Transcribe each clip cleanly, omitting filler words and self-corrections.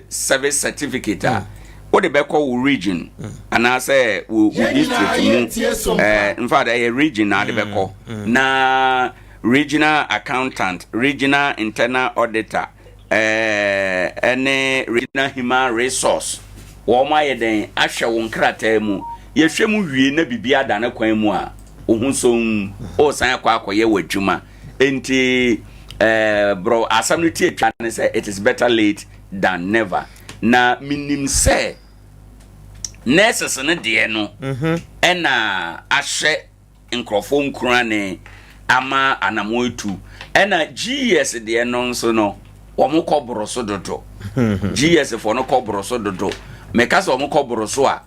Service certificate a wode bɛkɔ wo region anaasɛ wo district mu, in fact ɛyɛ region na ade bɛkɔ na regional accountant, regional internal auditor, ɛne regional human resource, wɔn ayɛ den ahwɛ wo nkrataa mu. Yɛhwɛ mu wie na biribi ada ne kwan mu a, ohun so ɔsan akɔyɛ wɔ adwuma. Nti borɔ asɛm no tie twa ne sɛ it is better late than never. Na minim sɛ nurses no deɛ no ɛna ahyɛ nkurɔfoɔ nkura ne ama anamo etu, ɛna GES deɛ no nso no, wɔn kɔ boro so dodo. GES foɔ no kɔ boro so dodo. Mɛka sɛ wɔn kɔ boro so a,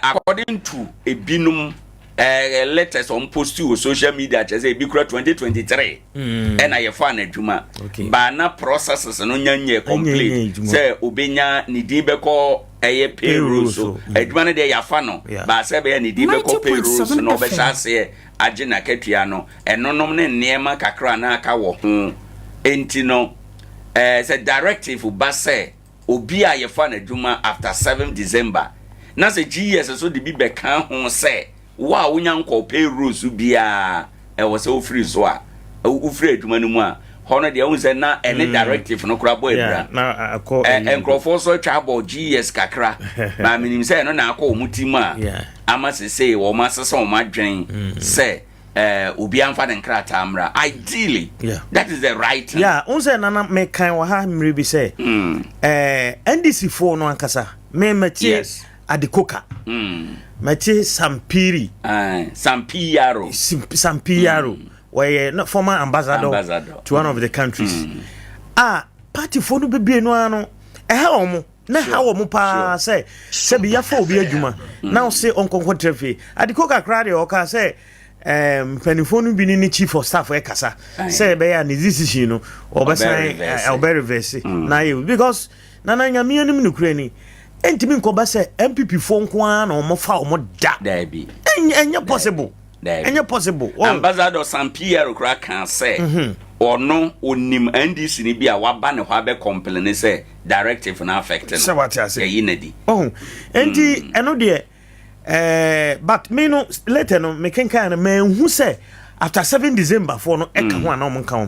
according to ebinom letters wɔn post wɔ social media, kyerɛ sɛ ebi kura 2023 ɛna yɛfa n'adwuma baana processes no nya nyɛ complete sɛ obenya ne din bɛkɔ ɛyɛ payroll so. Adwuma no deɛ, yɛafa no baasa bɛyɛ ne din bɛkɔ payroll so na ɔbɛhyɛ aseɛ agye n'akatua no, ɛnonom ne nneɛma kakra na aka wɔ ho. Enti no sɛ directive ba sɛ obi a yɛfa n'adwuma after 7 December, na sɛ GES so de bi bɛka ho sɛ wo a wonya nkɔ payroll so biara, ɛwɔ sɛ wofiri so a, wofiri adwuma no mu a, hɔ no deɛ, wohu sɛ na ɛne directive no kora bɔ abira. Nkurɔfoɔ so atwa abɔ GES kakra na menim sɛ ɛno na akɔ wɔn ti mu a ama sesei wɔn asesa wɔn adwene sɛ obi amfa ne nkrataa mmra. Ideally, that is the right thing. Yeah, n sɛ nana mekan wɔ ha mmerɛ bi sɛ NDC foɔ no ankasa, me mɛtie Adekoka, mɛtie Sampiri. Sampiaro. Sampiaro wɔyɛ no former ambassador, Ambassador. to one of the countries a partyfoɔ no bebree no ara no ɛha wɔn na ɛha wɔn paa sɛ sɛbi yafa obi adwuma na ɔse ɔnkɔnkɔ tẹ fie. Adekoka koraa deɛ, ɔka sɛ mpanimfoɔ no bi ne ne chief of staff ɛkasa sɛ ɛbɛyɛ a ne decision no ɔbɛsan reverse. Ɔbɛ reverse na ayɛ, because nana Nyame anim nokura ni, ɛntumi nkɔba sɛ NPP foɔ nko ara na ɔmo fa ɔmo da. Daabi. Ɛnyɛ possible. Daabi. Ɛnyɛ possible. Ambassador Sampiero koraa ka sɛ ɔno onim NDC ni bi a waba ne hɔ abɛ complain sɛ directive no affect no. Sɛ wate ase. Yɛyi n'adi. Ɔho nti ɛno deɛ but me no later no mekenkan no, manhu sɛ after 7 December foɔ no ɛka ho anaa ɔmo nka ho.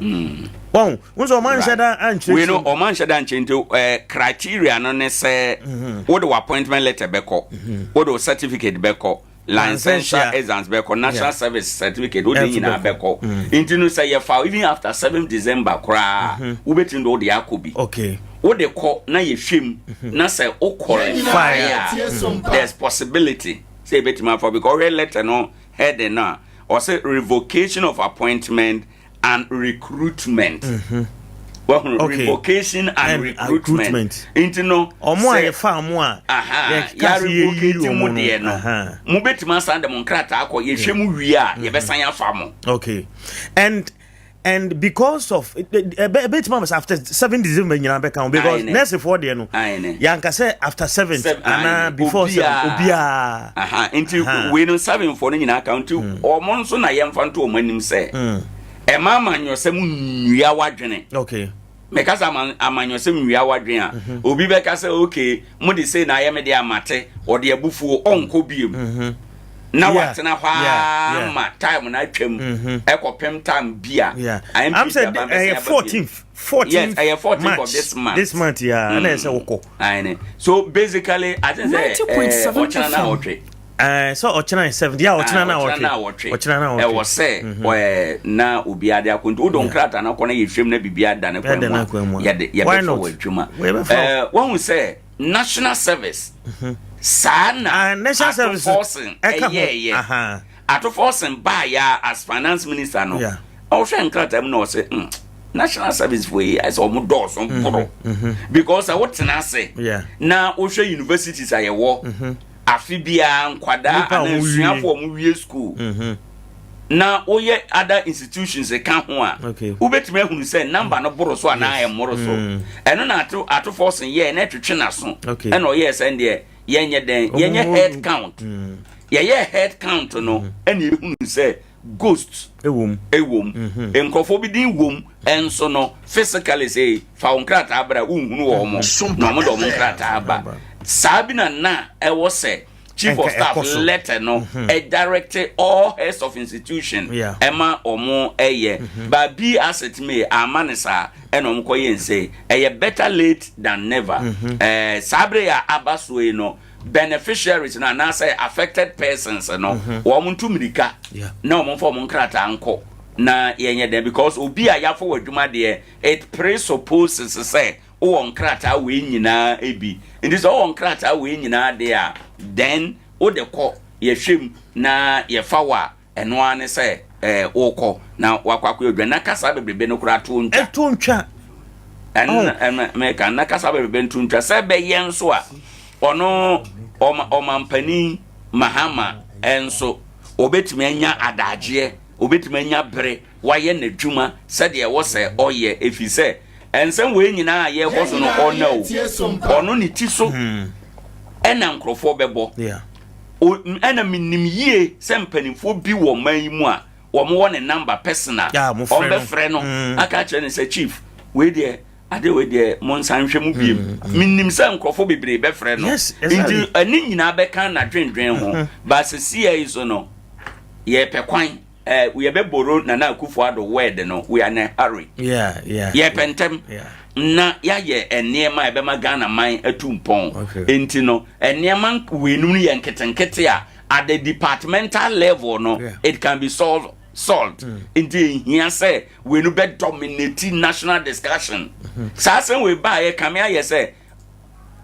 Wɔn n sɛ ɔmo anhyɛ da ankyerɛ. Wei no, ɔma nhyɛ da nkyɛn, nti criteria no ne sɛ wode wo appointment letter bɛkɔ, wode wo certificate bɛkɔ, licensure Licensure. exams bɛkɔ, national service certificate wode Ɛnso nyinaa bɛkɔ. bɛkɔ. Nti no sɛ yɛfa even after 7 December koraa, wobɛtumi de wode akɔ bi. Wode kɔ na yɛhwɛ mu na sɛ wo qualify a, there's possibility sɛ yɛbɛtumi afa, because ɔhwɛ letter no heading no a, ɔsɛ revocation of appointment and recruitment. Wahunu? Revocation and And recruitment. recruitment. Nti no Ɔmo a yɛfa ɔmo a aha yɛka sɛ yɛyi yɛrevocate mu ɔmo deɛ no no, mobɛtumi asan de mo nkrataa akɔ, yɛhwɛ mu wie a, yɛbɛsan afa mo. Okay, and because of ɛbɛtumi ama sɛ after 7 December nyinaa bɛka ho, because Aye, ne. nursefoɔ deɛ no, Aye, ne. yɛanka sɛ after 7 anaa aye, ne. before 7. Obiara. Obiara. Aha, nti wei no, 7 foɔ no nyinaa ka, nti ɔmo nso na yɛmfa nto ɔmo anim sɛ ɛma amanyɔsɛm nnua wadwene. Mɛka sɛ amanyɔsɛm nnua wadwene a, obi bɛka sɛ okay, mo de sei na ayɛ me de amate, ɔde abufuo ɔnkɔ biem na watena hɔ aa ma time na atwam ɛkɔpem time bi a I'm NPP said aba bɛsɛn ɛyɛ aba bio. 14th 14th Yes, ɛyɛ 14th March, of this month. This month, yeah, ɛna ɛsɛ wokɔ. Aye, so basically I think sɛ 90.7 ɔkyena na FM. ɔtwe. Sɛ ɔkyena yɛ 7, yeah, ɔkyena na ɔkyena na ɔtwe. ɔtwe. Ɔkyena na ɔtwe. Ɛwɔ sɛ na obiara de akonto wodɔ nkrataa no kɔ na yɛhwɛm na biribiara da ne kwan Ɛda mu ne kwan mu a, a. yɛde Why yɛbɛfa not? wɔ adwuma. Yɛbɛfa wo. Wahu sɛ national service saa na Ah, national service Ato Forson ɛka ho. ɛyɛɛyɛ. Ato Forson baayɛ as finance minister no, ɔhwɛ nkrataa mu na ɔsɛ national service fo yi, ayɛ sɛ ɔmo dɔɔso boro, because sɛ wotena ase na wohwɛ universities a yɛwɔ, afe biara nkwadaa Nipa a anaa ɔmo wie. nsuafoɔ a ɔmo wie school, na woyɛ other institutions ka ho a, wobɛtumi ahunu sɛ number no boro so anaa ɛmmoro so. Ɛno na Ato Forson yɛɛ na ɛtwetwe n'aso. Ɛna ɔyɛɛ sɛ deɛ yɛnyɛ dɛn, yɛnyɛ head count. Yɛyɛ head count no, ɛna ehunu sɛ ghost ɛwɔ ɛwɔ mu. Nkurɔfoɔ bi din wɔ mu ɛnso no, physically sɛ fa wɔn nkrataa bra, wohunu wɔn mo na wɔn de wɔn nkrataa ba. Saa bi na ɛwɔ sɛ chief of Ɛnka staff ɛkɔ so. letter no ɛ direct all heads of institution ɛma wɔn ɛyɛ baabi asset mi ama ne saa, ɛna wɔn kɔ yɛ nse ɛyɛ better late than never. Saa bere a aba so yi no, beneficiaries no anaasɛ affected persons no, wɔn ntu mirika na wɔn mfa wɔn nkrataa nkɔ na yɛnyɛ dɛn, because obi a yɛafɔ wɔ adwuma deɛ, it presupposes sɛ wowɔ nkrataa wei nyinaa bi. Nti sɛ wowɔ nkrataa wei nyinaa deɛ a, then wode kɔ, yɛhwɛ mu na yɛfa wɔ a, ɛno ara ne sɛ wokɔ na wakɔ akɔ adwa na kasa bebrebe no koraa to ntwa. Ɛto ntwa. Ɛno ɛno mɛka na kasa bebrebe nto ntwa sɛ ɛbɛyɛ nso a, ɔno ɔmampanin Mahama ɛnso obetumi anya adagyeɛ, obetumi anya bere wayɛ n'adwuma sɛdeɛ ɛwɔ sɛ ɔyɛ, efi sɛ ɛnsɛm wei nyinaa a yɛrekɔ so no, ɔna o ɔno ne ti so ɛna nkurɔfoɔ bɛbɔ. Ɛna menim yie sɛ mpanimfoɔ bi wɔ ɔman yi mu a wɔn wɔ ne number personal. Yeah, mo frɛ no. Ɔmbɛfrɛ no aka kyerɛ ne sɛ, "Chief, wei deɛ, ade wei deɛ, mo nsa nhwɛ mu biem." Menim sɛ nkurɔfoɔ bebree bɛfrɛ no. Nti ɛne nyinaa bɛka n'adwendwen ho. Baasɛsia yi so no, yɛpɛ kwan yɛbɛboro Nana Akufo Addo word no, we are in a hurry. Yɛpɛ ntɛm na yɛayɛ nneɛma a ɛbɛma Ghana man atu mpɔn. Nti no, nneɛma weinom no yɛ nketenkete a at the departmental level no, it can be solved. Nti ehia sɛ wei no bɛ dominate national discussion. Saa asɛm wei baayɛ kame ayɛ sɛ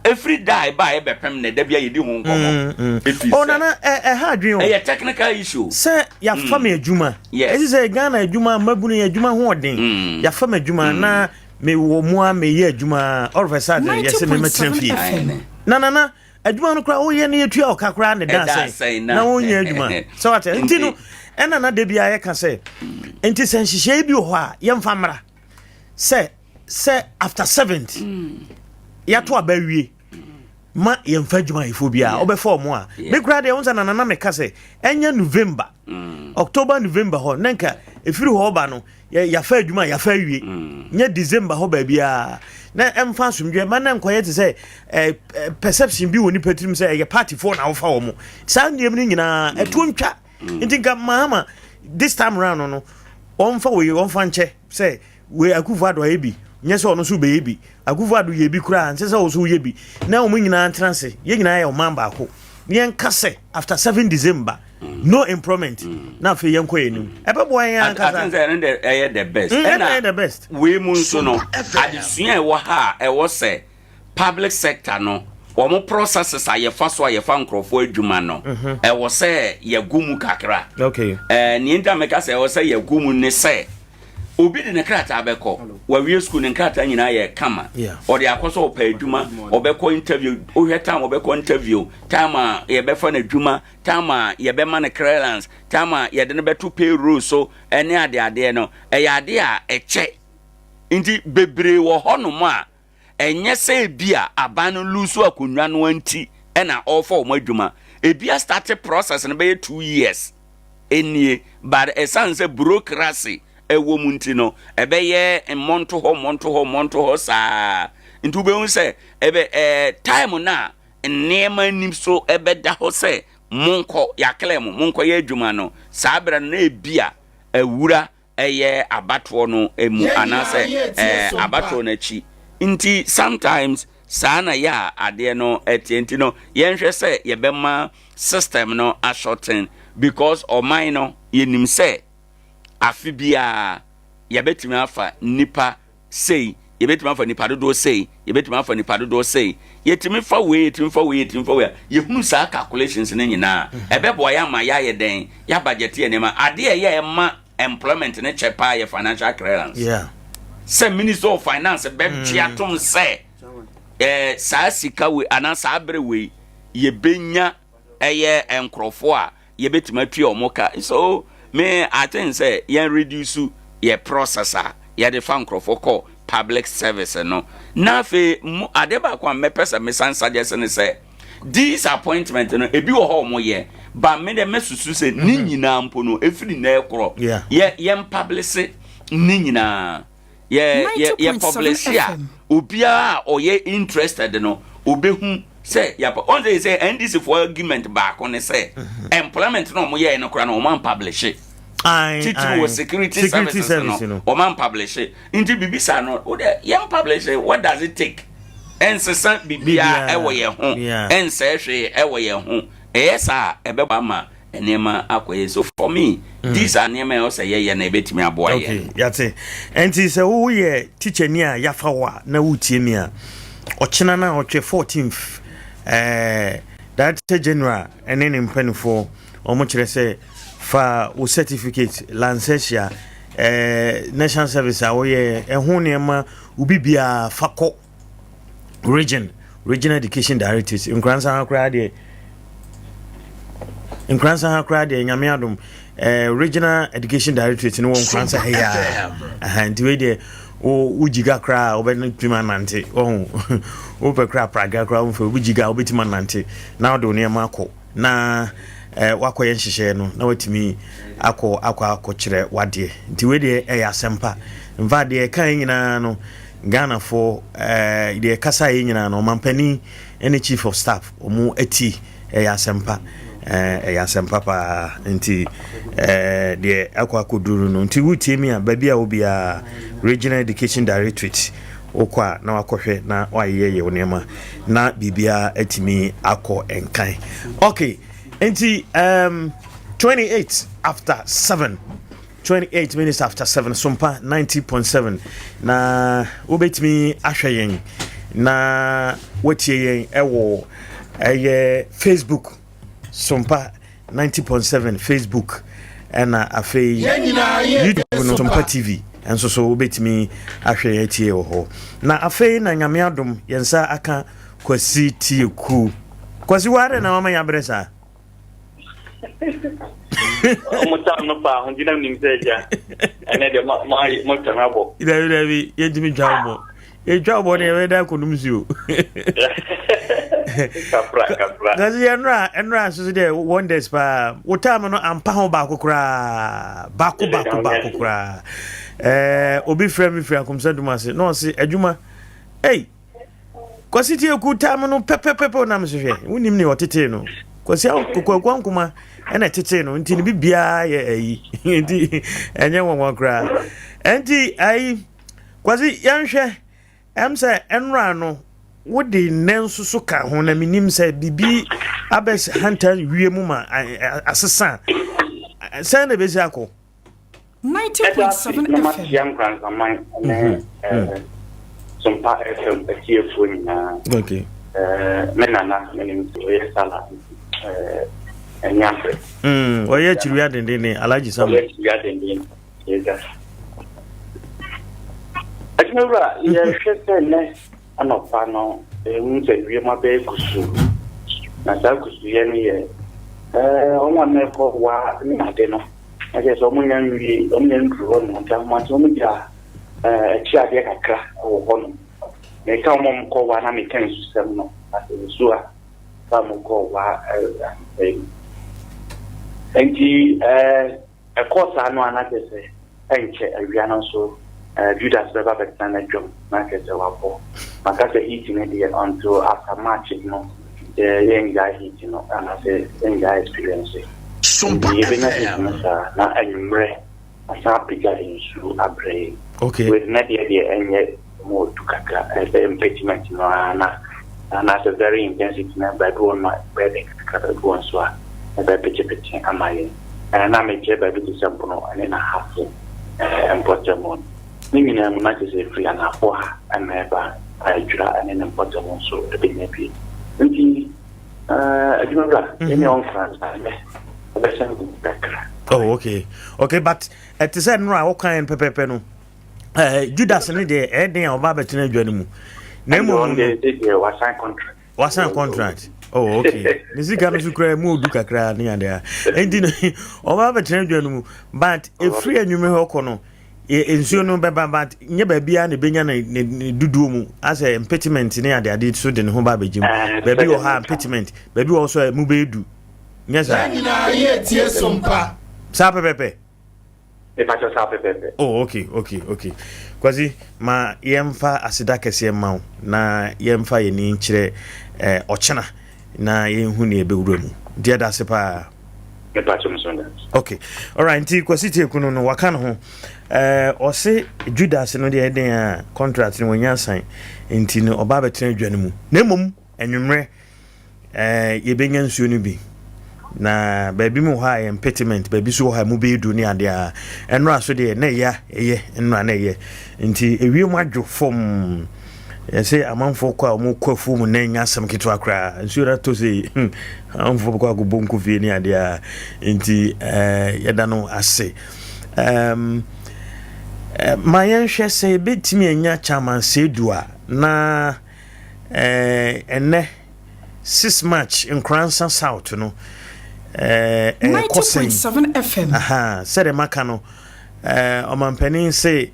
efiri da a ɛbaayɛ bɛpem na ɛda bi a yɛdi ho nkɔmmɔ. Efi Oh, sɛ Nana, ɛha adwene o. Ɛyɛ technical issue. Sɛ yɛafa me adwuma, ɛsi sɛ Ghana adwuma mmabunu yɛ adwuma ho ɔden. Yɛafa me adwuma na mewɔ mu a meyɛ adwuma, all of a sudden yɛsɛ memɛtena 90.7 fie. FM. Na Nana, adwuma no koraa woyɛ no, yɛtua ɔka koraa ne da Ɛda sɛn sɛn na- na wonyɛ adwuma sɛ wate. Nti no, ɛna na da biara yɛka sɛ, nti sɛ nhyehyɛe bi wɔ hɔ a, yɛmfa mmra sɛ after seventh yɛato aba awie ma yɛmfa adwumayɛfoɔ biara, wobɛfa ɔmo a, me koraa deɛ wo sɛ Nanana meka sɛ ɛnyɛ November, October, November hɔ na nka ɛfiri hɔ ba no yɛafa adwuma a yɛafa awie, nyɛ December hɔ baabiaa na ɛmfa asomdwoɛ ma na nkɔyɛ te sɛ perception bi wɔ nipa tirim sɛ ɛyɛ partyfoɔ na wofa wɔ mo. Saa nneɛm no nyinaa ɛtoɔ ntwa. Nti nka Mahama this time round no, ɔmfa wei, ɔmfa nkyɛ sɛ wei Akufo Addo ayɛ bi, nyɛ sɛ ɔno nso bɛyɛ bi. Akufo Addo yɛ bi koraa, nkyɛ sɛ ɔso yɛ bi na wɔn nyinaa ntena ase, yɛn nyinaa yɛ ɔman baako ne yɛnka sɛ after 7 December, no employment, na afei yɛnkɔ yɛn anim. Ɛbɛboa yɛn I think ankasa. sɛ ɛno de ɛyɛ the best. Ɛna ɛyɛ the best. Wei mu nso no, adesua a ɛwɔ ha a ɛwɔ sɛ public sector no, wɔn processes a yɛfa so a yɛfa nkurɔfoɔ adwuma no, ɛwɔ sɛ yɛgu mu kakra. Nea nti a mɛka sɛ ɛwɔ sɛ yɛgu mu ne sɛ obi de ne krataa bɛkɔ, wawie school, ne nkrataa nyinaa yɛ kama, ɔde akɔ sɛ ɔpɛ adwuma, ɔbɛkɔ interview. Wohwɛ time ɔbɛkɔ interview, time a yɛbɛfa no adwuma, time a yɛbɛma no clearance, time a yɛde no bɛto payroll so, ɛne adeadeɛ no, ɛyɛ adeɛ a ɛkyɛ. Nti bebree wɔ hɔnom a ɛnyɛ sɛ ebi a aban no lose akonnwa no nti ɛna ɔrefa wɔn adwuma. Ebi a start process no bɛyɛ 2 years enie, but ɛsan sɛ bureaucracy ɛwɔ mu nti no, ɛbɛyɛ mmɔnto hɔ, mmɔnto hɔ, mmɔnto hɔ saa. Nti wobɛhu sɛ ɛbɛ time na nneɛma anim so ɛbɛda hɔ sɛ monkɔ, yɛaklɛ mo, monkɔ yɛ adwuma no. Saa berɛ no na ebi a awura ɛyɛ abatoɔ no mu anaasɛ abatoɔ no akyi. Nti sometimes saa na yɛ a adeɛ no ɛteɛ. Nti no, yɛnhwɛ sɛ yɛbɛma system no ashorten, because ɔman no, yɛnim sɛ afe biara yɛbɛtumi afa nipa sei, yɛbɛtumi afa nipa dodoɔ sei, yɛbɛtumi afa nipa dodoɔ sei, yɛtumi fa wei, yɛtumi fa wei, yɛtumi fa wei a yɛhunu saa calculations no nyinaa, ɛbɛboa yɛ ama yɛayɛ dɛn, yɛabudget yɛ nneɛma. Adeɛ ɛyɛ ɛma employment ne kyɛ paa yɛ financial clearance, sɛ Minister of Finance bɛtwe atom sɛ saa sika wei anaa saa bere wei yɛbɛnya ɛyɛ nkurɔfoɔ a yɛbɛtumi atua ɔmo ka. So me, I think sɛ yɛn reduce yɛ process a yɛde fa nkurɔfoɔ kɔ public service no. Na afei mu ade baako a mɛpɛ sɛ mesan suggest ne sɛ These appointment no, ebi wɔ hɔ ɔmo yɛ, but me dɛ mɛsusu sɛ ne nyinaa mpo no, efiri nnɛ korɔ, yɛ yɛn publish ne nyinaa. Yɛ publish a, obiara a ɔyɛ interested no obehu sɛ yapa. Ɔn sɛ NDC foɔ argument baako ne sɛ employment na ɔmo yɛɛ no koraa no, ɔmo ampublish, titiri wɔ security services no, ɔmo ampublish. Nti bibi saa no o de, yɛn publish. What does it take? Ɛnsesa biribiara ɛwɔ yɛn ho, ɛnsɛ hwee ɛwɔ yɛn ho. Ɛyɛ saa, ɛbɛbɔ ama nneɛma akɔ yɛ. So for me, these are nneɛma a ɛwɔ sɛ yɛyɛ na ɛbɛtumi aboa yɛn. Okay, yate. Nti sɛ woyɛ teacher ni a yafa wo a na wotie mi a, ɔkyena no a ɔtwe 14th, Director General ɛne ne mpanimfoɔ ɔmo kyerɛ sɛ fa wo certificate, licentia, national service a woyɛ, ɛho nneɛma obi biara, fa kɔ Regional Education Directorate, Nkoransa ha koraa deɛ. Nkoransa ha koraa deɛ, Nyame adom, Regional Education Directorate no wɔ Nkoransa ha yi a. Nti wei deɛ, wo wogyiga koraa, wobɛtumi anante. Ɔho wopɛ koraa, praga koraa womfɛ, wobɛgyiga, wobɛtumi anante na wode wo nneɛma akɔ na wakɔyɛ nhyehyɛeɛ no na watumi akɔ akɔkyerɛ wadeɛ. Nti wei deɛ, ɛyɛ asɛmpa mfa deɛ ɛka yɛ nyinaa no. Ghanafoɔ, deɛ ɛkasa yɛ nyinaa no, ɔmampanin ne chief of staff ɔmo ati. Ɛyɛ asɛmpa, ɛyɛ asɛmpa paa. Nti deɛ akɔ akɔduru no, nti wotie mi a, baabi a wobiaa, Regional Education Directorate, wokɔ a na wakɔhwɛ na wayɛ yɛ wo nneɛma na biribiaa atumi akɔ nkan. Okay, nti 28 after 7, 28 minutes after 7, Sompa 90.7 na wobɛtumi ahwɛ yɛn na watie yɛn ɛwɔ ɛyɛ Facebook, Sompa 90.7 Facebook, ɛna afei YouTube no, Sompa TV nso so, wobɛtumi ahwɛ yɛn atie wɔ hɔ. Na afei na Nyame adom, yɛn nsa aka Kwasi Tieku. Kwasi, ware na wama yɛabrɛ saa. Ɔmo tam no pa ho gyina nim sɛ agya ɛnɛ deɛ motwa me abɔ. Dabi, dabi, yɛntumi twa wo bɔ. Yɛtwa wo bɔ ne yɛbɛda akɔnom nsuo. Kakra kakra. Kasi ɛnora nso so deɛ, wonders paa. Wo time no ampa ho baako koraa, baako baako baako koraa. Obi frɛ me firi Akomsa Dum ase na ɔse adwuma ei, Kwasi Tieku time no pɛpɛpɛpɛ nam so. Hwɛ, wonim ne ɔtetee no, Kwasi Kokoakua Nkoma ɛna ɛtetee no, nti ne bibiara yɛ ayi, nti ɛnyɛ nwanwa koraa. Ɛnti ayi, Kwasi, yɛnhwɛ sɛ ɛnora no wode nnɛ nso so ka ho na menim sɛ biribi abɛ hanta wie mu ma asesa a, sɛn na ɛbɛsi akɔ? Ɛda ase 90.7 na FM. Makyia Nkransaman ne Sompa FM atiefoɔ nyinaa. Me nana menim sɛ ɔyɛ sala nti ɛnyɛ afrɛ. Ɔyɛ akyiriwia dendenne, Alhaji Sam. Ɔyɛ akyiriwia denden yɛgya adwuma wura. Yɛhwɛ sɛ nnɛ anɔpa no, ɛhu sɛ wiem abɛyɛ kusuu, na saa kusuuyɛ no yɛ ɔmo a na ɛkɔ waa ne ade no, na kyerɛ sɛ ɔmo nya nwie, ɔmo nya nduru hɔ nom, nti ahomakye ɔmo gya akyi adeɛ kakra wɔ hɔ nom. Meka ɔmo a ɔmo kɔ waa na meka nsusɛm no asɛ nsuo a fa mo kɔ waa anɔpa yi. Nti ɛkɔɔ saa no a, na kyerɛ sɛ ɛnkyɛ awia no nso Judas bɛba bɛtena n'adwam na kyerɛ sɛ wabɔ. Maka sɛ heat no deɛ, until after March no, yɛngyae heat no anaasɛ yɛngyae experience. Sompa Nti yɛbɛnya heat no FM. saa na anwummerɛ asan apagya nsuo abrɛ yɛn. With ne deɛ ɛnyɛ mu odu kakra, ɛsɛ impediment no ara na anaasɛ very intensity na baabi wɔ no a bɛyɛ den kakra, baabi wɔ nso a ɛbɛpetepete ama yɛn. Na mekyerɛ baabi te sɛ Mpono ne n'Ahafo mpɔtam no ne nyinaa mu, na kyerɛ sɛ ɛfiri anafoɔ ha ɛna ɛba Adwira ne ne mpɔtam nso ɛbɛnya bi. Nti adwuma wura, ɛne ɔnkra nsa ɛbɛsɛn kakra. Oh, okay, but ɛte sɛ nnora a wokae no pɛpɛpɛ no, Judas ne deɛ, ɛyɛ den a ɔba abɛtena adwa no mu na mmom no deɛ wasign contract. Wasign contract. Oh, okay. Ne sika no so kura mu odu kakra ne ade a, enti no ɔba abɛtena adwa no mu, but ɛfiri anwummerɛ hɔ kɔ no, Nsuo no bɛba but nyɛ baabiara na ɛbɛnya ne ne ne dodoɔ mu asɛ mpetiment ne adeade so de ne ho ba abɛgye mu. Baabi wɔ hɔ a mpetiment, baabi wɔ hɔ nso a ɛmu bɛyɛ du. Nyɛ saa? Yɛn nyinaa yɛ tie so mpa. Saa pɛpɛpɛ. Mepakyɛw saa pɛpɛpɛ. Oh okay okay okay. Kwasi ma yɛmfa aseda kɛseɛ mma wo na yɛmfa yɛn ani nkyerɛ eh, ɔkyena na yɛnhu nea ɛbɛwura mu. Nti yɛda ase paa. Mepakyɛw me so meda ase. Okay. Alright, nti Kwasi Teku no no waka ne ho. Eh, ɔse Judas no deɛ ɛden a contract no wanya asan nti no ɔba abɛtena adwa no mu. Na mmom anwummerɛ Eh, yɛbɛnya nsuo no bi. Na baabi mu hɔ a yɛ mpetiment, baabi so wɔ hɔ a mu bɛyɛ du ne adeɛ a. Ɛnora so deɛ na ɛyɛ ɛyɛ, ɛnora na ɛyɛ. Nti ewiem adwo fam. Yɛsɛ amanfoɔ kɔ a wɔn kɔ afuo mu na ɛnya asɛm ketewa koraa. Nsuo no atɔ sei, amanfoɔ bɛkɔ akɔbɔ nkɔ fie ne adeɛ a. Nti eh, yɛda no ase. Um, eh, ma yɛnhwɛ sɛ yɛbɛtumi anya Chairman Seidu a na Eh, ɛnɛ 6 March Nkoransa South no eh, ɛkɔ sɛn? FM. Aha, sɛdeɛ maka no eh, ɔmampanin se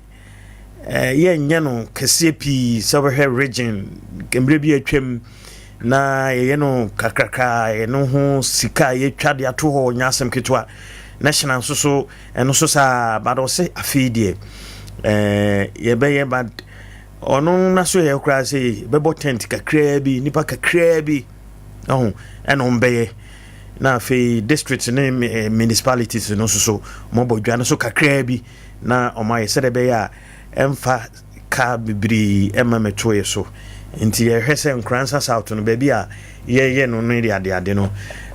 eh, yɛnyɛ no kɛseɛ pii sɛ wobɛhwɛ region mmerɛ bi atwam na yɛyɛ no kakraka ɛno ho sika a yɛtwa de ato hɔ nyɛ asɛm ketewa national nso so ɛno so saa but ɔse afei deɛ eh, yɛbɛyɛ but Ɔno n'asoɛeɛ koraa sɛ bɛbɔ tent kakraa bi, nipa kakraa bi, ɔho, ɛna wɔn bɛyɛ. Na afei district ne eh, municipalities no nso so wɔabɔ dwa no so kakraa bi na wɔn ayɛ sɛdeɛ ɛbɛyɛ a ɛmfa kaa bebree ɛma mɛtoeɛ so. Nti yɛhwɛ sɛ Nkoransa South no baabi a yɛyɛ no no de adeade no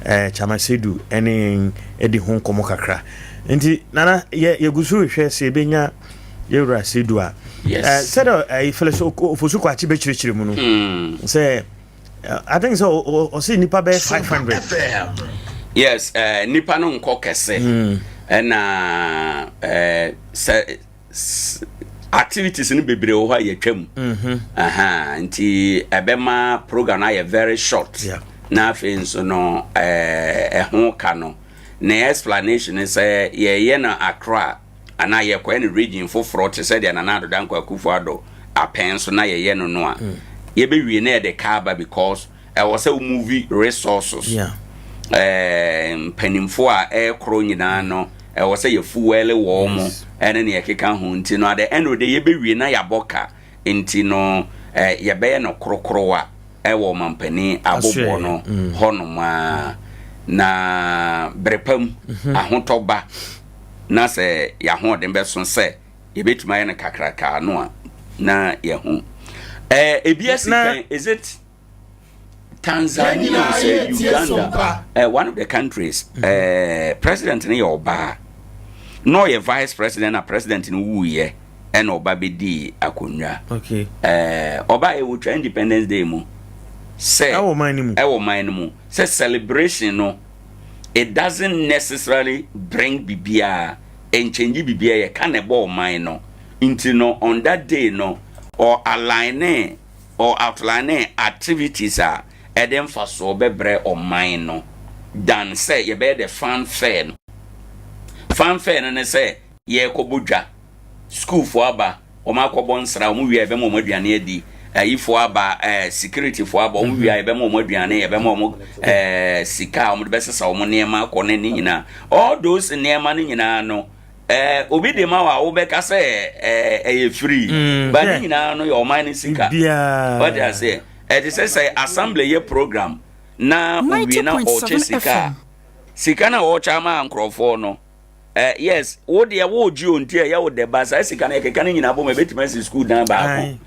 eh, Chama Sedu ɛne yɛn adi ho nkɔmmɔ kakra. Nti Nana yɛ yɛgu so rehwɛ sɛ yɛbɛnya yɛwura Sedu a Yes. Eh, sɛdeɛ eh, Felix Ofosu Kwakye bɛkyerɛkyerɛ mu no sɛ eh, I think sɛ ɔse nnipa bɛyɛ 500. Yes, eh, nipa no nkɔ kɛse ɛna eh, sɛ activities no bebree wɔ hɔ a yɛtwa mu. Aha, nti ɛbɛma program no ayɛ very short. Yeah. Na afei nso no eh, ɛho ka no ne explanation ne sɛ yɛyɛ no Accra anaa yɛkɔyɛ no region foforɔ te sɛ deɛ Nana Addo Dankwa Akufo Addo apɛn so na yɛyɛ no no a mm. yɛbɛwie na yɛde kaa ba because ɛwɔ sɛ wo movie resources yeah. eh, mpanimfoɔ a ɛrekoro nyinaa no ɛwɔ sɛ yɛfuwɛle wɔn mo ɛne ne yɛkeka ho nti no at the end of the day yɛbɛwie na yɛabɔ ka nti no eh, yɛbɛyɛ no korokorowa ɛwɔ ɔmampanin aboboɔ no mm. hɔnom a na berɛ pa mu mhm. ahotɔ ba na sɛ yɛahoɔden bɛso sɛ yɛbɛtumi ayɛ no kakrakaa no a na yɛho eh, ebi asi pɛn is it Tanzania sɛ Uganda eh, one of the countries mm -hmm. eh, president no yɛ ɔbaa na ɔyɛ vice president na president no wuiɛ ɛna ɔba bɛdii akonnwa okay. eh, ɔba yɛ wɔtwa independence day mu sɛ ɛwɔ man no mu ɛwɔ man no mu sɛ celebration no it doesn't necessarily bring biribiara ɛnkyɛngye biribiara yɛ ka na ɛbɔ ɔman no nti no on that day no or align or outline activities a ɛde mfasoɔ bɛbrɛ ɔman no than sɛ yɛbɛyɛ the fanfare no. Fanfare no ne sɛ yɛrekɔbɔ dwa, sukuufoɔ aba, wɔn akɔbɔ nsra, wɔn wie a yɛbɛma wɔn aduane adi, ayifoɔ aba, ɛɛ eh, securityfoɔ aba, wɔn wie a yɛbɛma wɔn aduane, yɛbɛma wɔn ɛɛ eh, sika a wɔde bɛsesa wɔn nneɛma akɔ ne ne nyinaa. All those nneɛma no nyinaa no, ɛɛ eh, obi de ma wa wobɛka sɛ ɛɛ ɛyɛ free, but ne nyinaa no yɛ ɔman no sika. Wɔde aseɛ, ɛte sɛ sɛ assembly yɛ program na owie na ɔkyɛ sika a, sika na ɔkyɛ ama nkurɔfoɔ no. Eh, yes, wo deɛ woregye o nti ɛyɛ wo dɛ ba saa sika no yɛkeka no nyinaa bom ɛbɛtumi asi sukuu dan baako.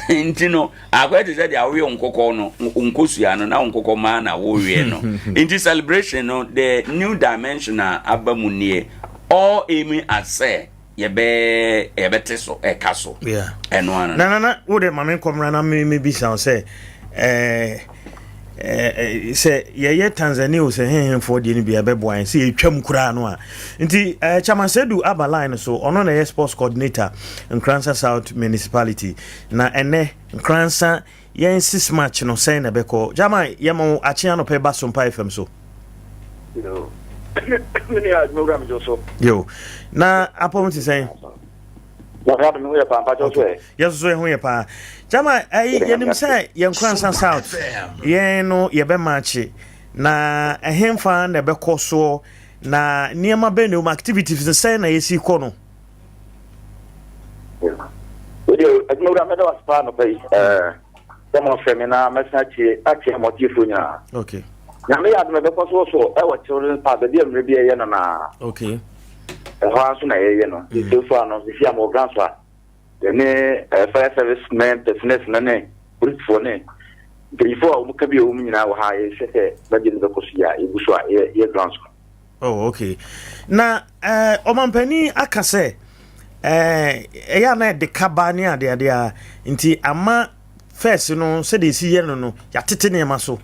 Nti no akɔyɛ te sɛ deɛ awowe nkokɔ no nkosua no na nkokɔ maa na woweɛ no. Nti celebration no the new dimension a aba mu nie all aiming at sɛ yɛbɛ yɛbɛte so ɛka so. Ɛno ano. Na na wo de ma me nkɔmra na me me bisa wo sɛ eh sɛ yɛyɛ Tanzania o sɛ hehenfoɔ deɛ no bi ɛbɛboa yɛn sɛ yɛtwam koraa no a nti eh, Chairman Sedu aba line no so ɔno na ɛyɛ sports coordinator Nkoransa South Municipality na ɛnɛ Nkoransa yɛn six match no sɛn na ɛbɛkɔ Chairman yɛma wo akye anɔpɛ ba Sompa FM so. Yo na apɔm te sɛn? Nyame adom ho yɛ paa, mpakyɛw so ɛ? Yɛ nso so ho yɛ paa. Chairman, ɛyi yɛnim sɛ yɛn Nkoransa South yɛn no yɛbɛmaakye na ɛhenfa na ɛbɛkɔ soɔ na nneɛma bɛn na ɛwɔ mu, activities no sɛn na yɛsi kɔ no? Wodeɛ adwumawura, mɛda wase paa nɔpa yi sɛ mɔfrɛ me na mɛsan atie akyerɛ mɔtiefoɔ nyinaa. Nyame yɛ adom, ɛbɛkɔ so so ɛwɔ Children's Park, baabi a mmerɛ bi ɛyɛ no naa. Ɛhɔ ara nso na yɛyɛ no. So far no, sisi a mewɔ ground so a, yɛne fire service men personnel no ne polisifoɔ ne mpanyinfoɔ a wɔn ka bi a wɔn nyinaa wɔ ha a yɛhwɛ sɛ bɛgye no bɛkɔ so yie a yɛgu so a yɛ ground so. Oh, okay. Na ɔmampanin aka sɛ ɛyɛ a na ɛde kaba ne adeade a nti ama first no, sɛdeɛ ɛsi yɛ no, yɛatete nneɛma so.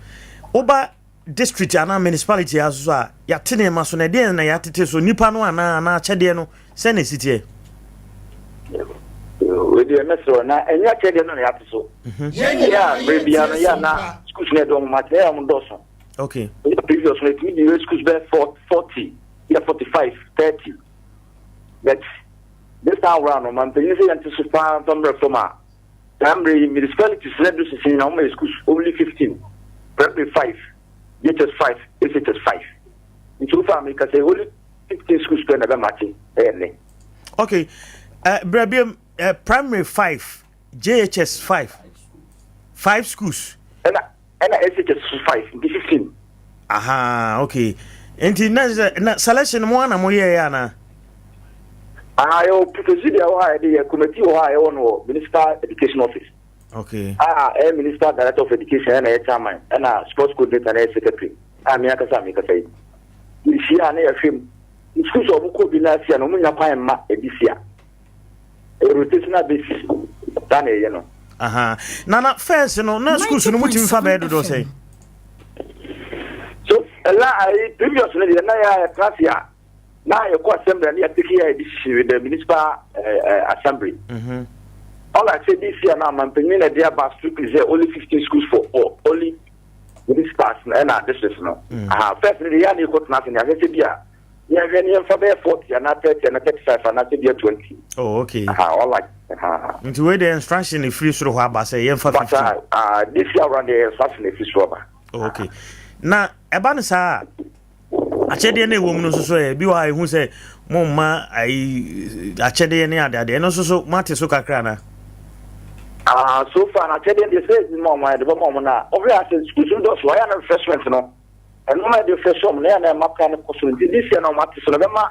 Woba district anaa municipality a so a, yɛate nneɛma so na ɛdeɛn na yɛatete so, nipa no anaa akyɛdeɛ no, sɛ na ɛsi teɛ? Wedeɛ mɛsrɛ na ɛnyɛ akyɛdeɛ no na yɛate so. Ɛyɛ a mmerɛ biara no yɛ a na schools no yɛde ɔmo ma kyerɛ yɛ a ɔmo dɔɔso. Ɛyɛ previous no, ɛtumi de yɛ schools bɛyɛ 40, yɛ 45, 30, but this time round no, mampanyin sɛ yɛnte so paa mfa mmerɛ fam a saa mmerɛ yi municipalities na districts nyinaa wɔn yɛ schools only 15, primary 5, JHS 5, SHS 5. Nti wofa a meka sɛ only 15 schools pɛ na ɛbɛmakye ɛyɛ nnɛ. Okay, berɛ biam primary 5, JHS 5, 5 schools. Ɛna SHS so 5, nti 15. Aha, okay. Nti na sɛ na selection mo ana mo yɛɛ ana? Ah, yɛwɔ procedure wɔ hɔ a yɛde yɛ committee wɔ hɔ a yɛwɔ no wɔ municipal education office. A ɛyɛ municipal director of education ɛna ɛyɛ chairman, ɛna sports coordinator na ɛyɛ secretary a me ankasa a mekasa yi. Yɛhyia a na yɛhwɛ mu. Schools a wɔn kɔ bi na asia no, wɔn nya kwan mma ebi sia. Ɛyɛ rotational basis saa na ɛyɛ no. Aha. Na first no, na schools no mutumi fa bɛyɛ dodoɔ sɛn? So ɛla ayi previous no deɛ, na yɛ a yɛtena ase a na yɛkɔ assembly a na yɛtake yɛ decision with the municipal assembly. All I say, this year na mampanyin na ɛde aba strictly sɛ only 15 schools for all, only municipals na ɛna districts no. Aha, first no deɛ, yɛ a na yɛkɔ tena ase ne ahwɛ sɛ bi a yɛhwɛ ne yɛmfa bɛyɛ 40 anaa 30 anaa 35 anaa sɛ bia 20. Aha, all like aha. Nti wei de instruction efiri soro hɔ aba sɛ yɛmfa But 15. This year round the instruction efi soro aba. Oh, okay. Na ɛba no saa a, akyɛdeɛ no ɛwɔ mu no nso so ɛ bi wɔ ha ɛhu sɛ momma ayi akyɛdeɛ ne adeadeɛ ɛno nso so moate so kakra na? Ah, so far na akyɛdeɛ deɛ sɛ ɛdi ma ɔmo a yɛde bɛma ɔmo na ɔhwɛ asɛ schools no dɔso ɔyɛ na refreshment no ɛno na yɛde refresh ɔmo na yɛ na ɛma pra no kɔ soro. Nti this year na ɔmo ate so no ɛbɛma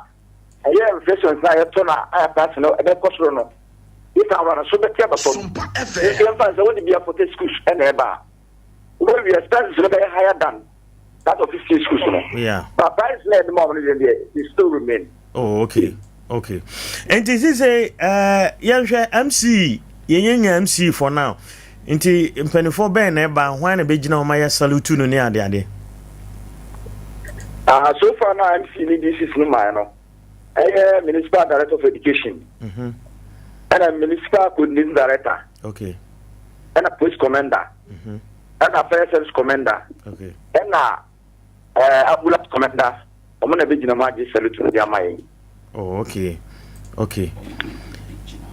ɛyɛ refreshment na yɛtɔ na ayɛ price no ɛbɛkɔ soro no, this time round so bɛte aba fam. Nti yɛmfa sɛ wode bia 40 schools ɛna ɛba a, wobɛwie expenses no bɛyɛ higher than that of 15 schools no. But price na yɛde ma ɔmo no deɛ, it still remain. Oh, okay. Nti sise yɛnhwɛ MC, yɛnyɛ MC for now. Nti mpanimfoɔ bɛn na ɛba, hwan na bɛgyina hɔ ma yɛ salute no ne adeade? Ah, so far na MC ne DCs no maa no ɛyɛ municipal director of education ɛna municipal coordinating director ɛna police commander ɛna fire service commander ɛna ambulance commander. Ɔmo na bɛgyina mu agye salute no de ama yɛn. Oh, okay.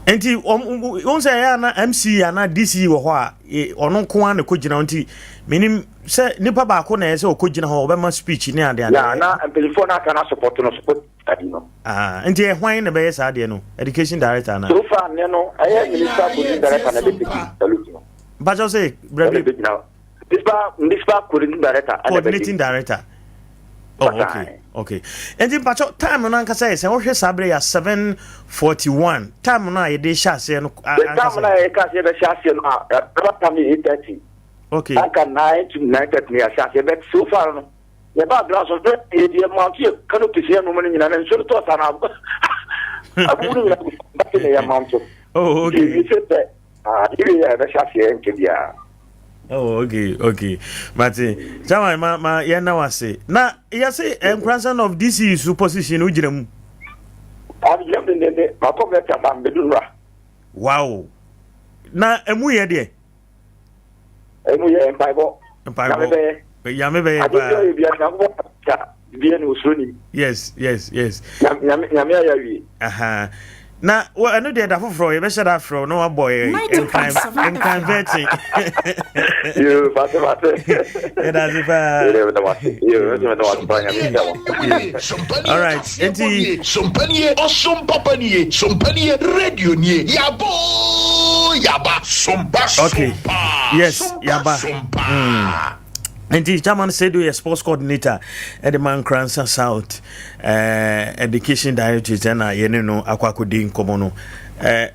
Nti wɔn sɛ ɛyɛ ana MC ana DC wɔ hɔ a ɔno nko ara na ɛkɔ gyina hɔ, nti menim sɛ nipa baako na ɛyɛ sɛ ɔkɔ gyina hɔ, ɔbɛma speech ne ade ade. Ya na mpanyinfoɔ no aka na support no, support adi no. Ah, nti ɛhwan na ɛbɛyɛ saa adeɛ no, education director na? So far ne no ɛyɛ municipal coordinating director na bɛtake salute no. Mpakyɛw sɛ ɛna brɛ bi. Bɛgyina municipal coordinating director ɛna bɛgye. Coordinating director. Oh, okay. Nti mpakyɛw, time no ankasa yɛ sɛ wohwɛ saa berɛ yɛ 7:41, time no a yɛde hyɛ aseɛ no The time ankasa na yɛka sɛ yɛbɛhyɛ aseɛ no a, ɛbɛba time yɛ 8:30. Anka 9 to 9:30 ne yɛahyɛ aseɛ, but so far no yɛba ground so sɛ yɛde yɛ mount yɛ canopy sɛ yɛnom no nyinaa na nsuo no tɔɔ saa na abubu no nyinaa gu bate na yɛ mount. Nti sɛ pɛ yɛwie yɛ a, yɛbɛhyɛ aseɛ nkyɛ biara. Oh, okay. Mate. Chairman, ma yɛn na wase. Na yɛse Nkoransa of DC so position wo gyina mu. Abegyina mu dendenden, makɔ mɛka ba mbɛdu nura. Wow. Na emu yɛ deɛ. Ɛmu yɛ mpaebɔ. Mpaebɔ. Nyame bɛyɛ. Nyame bɛyɛ Ade bi a paa. ɔyɛ biara, Nyankopɔn ka biribiara ne osuro nim. Yes. Nyame ayɛ awie. Aha. Na wɔ ɛno deɛ da foforɔ yɛbɛhyɛ da afrɛ wo na wabɔ yɛ nkran nkran vɛtin. Yoo, mate mate. Yɛda ase paa. Yɛda meda mo ase. Yoo, mɛsɛ meda mo ase paa nyame nhyira mo. All right, enti. Sompanie, ɔsom papa nie, Sompanie radio nie, yaba oo yaba, Sompa Okay. sompa, Yes, sompa yaba. sompa. Nti Chairman Sedu yɛ sports coordinator ɛde ma Nkoranza South Education Directorate ɛna yɛne no akɔ akɔdi nkɔmmɔ no.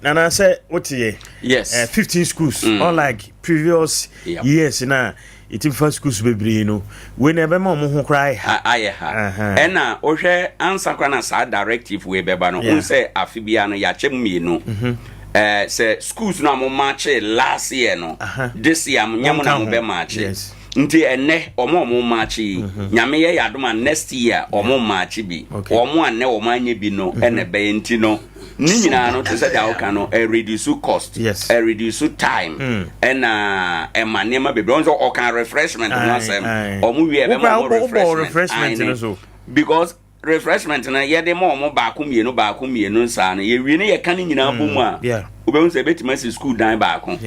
Nana sɛ woteɛ Yes. 15 schools unlike previous years na yɛtumi fa schools bebree no, wei na ɛbɛma ɔmo ho koraa ayɛ ha. Ayɛ ha. Ɛna wohwɛ ansa koraa na saa directive wei bɛba no, wohu sɛ afe biara no yɛakyɛ mu mmienu. Sɛ schools no a mo maakye last year no, this year nyɛ mo na Monka ho. mo bɛ maakye. Nti ɛnɛ ɔmo a ɔmo maakye yi, Nyame yɛ yɛ adom a next year ɔmo maakye bi. Ɔmo a nnɛ ɔmo anyɛ bi no ɛna ɛbɛyɛ nti no ne nyinaa no te sɛ deɛ woka no, ɛreduce cost, ɛreduce time, ɛna ɛma nneɛma bebree. Ɔno nso ɔka refreshment ho asɛm. Ɔmo wie ɛbɛma Wokora ɔmo wobɔ refreshment. refreshment no Aye, so. Because refreshment no yɛde ma ɔmo baako mmienu baako mmienu saa no, yɛwie ne yɛka ne nyinaa bɔ mu a, wobɛhu sɛ ɛbɛtumi asi school dan baako.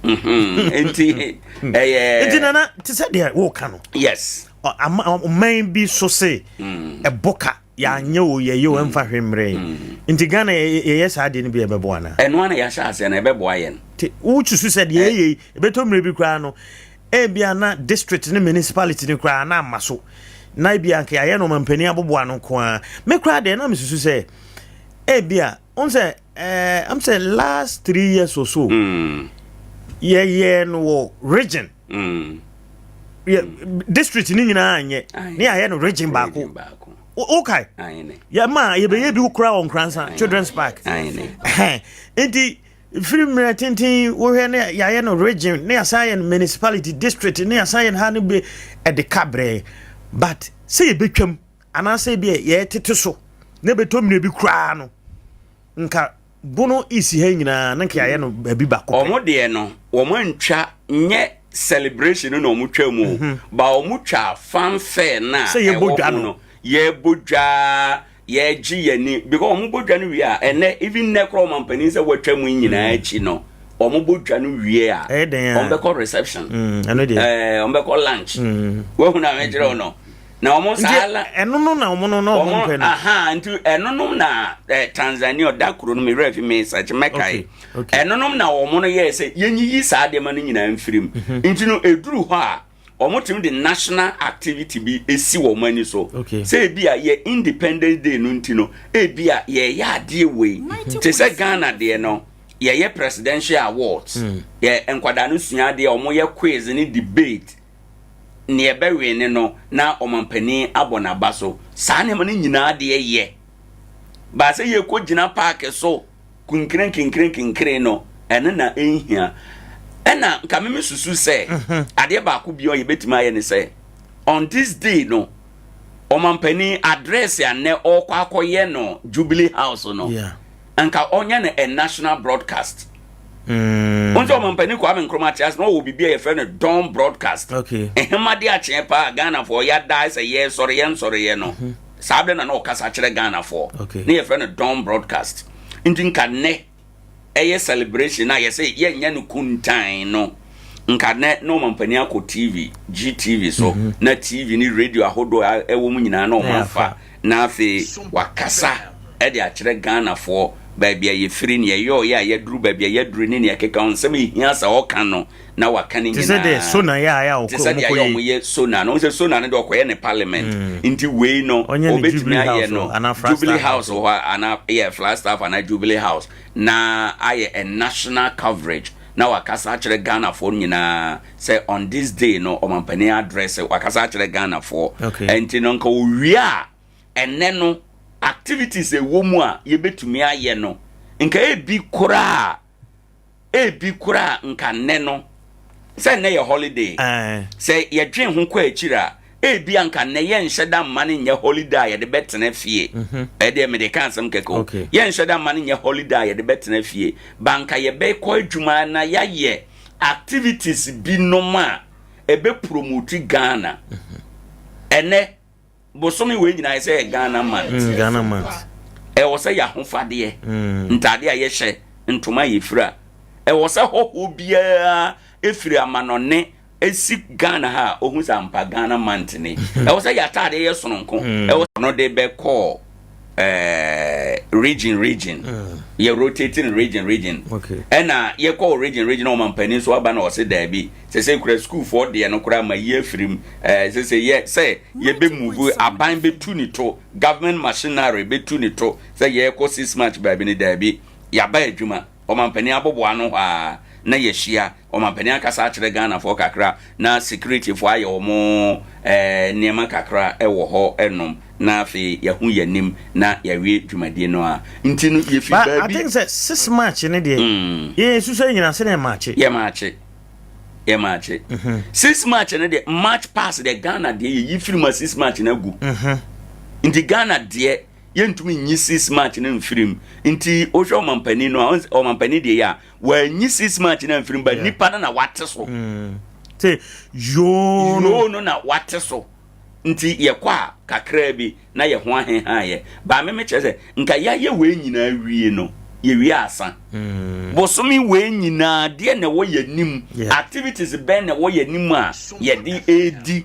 Nti ɛyɛ Nti Nana, te sɛ deɛ woka no, ɔman bi so se ɛbɔ ka yɛanyɛ o, yɛyɛ o, ɛmfa hwɛ mmerɛ. Nti Ghana yɛyɛ saa adeɛ no bi a, ɛbɛboa anaa? Ɛno ana yɛahyɛ aseɛ no, ɛbɛboa yɛn. Nti wosusu sɛ deɛ ɛyɛ yi ɛbɛtɔ mmerɛ bi koraa no, ebia na district ne municipality no koraa na ama so na ebia nka yɛayɛ no ɔmampanin aboboa no nko ara. Me koraa deɛ na mesusu sɛ ebia wohu sɛ am sɛ last 3 years or so yɛyɛ no wɔ region, yɛ district ne nyinaa anyɛ ne yɛayɛ no region baako. Region baako. Wokae? Aene. Yɛma yɛbɛyɛ bi koraa wɔ Nkoransa Children's Park. Aene. Nti firi mmerɛ tenten wohwɛ ne yɛayɛ no region ne yɛasan yɛ no municipality, district ne yɛasan yɛ no ha no bi ɛde ka berɛ, but sɛ yɛbɛtwam anaasɛ bi a yɛtete so na ɛbɛtɔ mmerɛ bi koraa no, nka Bono East ha nyinaa na nka yɛayɛ no baabi baako pɛ. Ɔmo deɛ no, wɔn antwa nyɛ celebration no na ɔmo twa mu o, ba ɔmo twa fanfare na Sɛ yɛbɔ ɛwɔ dwa ho no. no, yɛbɔ dwa, yɛgye yɛni, because ɔmo bɔ dwa no wie a, ɛnɛ even nnɛ koraa ɔmampanin sɛ wɔatwa mu yi nyinaa akyi no, ɔmo bɔ dwa no wie a, Ɛyɛ dɛn a? ɔmo bɛkɔ reception. Ɛno deɛ. Ɔmo bɛkɔ lunch. Wahu na mɛkyerɛ wo no na ɔmo Nti saa la ɛno no na ɔmo no na ɔmo ɔmo mpɛ no. Aha, nti ɛnonom na Tanzania ɔda kuro no mewura fi me sɛkye mɛkae. Ɛnonom na ɔmo no yɛɛ sɛ yɛnyiyi saa nneɛma no nyinaa mfiri mu. Nti no ɛduru hɔ a, ɔmo tumi de national activity bi esi wɔn ani so sɛ ebi a yɛ Independence Day no, nti no ebi a yɛyɛ adeɛ wei te sɛ Ghana deɛ no, yɛyɛ presidential awards, yɛ nkwadaa no sua adeɛ, ɔmo yɛ quiz ne debate, nea ɛbɛwe ne no na ɔmampanin abɔ n'aba so. Saa nneɛma no nyinaa deɛ yɛ baasa yɛkɔ gyina park so kinkire kinkire kinkire no, ɛno na ɛnhia. Ɛna nka meme susu sɛ adeɛ baako bi a yɛbɛtumi ayɛ ne sɛ on this day no, ɔmampanin address a nnɛ ɔrekɔ akɔyɛ no Jubilee House no, nka ɔnyɛ no a national broadcast. Wɔn sɛ ɔmampanin Kwame Nkrumah te ase na ɔwɔ biribi a yɛfrɛ no dawn broadcast. Nhemade akyeɛ paa Ghanafoɔ yɛada sɛ yɛsɔre yɛnsɔreyɛ no, saa bere na ɔkasa kyerɛ Ghanafoɔ ne yɛfrɛ no dawn broadcast. Nti nka nnɛ ɛyɛ celebration a yɛsɛ yɛnyɛ no kuntan no, nka nnɛ na ɔmampanin akɔ TV, GTV so, na TV ne radio ahodoɔ a ɛwɔ mu nyinaa na ɔmo afa, na afei wakasa ɛde akyerɛ Ghanafoɔ baabi a yɛfiri ne yɛyɛ ɔyɛ a yɛduru baabi a yɛduru ne nea ɛkeka ho nsɛm ehia sɛ ɔka no na waka ne Te sɛ nyinaa. deɛ SONA yɛ a yɛ a Te sɛ deɛ ɔkɔ ayɛ ɔmo yi. yɛ SONA no, sɛ SONA no deɛ ɔkɔyɛ ne parliament, nti wei no Ɔnyɛ ne ɔbɛtumi Jubilee ayɛ House no hɔ, anaa Flagstaff Jubilee House House. hɔ anaa yɛ Flagstaff anaa Jubilee House na ayɛ a national coverage na wakasa akyerɛ Ghanafoɔ nyinaa sɛ on this day no ɔmampanin address, wakasa akyerɛ Ghanafoɔ. Nti no nka owie a, ɛnɛ no activities ɛwɔ mu a yɛbɛtumi ayɛ no, nka ebi koraa nka nnɛ no sɛ nnɛ yɛ holiday, sɛ yɛdwen ho kɔ akyiri a, ebi anka nnɛ yɛnhyɛ da mma no nyɛ holiday a yɛde bɛtena fie. Ɛdeɛ mede ka asɛm kɛkɛ o. Yɛnhyɛ da mma no nyɛ holiday a yɛde bɛtena fie banka, yɛbɛkɔ adwuma na yɛayɛ activities binom a ɛbɛ promote Ghana. Ɛnɛ bosome wei nyinaa sɛ yɛ Ghana Month. Ghana Month. Ɛwɔ sɛ yɛ ahofadeɛ, ntadeɛ a yɛhyɛ, ntoma a yɛfira. Ɛwɔ sɛ hɔhoɔ biara ɛfiri amanɔne ɛsi Ghana ha a, ɔhu sɛ ampa Ghana mantene. Ɛwɔ sɛ yɛ ataadeɛ yɛ sononko. Ɛwɔ sɛ ɔno de bɛkɔɔ region region. Yɛ rotating region region. Ɛna yɛkɔɔ region region na ɔmampanin nso aba na ɔse daabi. Sɛ sɛ kura sukuufoɔ deɛ no koraa ma yi afirim. Sɛ sɛ yɛ sɛ yɛbɛ move aban bɛtu ne to, government machinery bɛtu ne to sɛ yɛkɔ 6 March baabi ne daabi. Yɛaba adwuma. Ɔmampanin aboboa no hɔ a na yɛhyia ɔmampanin akasa akyerɛ Ghanafoɔ kakra na securityfoɔ ayɛ wɔn nneɛma kakra ɛwɔ hɔ ɛnom na afei yɛho yɛnim na yɛawie dwumadie no a nti no yɛfi But I baabi. think sɛ 6 March ne deɛ, yɛn susu nyina sɛ ne March. Yɛ March, yɛ March 6 March no deɛ, March pass deɛ, Ghana deɛ yɛyi firi mu a 6 March no agu. Nti Ghana deɛ yɛntumi nyi 6 March no mfiri mu. Nti wohwɛ ɔmampanin no a, ɔmampanin deɛ yɛ a wɔanyi 6 March no amfiri mu ba nipa no na wate so. Te yoo no. Yoo no na wate so. Nti yɛkɔ a kakraa bi na yɛ ho ahehaeɛ baame. Mekyerɛ sɛ nka yɛayɛ wei nyinaa wie no, yɛwie asa bosome wei nyinaa deɛ na ɛwɔ yɛnim, activities bɛn na ɛwɔ yɛnim a yɛde edi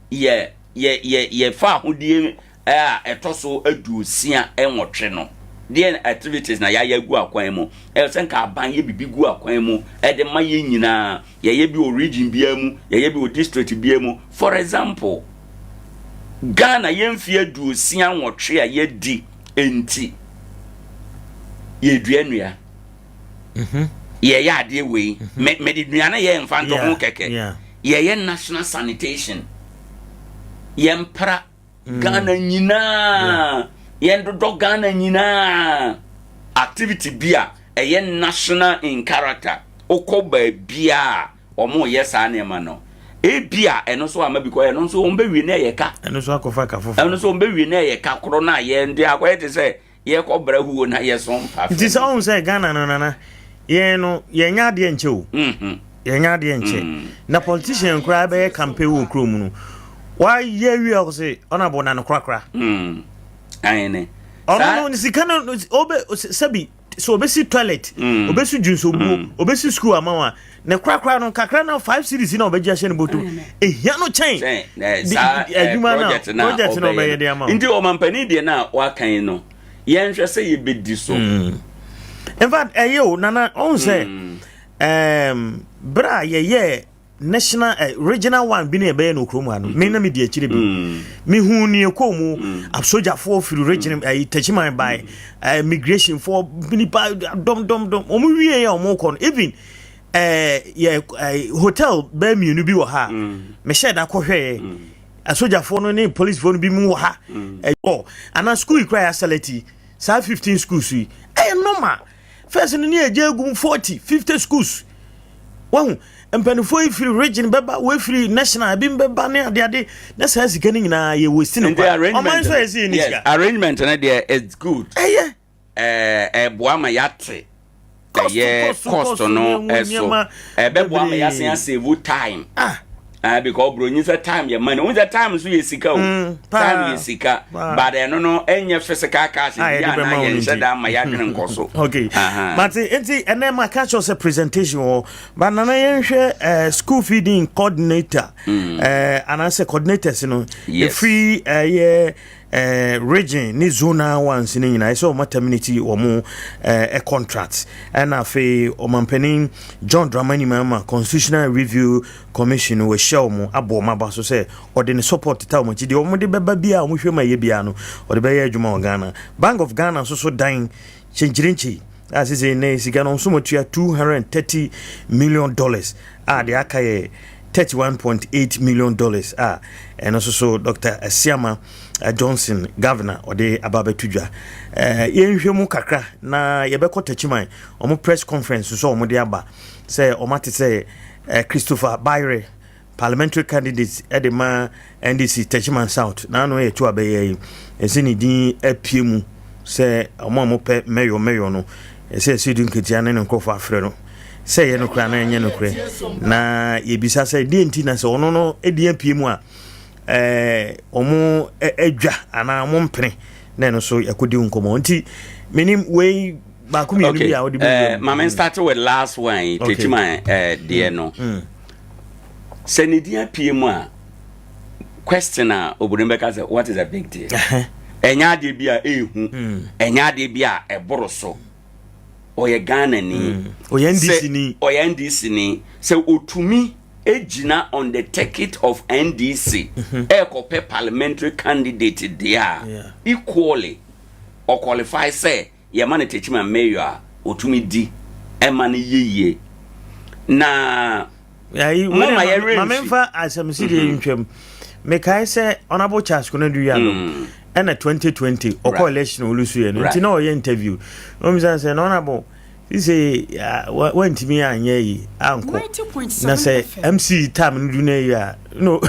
yɛ yɛ yɛ yɛfa ahodie a ɛtɔ so 68 no deɛ, activities na yɛayɛ agu akwan mu. Ɛyɛ sɛ nka aban yɛ bibi gu akwan mu ɛde ma yɛn nyinaa. Yɛyɛ bi wɔ region biara mu, yɛyɛ bi wɔ district biara mu. For example, Ghana yɛmfie 68 a yɛdi nti yɛdua nnua, yɛyɛ adeɛ wei. Mede nnuane yɛ mfa nto ho kɛkɛ. Yɛyɛ national sanitation, yɛmpra Ghana nyinaa, yɛndodɔ Ghana nyinaa. Activity bi a ɛyɛ national in character, wokɔ baabia a ɔmo yɛ saa nneɛma no, ebi a ɛno nso ama bi kɔ, ɛno nso wɔn bɛwie na ɛyɛ ka. Ɛno nso akɔfa ka foforɔ. Ɛno nso wɔn bɛwie na ɛyɛ ka korɔ na yɛn de akɔyɛ te sɛ yɛkɔ brɛ huo na yɛso mpa. Nti sɛ ɔhu sɛ Ghana no, nana, yɛn no yɛnyɛ adeɛ nkyɛ o. Yɛnyɛ adeɛ nkyɛ na politician koraa bɛyɛ campaign wɔ kurom no, wayɛ wie a ɔsɛ ɔnabɔ na no korakora. Ayene. Ɔno no ne sika no ɔbɛ sɛbi sɛ ɔbɛsi toilet, ɔbɛsi dwonsobuo, ɔbɛsi school ama wa ne korakora no kakra na 5 cedis na ɔbɛgye ahyɛ ne bɔtɔ ehia no kyɛn kyɛn saa adwuma na project na project na ɔbɛyɛ ɔbɛyɛ de no. ama wo. Nti ɔmampanin deɛ no a wakan no, yɛnhwɛ sɛ yɛbɛdi so. In fact, ɛyɛ o, nana, ɔn sɛ berɛ a yɛyɛ national regional one bi na yɛbɛyɛ no kurom ha no, me na medi akyire bi. Mehu ne ɛkɔɔ mu, asogyafoɔ firi region ɛyi Takyiman bae, migrationfoɔ, nipa dɔm dɔm dɔm. Ɔmo wie a ɔmo kɔ no, even yɛ hotel bɛɛ mmienu bi wɔ ha a mehyɛ da kɔhwɛɛ asogyafoɔ no ne policefoɔ no bi mu wɔ ha. Ɛyɔ anaa school yi koraa yɛ asalati saa 15 schools yi, ɛyɛ normal. First no ne yɛgye egum 40 50 schools. Wahu mpanimfoɔ yi firi region bɛba, wɔfiri national ebi bɛba ne adeade na saa sika no nyinaa yɛ waste no Nti kwa. arrangement Ɔman nso yɛ sɛ yɛ ni yes, sika. Arrangement no deɛ, it's good. Ɛyɛ. Ɛboa ma yɛate Cost, ɛyɛ cost, cost cost, no ne ɛso nneɛma ɛbɛboa ma bebree. yɛasen asave time. Ah. Because broni sɛ time yɛ money. Wohu sɛ time nso yɛ sika o. Paa. Time yɛ sika. Paa. But ɛno no ɛnyɛ physical cash Ah, bi yɛde a bɛma na wo no yɛnhyɛ nti. da ma yɛadwene nkɔ so. Okay. Aha. Mate, nti ɛnɛ ma ka kyerɛ sɛ presentation wɔ ba. Nana, yɛnhwɛ school feeding coordinator anaasɛ coordinators no. Ɛfiri ɛyɛ region ne zonal ones no nyinaa, ɛsɛ ɔma terminate wɔn contract. Ɛna afei ɔmampanin John Dramani Mahama, Constitutional Review Commission wɔahyia wɔn abɔ wɔn aba so sɛ ɔde ne support ta wɔn akyi deɛ wɔn de bɛba bi a wɔn hwɛ mu a ɛyɛ biara no, ɔde bɛyɛ adwuma wɔ Ghana. Bank of Ghana nso so dan kyɛnkyerɛnkyɛn a sese ne sika no nso matua $230 million a deɛ aka yɛ $31.8 million a ɛno nso so Dr Asiama Johnson, governor, ɔde aba abɛto dwa. Yɛnhwɛ mu kakra na yɛbɛkɔ Takyiman. Ɔmo press conference nso a ɔmo de aba sɛ ɔmo ate sɛ Christopher Bayre, parliamentary candidate ɛde ma NDC Techiman South, n'ano yɛ to abɛyɛ yi, ɛsɛ ne din apue mu sɛ ɔmo a mopɛ mɛyɔ mɛyɔ no, ɛsɛ ɛsɛ du nketewa ne ne nkurɔfoɔ afrɛ no sɛ ɛyɛ nokorɛ anaa ɛnyɛ nokorɛ. Na yɛbisa sɛ deɛ nti na sɛ ɔno no ɛdi apue mu a ɔmo adwa anaa ɔmo mpene. Na ɛno so yɛakɔdi ho nkɔmmɔ. Nti menim wei baako mmienu bi a wode bɛwura mu. Ma me start with last one yi, Techiman deɛ no. Sɛ ne din apue mu a, question a oburoni bɛka sɛ, "What is the big deal?" Ɛnyɛ adeɛ bi a ɛɛhu, ɛnyɛ adeɛ bi a ɛboro so. Ɔyɛ Ghana ni. Ɔyɛ NDC ni. Ɔyɛ NDC ni. Sɛ otumi gyina on the ticket of NDC ɛɛkɔpɛ parliamentary candidate deɛ a, equally ɔqualify sɛ yɛma no Techiman mayor a, otumi di ɛma no yie na moma yɛwerɛ. Ma memfa asɛm si deɛ ntwam. Mekae sɛ Honorable Charles Konadu Yiadom ɛna 2020 ɔkɔ election ɔlose yɛ no, nti na ɔyɛ interview na ɔmisa sɛ, na Honorable sise wantumi anyɛ yi ankɔ na sɛ MC time no du no yi a, no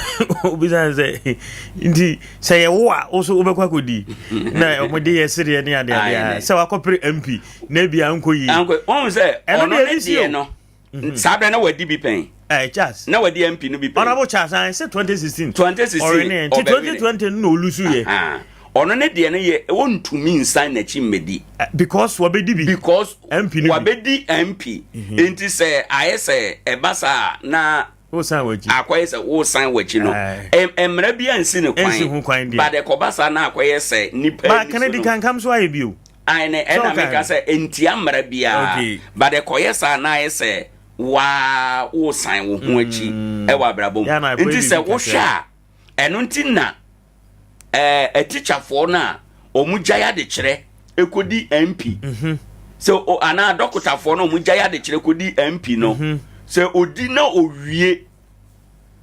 obisa sɛ, nti sɛ yɛwo a, wo so wobɛkɔ akɔdi na ɔmode yɛ sereɛ ne adeadeɛ sɛ wakɔpere MP na bia nkɔ yi. Ɔhu sɛ ɔno ne deɛ no, saa berɛ na wadi bi pɛn. Charles. Na wadi MP no bi pɛn. Honorable Charles an sɛ 2016. 2016. Ɔrene nti 2020 no na ɔlose yɛ. Ɔno ne deɛ no yɛ wɔntumi nsan n'akyi mmɛdi. Because wabɛdi bi. Because MP no bi. Wabɛdi MP, nti sɛ ayɛ sɛ ɛba saa na wosan w'akyi. Akɔyɛ sɛ wosan w'akyi no, mmerɛ bi ansi ne kwan. Ɛnsi ho kwan deɛ. But ɛkɔba saa na akɔyɛ sɛ nipa ba Kennedy Kankam so ayɛ bio. Ayɛ ɛna meka sɛ ntia mmerɛ biara, but ɛkɔyɛ saa na ayɛ sɛ waa wosan wo ho akyi ɛwɔ abrabɔ mu. Nti sɛ wohwɛ a, ɛno nti na ɛtikyafoɔ no a wɔn gyae adekyerɛ ekodi MP sɛ anaa dɔkotafoɔ no a wɔn gyae adekyerɛ kodi MP no, sɛ odi na owie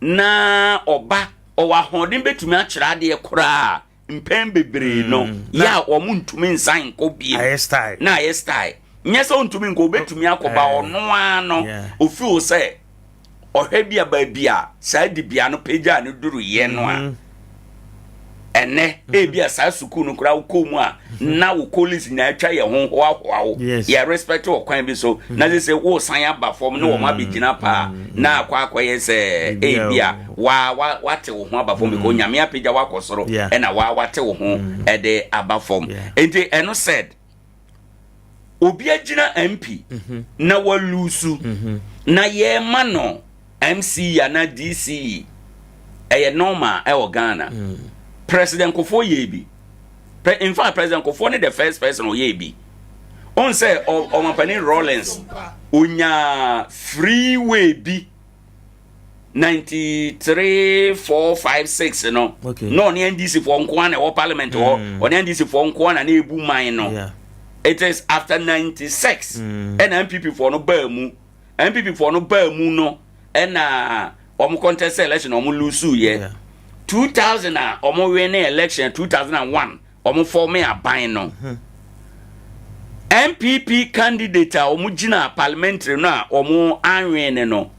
na ɔba, ɔwɔ ahoɔden bɛtumi akyerɛ adeɛ koraa, mpɛn bebree no yɛ a wɔn ntumi nsan nkɔ bie. Ayɛ style. Na ayɛ style, nyɛ sɛ ɔntumi nkɔ, obɛtumi akɔba. Ɔno ara no ofi wo sɛ ɔhwɛ bi a baabi a saa dibea no pagya no duru yɛ no a, ɛnɛ ebi a saa sukuu no koraa wokɔ mu a, na wo colleagues nyinaa atwa yɛn ho hoahoa wo, yɛ respect wɔ kwan bi so, na sɛ wosan aba fam ne wɔn abɛgyina paa na akɔ akɔyɛ sɛ ebi a wa wa wate wo ho aba fam, because Nyame apagya wakɔ soro ɛna wa wate wo ho ɛde aba fam. Nti ɛno said, obi agyina MP na walose na yɛma no MCE anaa DCE, ɛyɛ normal ɛwɔ Ghana. President Kufuor yɛ bi. In fact, President Kufuor ne the first person ɔyɛ bi. Ɔn sɛ ɔmampanin Rawlings onya freeway bi 93 4 5 6 no na ɔne NDC foɔ nko ara na ɛwɔ parliament hɔ, ɔne NDC foɔ nko ara na na ebu man no. It is after 96 ɛna NPP foɔ no baa mu. NPP foɔ no baa mu no, ɛna wɔn contest election, wɔn lose yɛ. 2000 a wɔn win ne election, 2001 wɔn form aban no, NPP candidate a wɔn gyina parliamentary no a wɔn anwin ne no,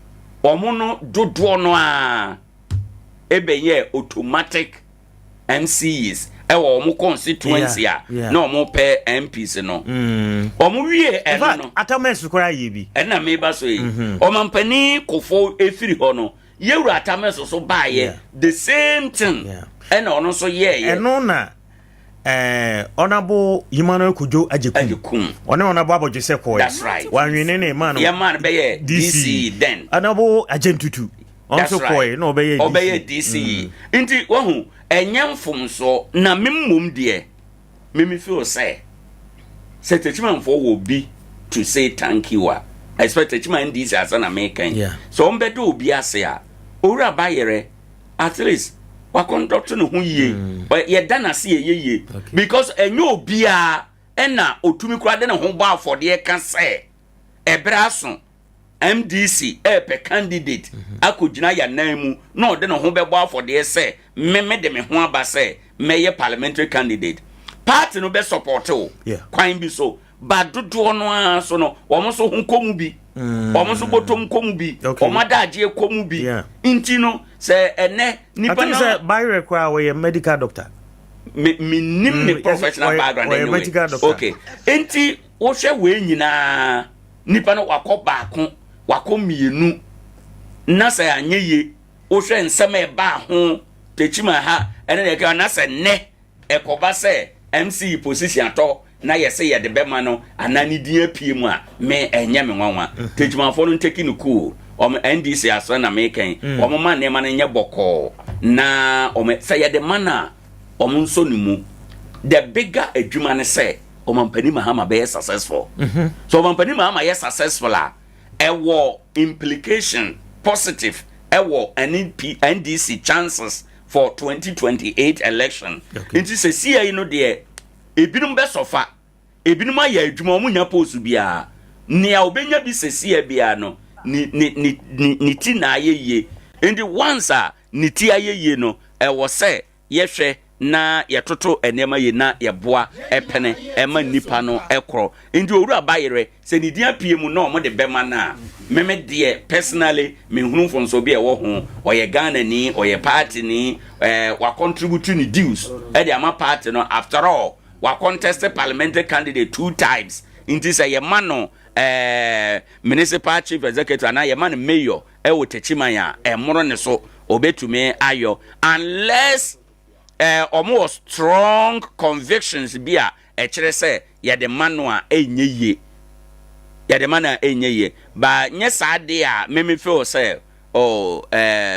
wɔn no dodoɔ no a ebɛyɛ automatic MCEs ɛwɔ wɔn constituency a na wɔn pɛ MPs no. Wɔn wie ɛno no. Atta Mills koraa yɛ bi. Ɛna meba so yi, ɔmampanin Kufuor efiri hɔ no, yɛwura Atta Mills so baayɛ, the same thing ɛna ɔno nso yɛɛyɛ. Ɛno na Honorable Emmanuel Kojo Agyekum. Agyekum. Ɔne Honorable Abɔdwesɛ kɔɛ. That's right. Wanwene ne ma no. Yɛ maa no bɛyɛ DCE then. Honorable Agyentutu ɔno nso kɔɛ na ɔbɛyɛ DC. Ɔbɛyɛ DCE. Nti wahu, ɛnyɛ mfomsoɔ na me mmom deɛ mimi feel sɛ Techimanfoɔ wɔ bi to say thank you a, expect Techiman NDC asa na meka yi sɛ wɔn bɛda obi ase a, Owura Bayerɛ at least waconduct ne ho yie. Yɛda n'ase, yɛ yie, because ɛnyɛ obiara ɛna otumi kura de ne ho bɔ afɔdeɛ ka sɛ ɛbrɛ aso MDC ɛɛpɛ candidate akɔgyina yɛn mu na ɔde ne ho bɛbɔ afɔdeɛ sɛ mmemme de me ho aba sɛ mɛyɛ parliamentary candidate. Party no bɛ support o kwan bi so ba dodoɔ no ara so no, wɔn nso ho kɔ mu bi, wɔn nso bɔtɔm kɔ mu bi, wɔn adagyeɛ kɔ mu bi. Nti no sɛ ɛnɛ nipa na sɛ Bayerɛ koraa wɔyɛ medical doctor. Me nim ne professional background anyway. Okay, nti wohwɛ wei nyinaa, nipa no wakɔ baako, wakɔ mmienu na sɛ anyɛ yie, wohwɛ nsɛm a ɛbaa ho Techiman ha ɛne deɛ ɛka na sɛ nnɛ ɛkɔba sɛ MCE position atɔ na yɛsɛ yɛde bɛma no anaa ne din apue mu a, me ɛnyɛ me nwanwa. Techimanfoɔ no ntake no cool. Ɔmo NDC asɛ na mekɛn, ɔmo ma nneɛma no nyɛ bɔkɔɔ na ɔmo sɛ yɛde ma no a, ɔmo nso ne mu. The bigger adwuma ne sɛ Ɔmampanin Mahama bɛyɛ successful. So Ɔmampanin Mahama yɛ successful a, ɛwɔ implication positive ɛwɔ NP, NDC chances for 2028 election. Nti sɛ sia yi no deɛ, ebinom bɛsɔfa, ebinom ayɛ adwuma, ɔmo nya post biara. Nea obenya bi sɛsia biara no, ne ti na ayɛ yie. Nti once a ne ti ayɛ yie no, ɛwɔ sɛ yɛhwɛ na yɛtoto nneɛma yie na yɛboa ɛpɛnɛ ɛma nipa no ɛkorɔ. Nti Owura Bayerɛ, sɛ ne din apue mu na ɔmo de bɛma no a, meme deɛ, personally, mehunu mfonso bi a ɛwɔ ho. Ɔyɛ Ghana ni, ɔyɛ party ni, wacontribute ne dues ɛde ama party no. After all, wacontest parliamentary candidate two times. Nti sɛ yɛma no municipal chief executive anaa yɛma no mayor ɛwɔ Techiman a, ɛmoro ne so, obetumi ayɔ, unless ɔmo wɔ strong convictions bi a ɛkyerɛ sɛ yɛde ma no a ɛnyɛ yie, yɛde ma no a ɛnyɛ yie. Ba nyɛ saa deɛ a, meme feel sɛ, oh,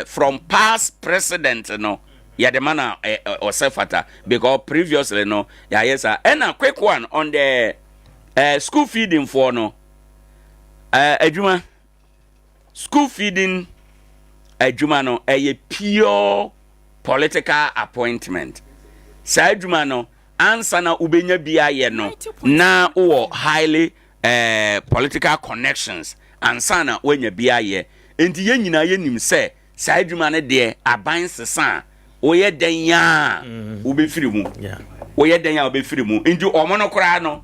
from past president no, yɛde ma no a ɔsɛ fata, because previously no yɛayɛ saa. Ɛna quick one on the school feeding foɔ no adwuma, school feeding adwuma no, ɛyɛ pure political appointment. Saa adwuma no, ansa na wobɛnya bi ayɛ no, na wowɔ highly political connections ansa na woanya bi ayɛ. Nti yɛn nyinaa yɛnim sɛ saa adwuma no deɛ, aban sesa a, woyɛ dɛn a wobɛfiri mu. Woyɛ dɛn a wobɛfiri mu. Nti ɔmo no koraa no,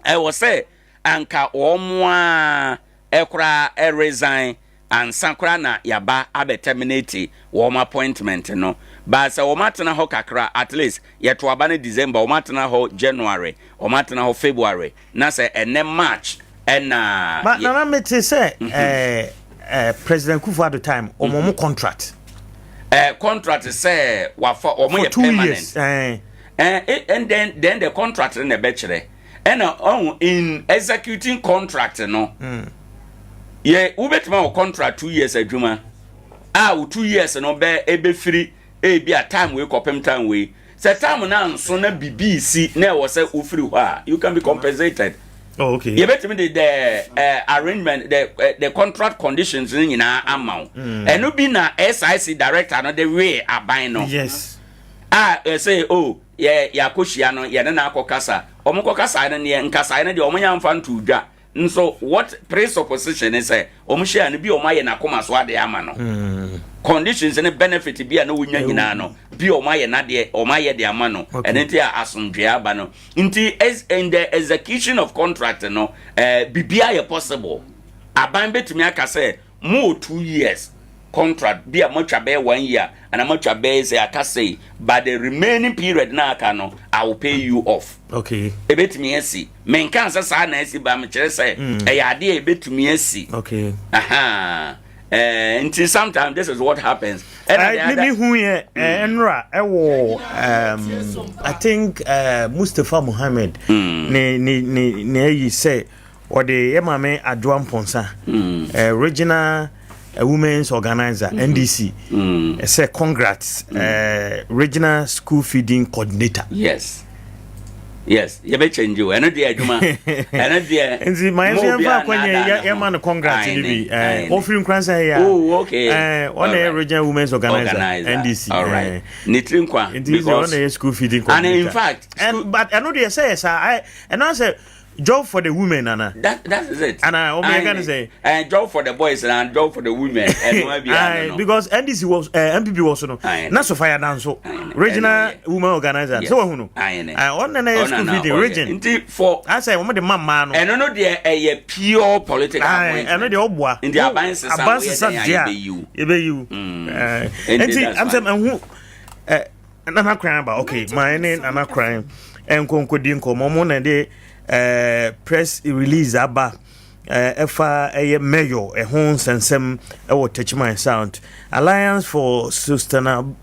ɛwɔ sɛ anka wɔn a ɛkoraa ɛresign ansa koraa na yaba abɛ terminate wɔn appointment no. But sɛ wɔn atena hɔ kakra, at least yɛto aba no December, wɔn atena hɔ January, wɔn atena hɔ February, na sɛ ɛnɛ March ɛna. But Nana, mete sɛ President Kufuor time, ɔmo mo contract. Contract sɛ wafa wɔn for yɛ 2 permanent. years. And then the contract no na ɛbɛkyerɛ. Ɛna ɔho in executing contract no, yɛ wobɛtumi awɔ contract 2 years adwuma a, wo 2 years no bɛ ebɛfiri ebi a time wei kɔpem time wei. Sɛ time na nso na bibi si na ɛwɔ sɛ wofiri hɔ a, you can be compensated. Yɛbɛtumi de the arrangement, the contract conditions no nyinaa ama wo. Ɛno bi na SIC director no de wee aban no. A ɛsɛ o yɛ yɛakɔhyia no, yɛne no akɔ kasa. Ɔmo kɔ kasa no neɛ nkasaeɛ no deɛ, ɔmo nya mfa nto dwa nso. What presupposition ne sɛ ɔmo hyia no bi, ɔmo ayɛ n'akoma so adeɛ ama no, conditions ne benefit bi a na wonya nyinaa no bi, ɔmo ayɛ n'adeɛ, ɔmo ayɛ de ama no. Ɛno nti a asomdwee aba no. Nti in the execution of contract no, biribiara yɛ possible. Aban bɛtumi aka sɛ mo wɔ 2 years contract bi a, moatwa bɛyɛ one year ana moatwa bɛyɛ sɛ aka sei, but the remaining period na aka no, I will pay you off. Ebɛtumi asi. Menka sɛ saa na asi ba, mekyerɛ sɛ ɛyɛ adeɛ a ebɛtumi asi. Aha. Nti sometimes this is what happens. Ɛna the Me other me hu yɛ ɛnora ɛwɔ I think Mustapha Muhammed ne ayi sɛ ɔde yɛ maame Adwoa Mponsa, regional women's organizer NDC, sɛ congrats, regional school feeding coordinator. Yes, yɛbɛkyɛngye o. Ɛno deɛ, adwuma ɛno deɛ. Nti ma yɛn nso mo yɛmfa obiara akɔnyɛ naadaa ne yɛma ho. no congrats no bi. Aye, aye. Ɔfiri Nkoransa yi a. Oh, okay. Ɔna yɛ regional women's organizer, Organizer. NDC. All right. Ne tiri nkwa. Nti sɛ ɔna yɛ school feeding And coordinator. in fact, And but ɛno deɛ, sɛ yɛ saa ɛno sɛ job for the women ana. That is it. Ana, ɔmo yɛ ka ne sɛ? Job for the boys and job for the women. Ɛno abi Aye, ano no. because NDC was NPP was so no Aye. na Sofa Danso Aye. regional Ɛno yɛ. women organizer. Yes. Sɛ wahu no. Aye, ne. Aye, ɔno na yɛ Ɔna school na feeding ɔyɛ. region. Nti for asɛ wɔn de ma mmaa no. Ɛno no deɛ, ɛyɛ pure political Aye, appointment. ɛno deɛ ɔboa. Nti aban sesa, aban woyɛ sesa dɛn a, deɛ a, yɛbɛyi wo. yɛbɛyi wo. Nti Nti that's am sɛ fine. ɛho Nana Kran aba. Okay, maa ne Nana Kran nkonkodi nkɔmɔ. Ɔmo na de press release aba ɛfa ɛyɛ mayor ɛho nsɛnsɛm ɛwɔ Techiman South. Alliance for Sustainable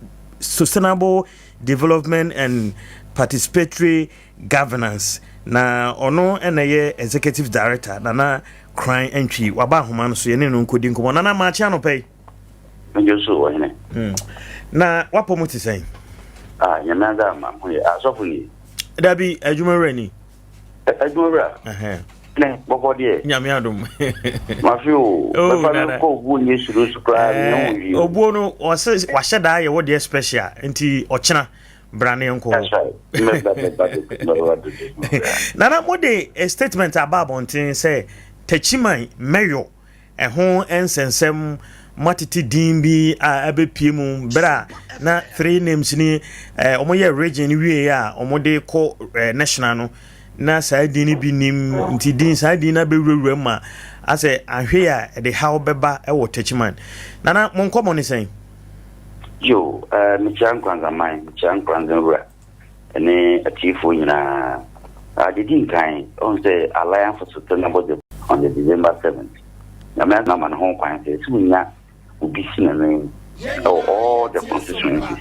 Sustainable Development and Participatory Governance, na ɔno na ɛyɛ Executive Director. Nana Kran Antwi waba ahoma no so, yɛne no nkɔdi nkɔmmɔ. Nana, maakye anɔpa yi. Megye so, ɔhene. Na wapɔ mu te sɛn? Ah, Nyame ada ma ho yɛ. Asɔfo ni? Dabi, adwuma wura ni. Adwuma wura? Ne bɔkɔ deɛ? Nyame adom. Mafe o. Oh, bɛfa me kɔ obuo nyɛ suro so koraa ne ho wie. Obuo no, ɔsɛ wahyɛ daa yɛ wɔ deɛ special, nti ɔkyena bra ne nkɔ. That's right. Nana, mode a statement aba abɔnten sɛ Takyiman mɛyɔ ɛho nsɛnsɛm, moatete din bi a ɛbɛpie mu berɛ a na three names ni wɔyɛ region no wie a wɔde kɔ national no, na saa din no bi nim, nti din saa din no abɛwurawura mu a asɛ ahwɛ a ɛde haw bɛba wɔ Takyiman. Nana, mo nkɔmmɔ ne sɛn? Yo, mekyia Nkranzaman, mekyia Nkranza wura ne atiefoɔ nyinaa. Deɛ di nkan, ɔhu sɛ Alliance for Sustainable Development on the December 7th, Nyame ama ne ho kwan sɛ wonya obi si n'anan ɛwɔ all the constituencies,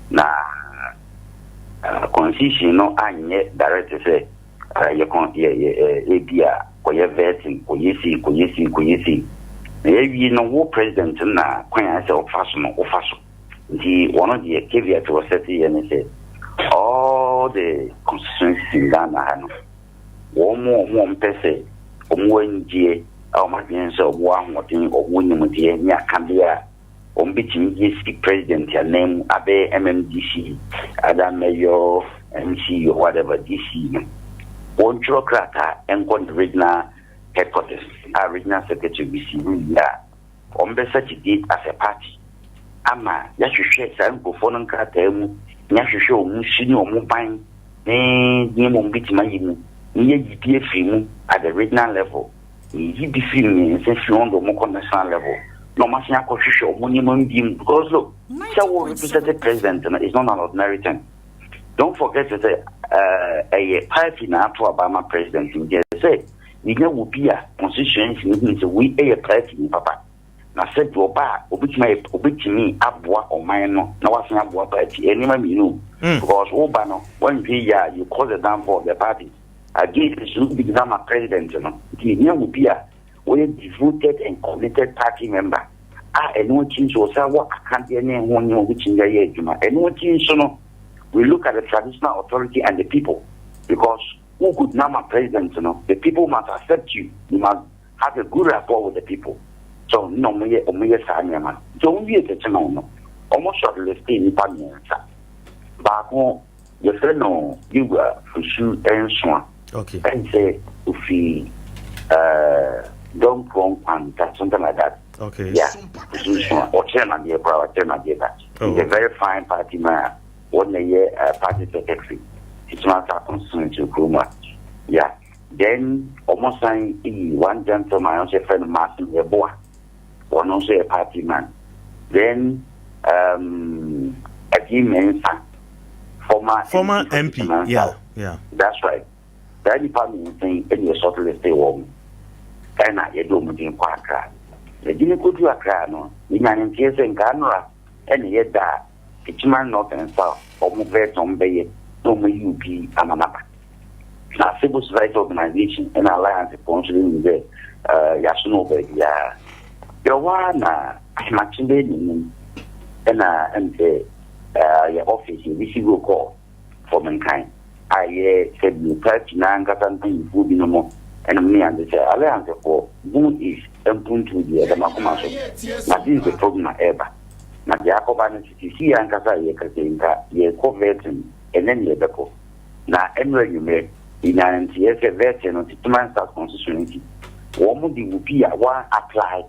na constitution no anyɛ direct sɛ yɛ yɛ yɛ ebi a kɔyɛ vetting, kɔyɛ sei, kɔyɛ sei, kɔyɛ sei, na yɛawie no, wo president no na kwan a sɛ ɔfa so no wofa so. Nti wɔn deɛ, caveat wɔ sɛte yɛ ne sɛ all the constituencies in Ghana ha no, wɔn mu wɔn a wɔpɛ sɛ wɔn wɔ anigyeɛ a wɔn adwene sɛ wɔn wɔ ahoɔden, wɔn wɔ nimdeɛ ne akadeɛ a wɔn bɛtumi de asi president anan mu abɛyɛ MMDC, either mayor, MC or whatever DC no, wɔntwerɛ krataa nkɔ ne regional headquarters a regional secretary receive wie a, wɔn bɛ date as a party ama yɛahwehwɛ saa nkurɔfoɔ no nkrataa mu na yɛahwehwɛ wɔn su ne wɔn ban ne nneɛma wɔn bɛtumi ayɛ mu na yɛayi bi afiri mu at the regional level. Na yɛyi bi firi 3 firi wɔn de wɔn kɔ national level na wɔn asan akɔhwehwɛ wɔn nneɛma bi mu, because look, sɛ wo represent president no is not an ordinary thing. Don't forget sɛ ɛyɛ party na ato aba ama president, nti sɛ yɛnya wɔ bi a constituency no hu sɛ wei ɛyɛ party ni papa, na sɛ deɛ ɔba a obetumi ayɛ, obetumi aboa ɔman no na wasan aboa party. Nneɛma mmienu, because woba no wɔnhwɛ yie a, you cause the downfall of the party. Again nso bi gyina ma president no, nti yɛnya wɔ bi a wɔyɛ devoted and committed party member a ɛno akyi nso ɔsan wɔ akadeɛ ne ho nneɛma obetumi de ayɛ adwuma. Ɛno akyi nso no, we look at the traditional authority and the people, because who could nama president no, the people must accept you, you must have a good rapport with the people. So na ɔmo yɛ saa nneɛma no. Nti ɔmo wie Tɛkyɛman no, ɔmo shortlist nipa 3. Baako yɛfrɛ no Yewura Fusu Nsoa. Ɛn sɛ ofi Dɔnkorɔ Nkwanta, something like that. Yeah, Fusu Nsoa, ɔkyerɛ nadeɛ koraa, ɔkyerɛ nadeɛ da. He's a very fine party man a wɔn na yɛ party secretary Techiman South constituency kurom a. Yeah, then ɔmo san yi one gentleman a ɔno nso yɛfrɛ no Martin Yeboah, ɔno nso yɛ party man. Then Adi Mensah, former former MP for MP. Techiman South. That's right. Saa nipa 3 yi ɛna yɛ shortlist wɔn, ɛna yɛde wɔn din kɔ Accra. Yɛde ne kɔdu Accra no, yɛnya ne nteɛ sɛ nka anora ɛna yɛda Techiman North and South wɔn vet, wɔn bɛyɛ na wɔn ayi obi ama naba, na civil society organisation ɛna alliance foɔ nso de nim sɛ yɛaso no wɔ baabiara. Yɛwɔ a na ahemakye bɛyɛ n'anim ɛna ɛm sɛ yɛ office yɛ receive call from Nkan a yɛ sɛ bio party na ankasa mpanyinfoɔ bi no mo ɛnum ne ade sɛ alliance foɔ Bono East mpuntu deɛ ɛda makoma so, na this is the problem a ɛreba. Na deɛ akɔba no sisi si yɛ ankasa a yɛkasa yi, nka yɛkɔ vetting ɛnɛ ne yɛbɛkɔ, na ɛnura nwummerɛ yɛnya nteɛ sɛ vetting no, Techiman South constituency, wɔn mo de obi a wɔn apply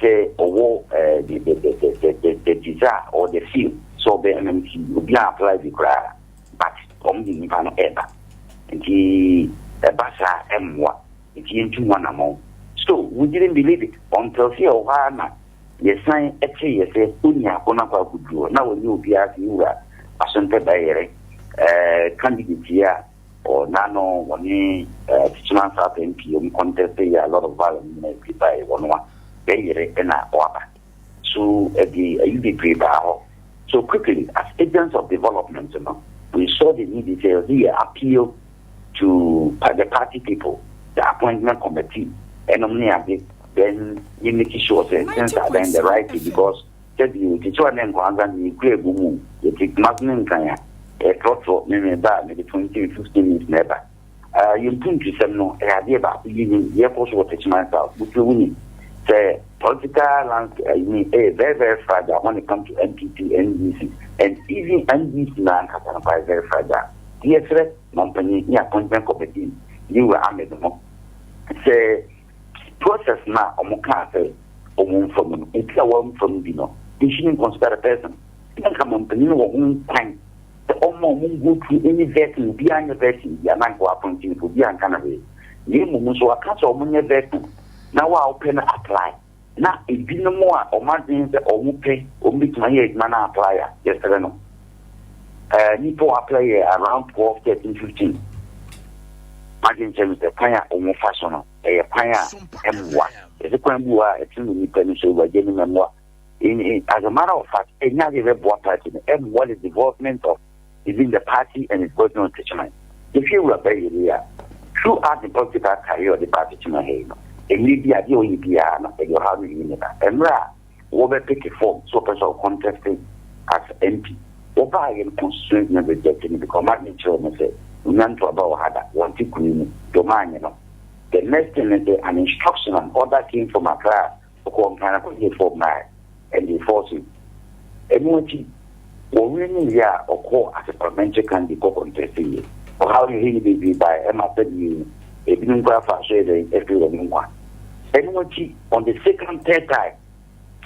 sɛ ɔwɔ the desire or the feel sɛ ɔbɛ MMC, obi a apply bi koraa, but wɔn de nipa no ɛɛba, nti ɛba saa ɛmmoa, nti yɛntu ho anammɔn. So we didn't believe it until sɛ ɛwɔ hɔ a na yɛsan ɛte yɛ sɛ oni ako no akɔ akɔduru hɔ na wɔnyɛ obiara sɛ yɛwura Asompɛ Bɛyɛrɛ candidate yi a ɔna no wɔne Techiman South MP wɔn contest yɛ, a lot of violence nyinaa bi baeɛ, wɔn a bɛyɛrɛ ɛna ɔaba so ɛde ayi bebree baa hɔ. So quickly, as agents of development no, we saw the need sɛ yɛde yɛ appeal to the party people, the appointment committee, ɛnom ne ade, then yɛ make sure sɛ things are done the right way because sɛbi tikyiwa ne nkwansa ne yɛkura egu mu, yɛte Kumasi ne Nkran a, ɛtrɔtrɔ me me ba a mede 20 15 minutes na ɛba. Yɛn mpuntusɛm no ɛyɛ adeɛ baako yi nim yɛkɔ so wɔ Techiman South. Butuo wunim sɛ political landscape ɛyi ɛyɛ very very fragile when it comes to NPP, NDC and even NDC na ankasa no quite very fragile. Yɛsrɛ mampanyin ne appointment committee Yewura Ahmed mo sɛ process na ɔmo kaa sɛ ɔmo nfa mu no, ebi a wɔmfa mu bi no, they shouldn't consider the person. Na nka mampanyin wɔ ho kwan sɛ ɔmo a ɔmo go through any vetting, obiara nyɛ vetting bi ananka wɔ appointing fo obiara nka na hwee, na emu nso waka sɛ ɔmo nyɛ vetting na wo a wopɛ no apply, na ebinom a ɔmo adwene sɛ ɔmo pɛ ɔmo bituma yɛ adwuma na apply a, yɛsrɛ no, nipa wɔ apply yɛ around 12, 13, 15. Madwene kyerɛ me sɛ kwan a ɔmo fa so no ɛyɛ kwan a ɛmmoa. Yɛsɛ kwan bi wɔ a ɛtene wɔ nipa no so awuragye no mɛmmoa. As a matter of fact, ɛnya de bɛboa party no, ɛmmoa the development of even the party and its working on Techiman. Yɛhwɛ Wura Bɛyere a, throughout the political career ɔde ba Techiman ha yi no, ɛnyɛ bi adeɛ ɔyɛ biara no ɛde ɔhaw no yi ne ba. Mmerɛ a wɔbɛpick form so wɔpɛ sɛ ɔcontest as MP, wɔbaa yɛ no, constituency no reject no because ɔma ne kyerɛ wɔn sɛ onya ntoaba wɔ ha da, wɔnte kuro mu de ɔma anyɛ no. The next thing is an instruction, an order came from Accra, ɔkɔ Nkran akɔgye form naa and they force him. Ɛno akyi wɔwe ne yɛ a ɔkɔ as a parliamentary candidate kɔ contest yɛ, ɔhaw ne hɛ ne bebree ba ɛma sɛdeɛ ebinom koraa fa so yɛ dɛ ɛfiri wɔn nkwa. Ɛno akyi, on the second, third time,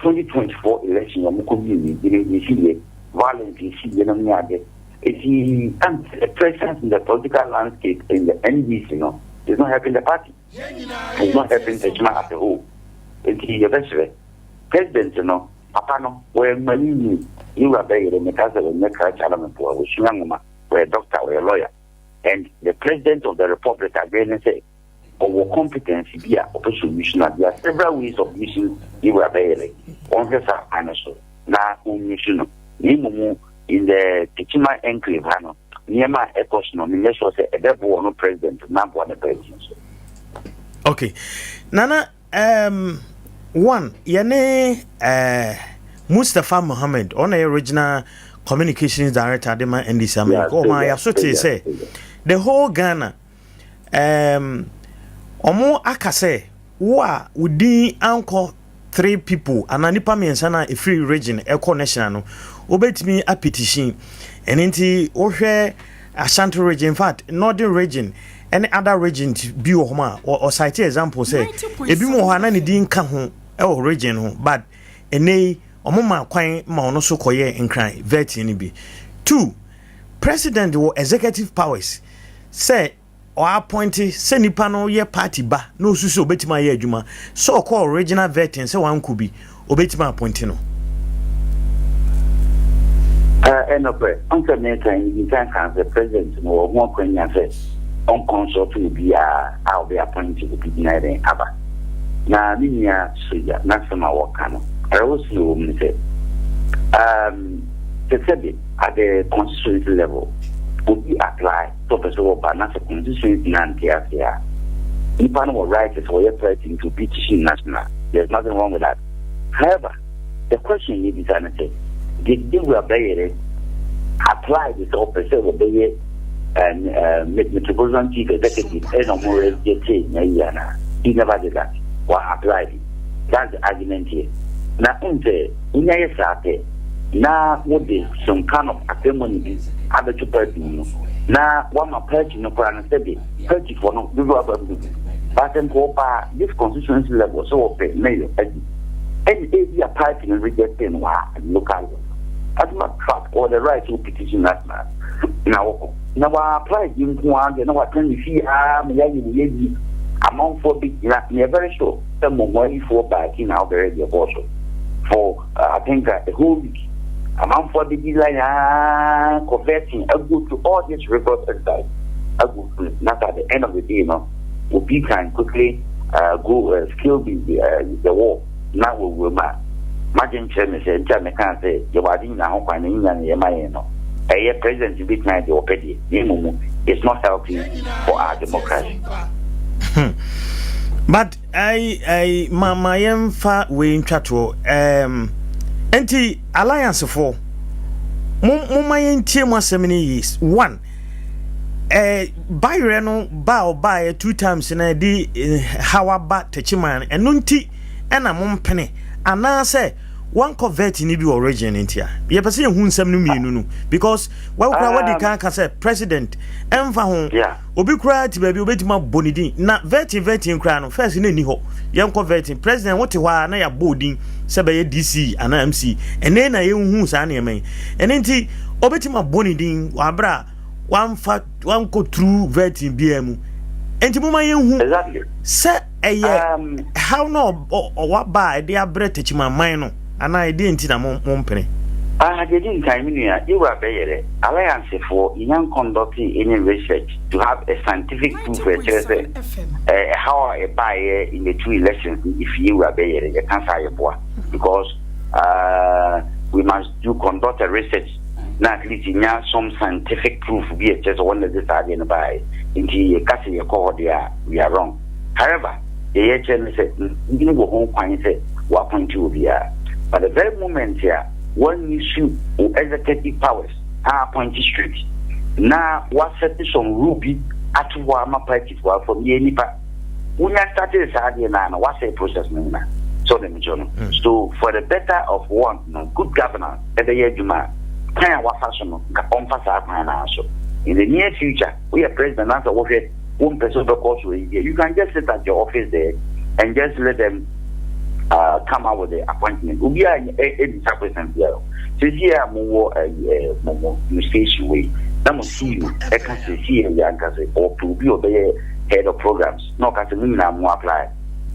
2024 election, wɔn kɔ wie yi, ebinom yɛsi yɛ violence yɛsi yɛ nom ne ade. Eti and the presence in the political landscape in the NDC no is not helping the party, it's not helping Techiman as a whole. Eti yɛbɛsrɛ president no, papa no wɔyɛ mmani yie, yewura Bɛyɛrɛ meka sɛ wɔnyɛ krakye anampoa, wɔsua nwoma, wɔyɛ doctor, wɔyɛ lawyer, and the President of the Republic adwene ne sɛ ɔwɔ competence bi a ɔpɛ sɛ ɔuse no. There are several ways of using yewura Bɛyɛrɛ. Wɔnhwɛ saa kwan no so na ɔnuse no, na mmom in the Techiman enclave ha no, nneɛma a ɛkɔ so no, menyɛ sure sɛ ɛbɛboa no president na aboa ne party nso. Okay, Nana, one yɛne Mustapha Mohammed, ɔna yɛ regional communications director de ma NDC America. Ɔma yɛaso tee sɛ the whole Ghana, ɔmo aka sɛ wo a wo din ankɔ three people anaa nipa mmiɛnsa no a ɛfiri region ɛkɔ national no, wobɛtumi apetition. Ɛno nti wohwɛ Ashanti Region, in fact Northern Region ɛne other regions bi wɔ hɔ a ɔcite example sɛ ebi mu wɔ hɔ a na ne din ka ho ɛwɔ region ho, but ɛnɛ yi ɔmo ma kwan ma ɔno so kɔyɛ Nkran vetting no bi. Two, president wɔ executive powers sɛ ɔappoint sɛ nipa no yɛ party ba na osusu obetumi ayɛ adwuma, sɛ ɔkɔ regional vetting sɛ wankɔ bi, obetumi appoint no. Ɛnɔpɛ ɔnsɛ meka yi nkan kan sɛ president no wɔ ho akwanya sɛ ɔnconsult obiara a ɔbɛ appoint obi gyina yɛn aba. Na ne nua Soja n'asɛm a wɔka no ɛwɔ si wɔ mu sɛ sɛ sɛbi at the constituency level obi apply sɛ ɔpɛ sɛ wɔba na sɛ constituency na nte ase a, nipa no wɔ right sɛ wɔyɛ party nti obi petition national. There is nothing wrong with that. However, the question yɛ bisa no sɛ did Dewura Bɛyɛrɛ apply de sɛ ɔpɛ sɛ wɔbɛyɛ metropolitan chief executive ɛna ɔmo reject na yi ana? He never did that. Wa apply bi, that's the argument here. Na n sɛ wonya yɛ saa pɛ na wode some kind of acrimony bi abɛto party mu na wama party no koraa no, sɛde partyfoɔ no dodoɔ aba mu baasɛ nka ɔbaa this constituency level sɛ wɔpɛ mayor adi, ɛne ebi a party no reject no wɔ ha local level, as a matter of fact, or the right to petition national na wɔkɔ na wa apply bi nko ara deɛ na watɛn ne fie aa ma yɛayɛ wɔ yɛyi amanfoɔ bi gyina. Yɛ very sure sɛ mmɔmɔ ayifoɔ baaki na wobɛrɛ deɛ bɔɔ so for I think a whole week, amanfoɔ de bi line aa converting go through all this rigorous exercise ago through na at the end of the day no, obi can quickly go scale the wall na wɔwura mu a. M'adwene kyerɛ me sɛ, nti a mekaa sɛ yɛwɔ ade nyinaa ho kwan na yɛnya nea ɛma yɛn no, ɛyɛ president no betumi ayɛ deɛ ɔpɛ deɛ, na mmom it's not healthy for our democracy. But I, I, ma, ma yɛmfa wei ntwa toɔ. Um, nti alliance foɔ, mo, mo ma yɛntie mo asɛm no yie. One, eh, bayerɛ no ba a ɔbaeɛ two times na ɛde eh, haw aba Techiman, ɛno nti ɛna mompene anaasɛ wankɔ vet no bi wɔ region no nti a yɛpɛ sɛ yɛhu nsɛm no mmienu no because wakora wadi kan ka sɛ president ɛmfa ho obi koraa te baabi obɛtumi abɔ ne din na vetting vetting koraa no first no ɛni hɔ yɛnkɔ vetting president wote hɔ a na yɛabɔ din sɛ bɛyɛ DC anaa MC ɛnɛ na yɛnhu saa nneɛma yi ɛno nti obɛtumi abɔ ne din wɔ aberɛ a wamfa wankɔ through vetting biara mu nti moma yɛnhu sɛ ɛyɛ haw na ɔwaba a ɛde abrɛ Techiman no anaa ɛdeɛ nti na mompene. Ah, deɛ di nkan me nua, yɛwura bɛyɛrɛ, alliance foɔ yɛnya conduct any research to have a scientific proof ɛkyerɛ sɛ ɛhaw a ɛbaeɛ in the two elections if yɛwura bɛyɛrɛ yɛka saa yɛboa because we must do conduct a research na at least nya some scientific proof bi ɛkyerɛ sɛ wɔn na ɛde saa adeɛ no baeɛ nti yɛka sɛ yɛkɔ hɔ deɛ a we are wrong. However, yɛyɛ kyerɛ no sɛ ne wɔ ho kwan sɛ wɔ appoint obiara, but the very moment a wɔn use wo executive powers a appoint straight na wasɛte some rule bi ato hɔ ama party foɔ afɔm yɛ nipa wonya started saa adeɛ naa no wasɛ process no nyinaa so ɔde mekyerɛ no. So for the better of one no good governance ɛbɛyɛ adwuma a kwan a wafa so no nka ɔmfa saa kwan naa so in the near future. Woyɛ president na sɛ wohwɛ wompɛ sɛ wobɛkɔ so yi, you can just sit at your office there and just let them come out with the appointment. Obiara ebisa question biara sisi a mowɔ ɛɛ mo mo mo station wei na mo CEO ɛka sɛ CEO yɛ ankasa ɔpɛ obi a ɔbɛyɛ head of programs na ɔka sɛ mo nyinaa mo apply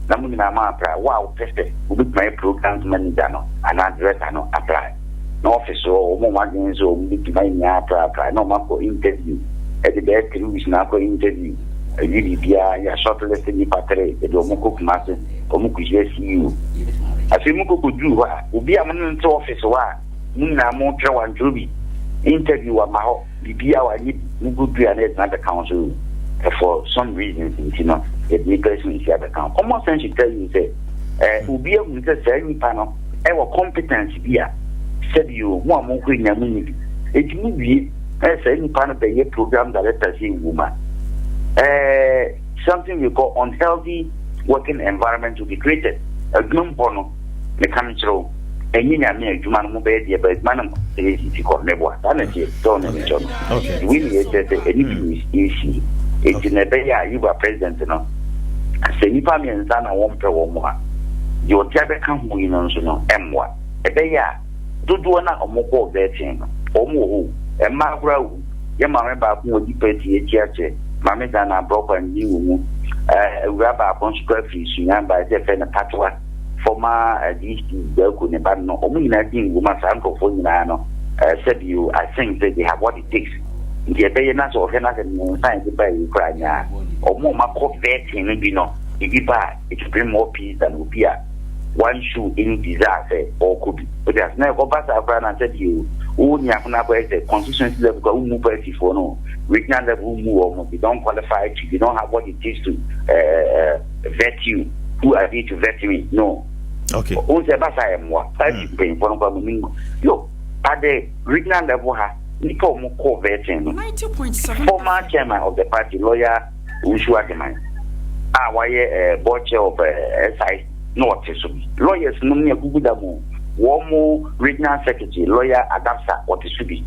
na mo nyinaa mo apply, wo a wopɛ sɛ wobɛtumi ayɛ programs manager no anaa director no apply na office hɔ wɔn a wɔn adwene sɛ wɔn bɛtumi ayɛ nyinaa apply apply na wɔn akɔ interview ɛde bɛyɛ 3 weeks na akɔ interview ɛyi biribiara yɛ shortlist nipa three ɛde wɔn kɔ Kumase wɔn kɔ hyia CEO. Afei mu kɔ kɔduru hɔ a obi a mo ne nte office hɔ a mo nyinaa mo twerɛ wantwerɛ bi interview wama hɔ biribiara wanyɛ bi mo kɔduru a na yɛtena bɛka ho so for some reasons nti no yɛde nipa esi nsi abɛka ho. Common sense should tell you sɛ obi ehun sɛ saa nipa no ɛwɔ competence bi a sɛbi o mo a mo nkɔ enya mo ni bi eti mo wie saa nipa no bɛyɛ program director sɛ ewu ma something we call unhealthy working environment will be created. Adwuma mu hɔ no meka no kyerɛ wo ɛnyɛ nyame adwuma no mo bɛyɛ deɛ ba adwuma no ɛyɛ sisi kɔ mɛboa saa na ɛteɛ sɛ ɔno ne kyɛ no wei ne yɛkyerɛ sɛ ɛne bi yɛsi enti na ɛbɛyɛ a yiwa president no sɛ nnipa mmiɛnsa na wɔmpɛ wɔn mu a deɛ ɔde abɛka ho yi no nso no ɛmmoa ɛbɛyɛ a dodoɔ no a wɔkɔɔ vetting no wɔn wɔ hɔ mmaa koraa wɔ yɛ maame baako wɔ di party akyi akyɛ maame Ghana aborɔkwa ndi wɔ mu awura baako nso koraa firi Sunya baa sɛ fɛ no Patoa former DC Gbaku ne ba no wɔn nyinaa di wɔ mu a saa nkurɔfoɔ nyinaa no sɛbi o, I think sɛ they have what it takes nti ɛbɛyɛ na sɛ ɔhwɛ na sɛ mmiɛnsa a yɛde baa yi koraa nyaa wɔn a wɔakɔ vetting no bi no ebi ba a it will bring more peace than obi a one show any desire sɛ ɔrekɔ bi o de ase na ɛkɔba saa koraa na sɛbi o wo ni akɔnɔ akɔyɛ sɛ constituency level koraa wo mu party foɔ no regional level wo mu wɔn they don't qualify to, they don't have what it takes to vet you. Who are they to vet me? No. Okay. Ohun sɛ ɛba saa yɛ mmoa party mpanyinfoɔ no koraa mo nim yo at the regional level ha nipa a wɔn kɔ vetting no former chairman of the party, lawyer Owusu Ademan a wayɛ board chair of SIC na ɔte so bi, lawyers nom ne akugu da mu wɔn mo regional secretary lawyer Adapsa ɔte so bi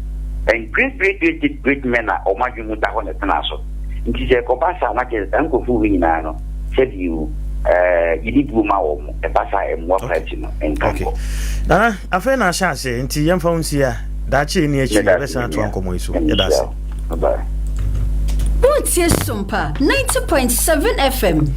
and great great great great great men a wɔn adwene mu da hɔ na ɛtena so nti sɛ ɛkɔba saa na kyerɛ saa nkurɔfoɔ wei nyinaa no sɛbi o yɛde buo ma wɔn ɛba saa ɛmmoa party no nka nkɔ. Nana, afei na ahyɛ ase nti yɛmfa wo nsi a daakye ni akyi yɛbɛsan atoa nkɔmmɔ yi so. Yɛda ase. Bye. Wotie Sompa 90.7 FM.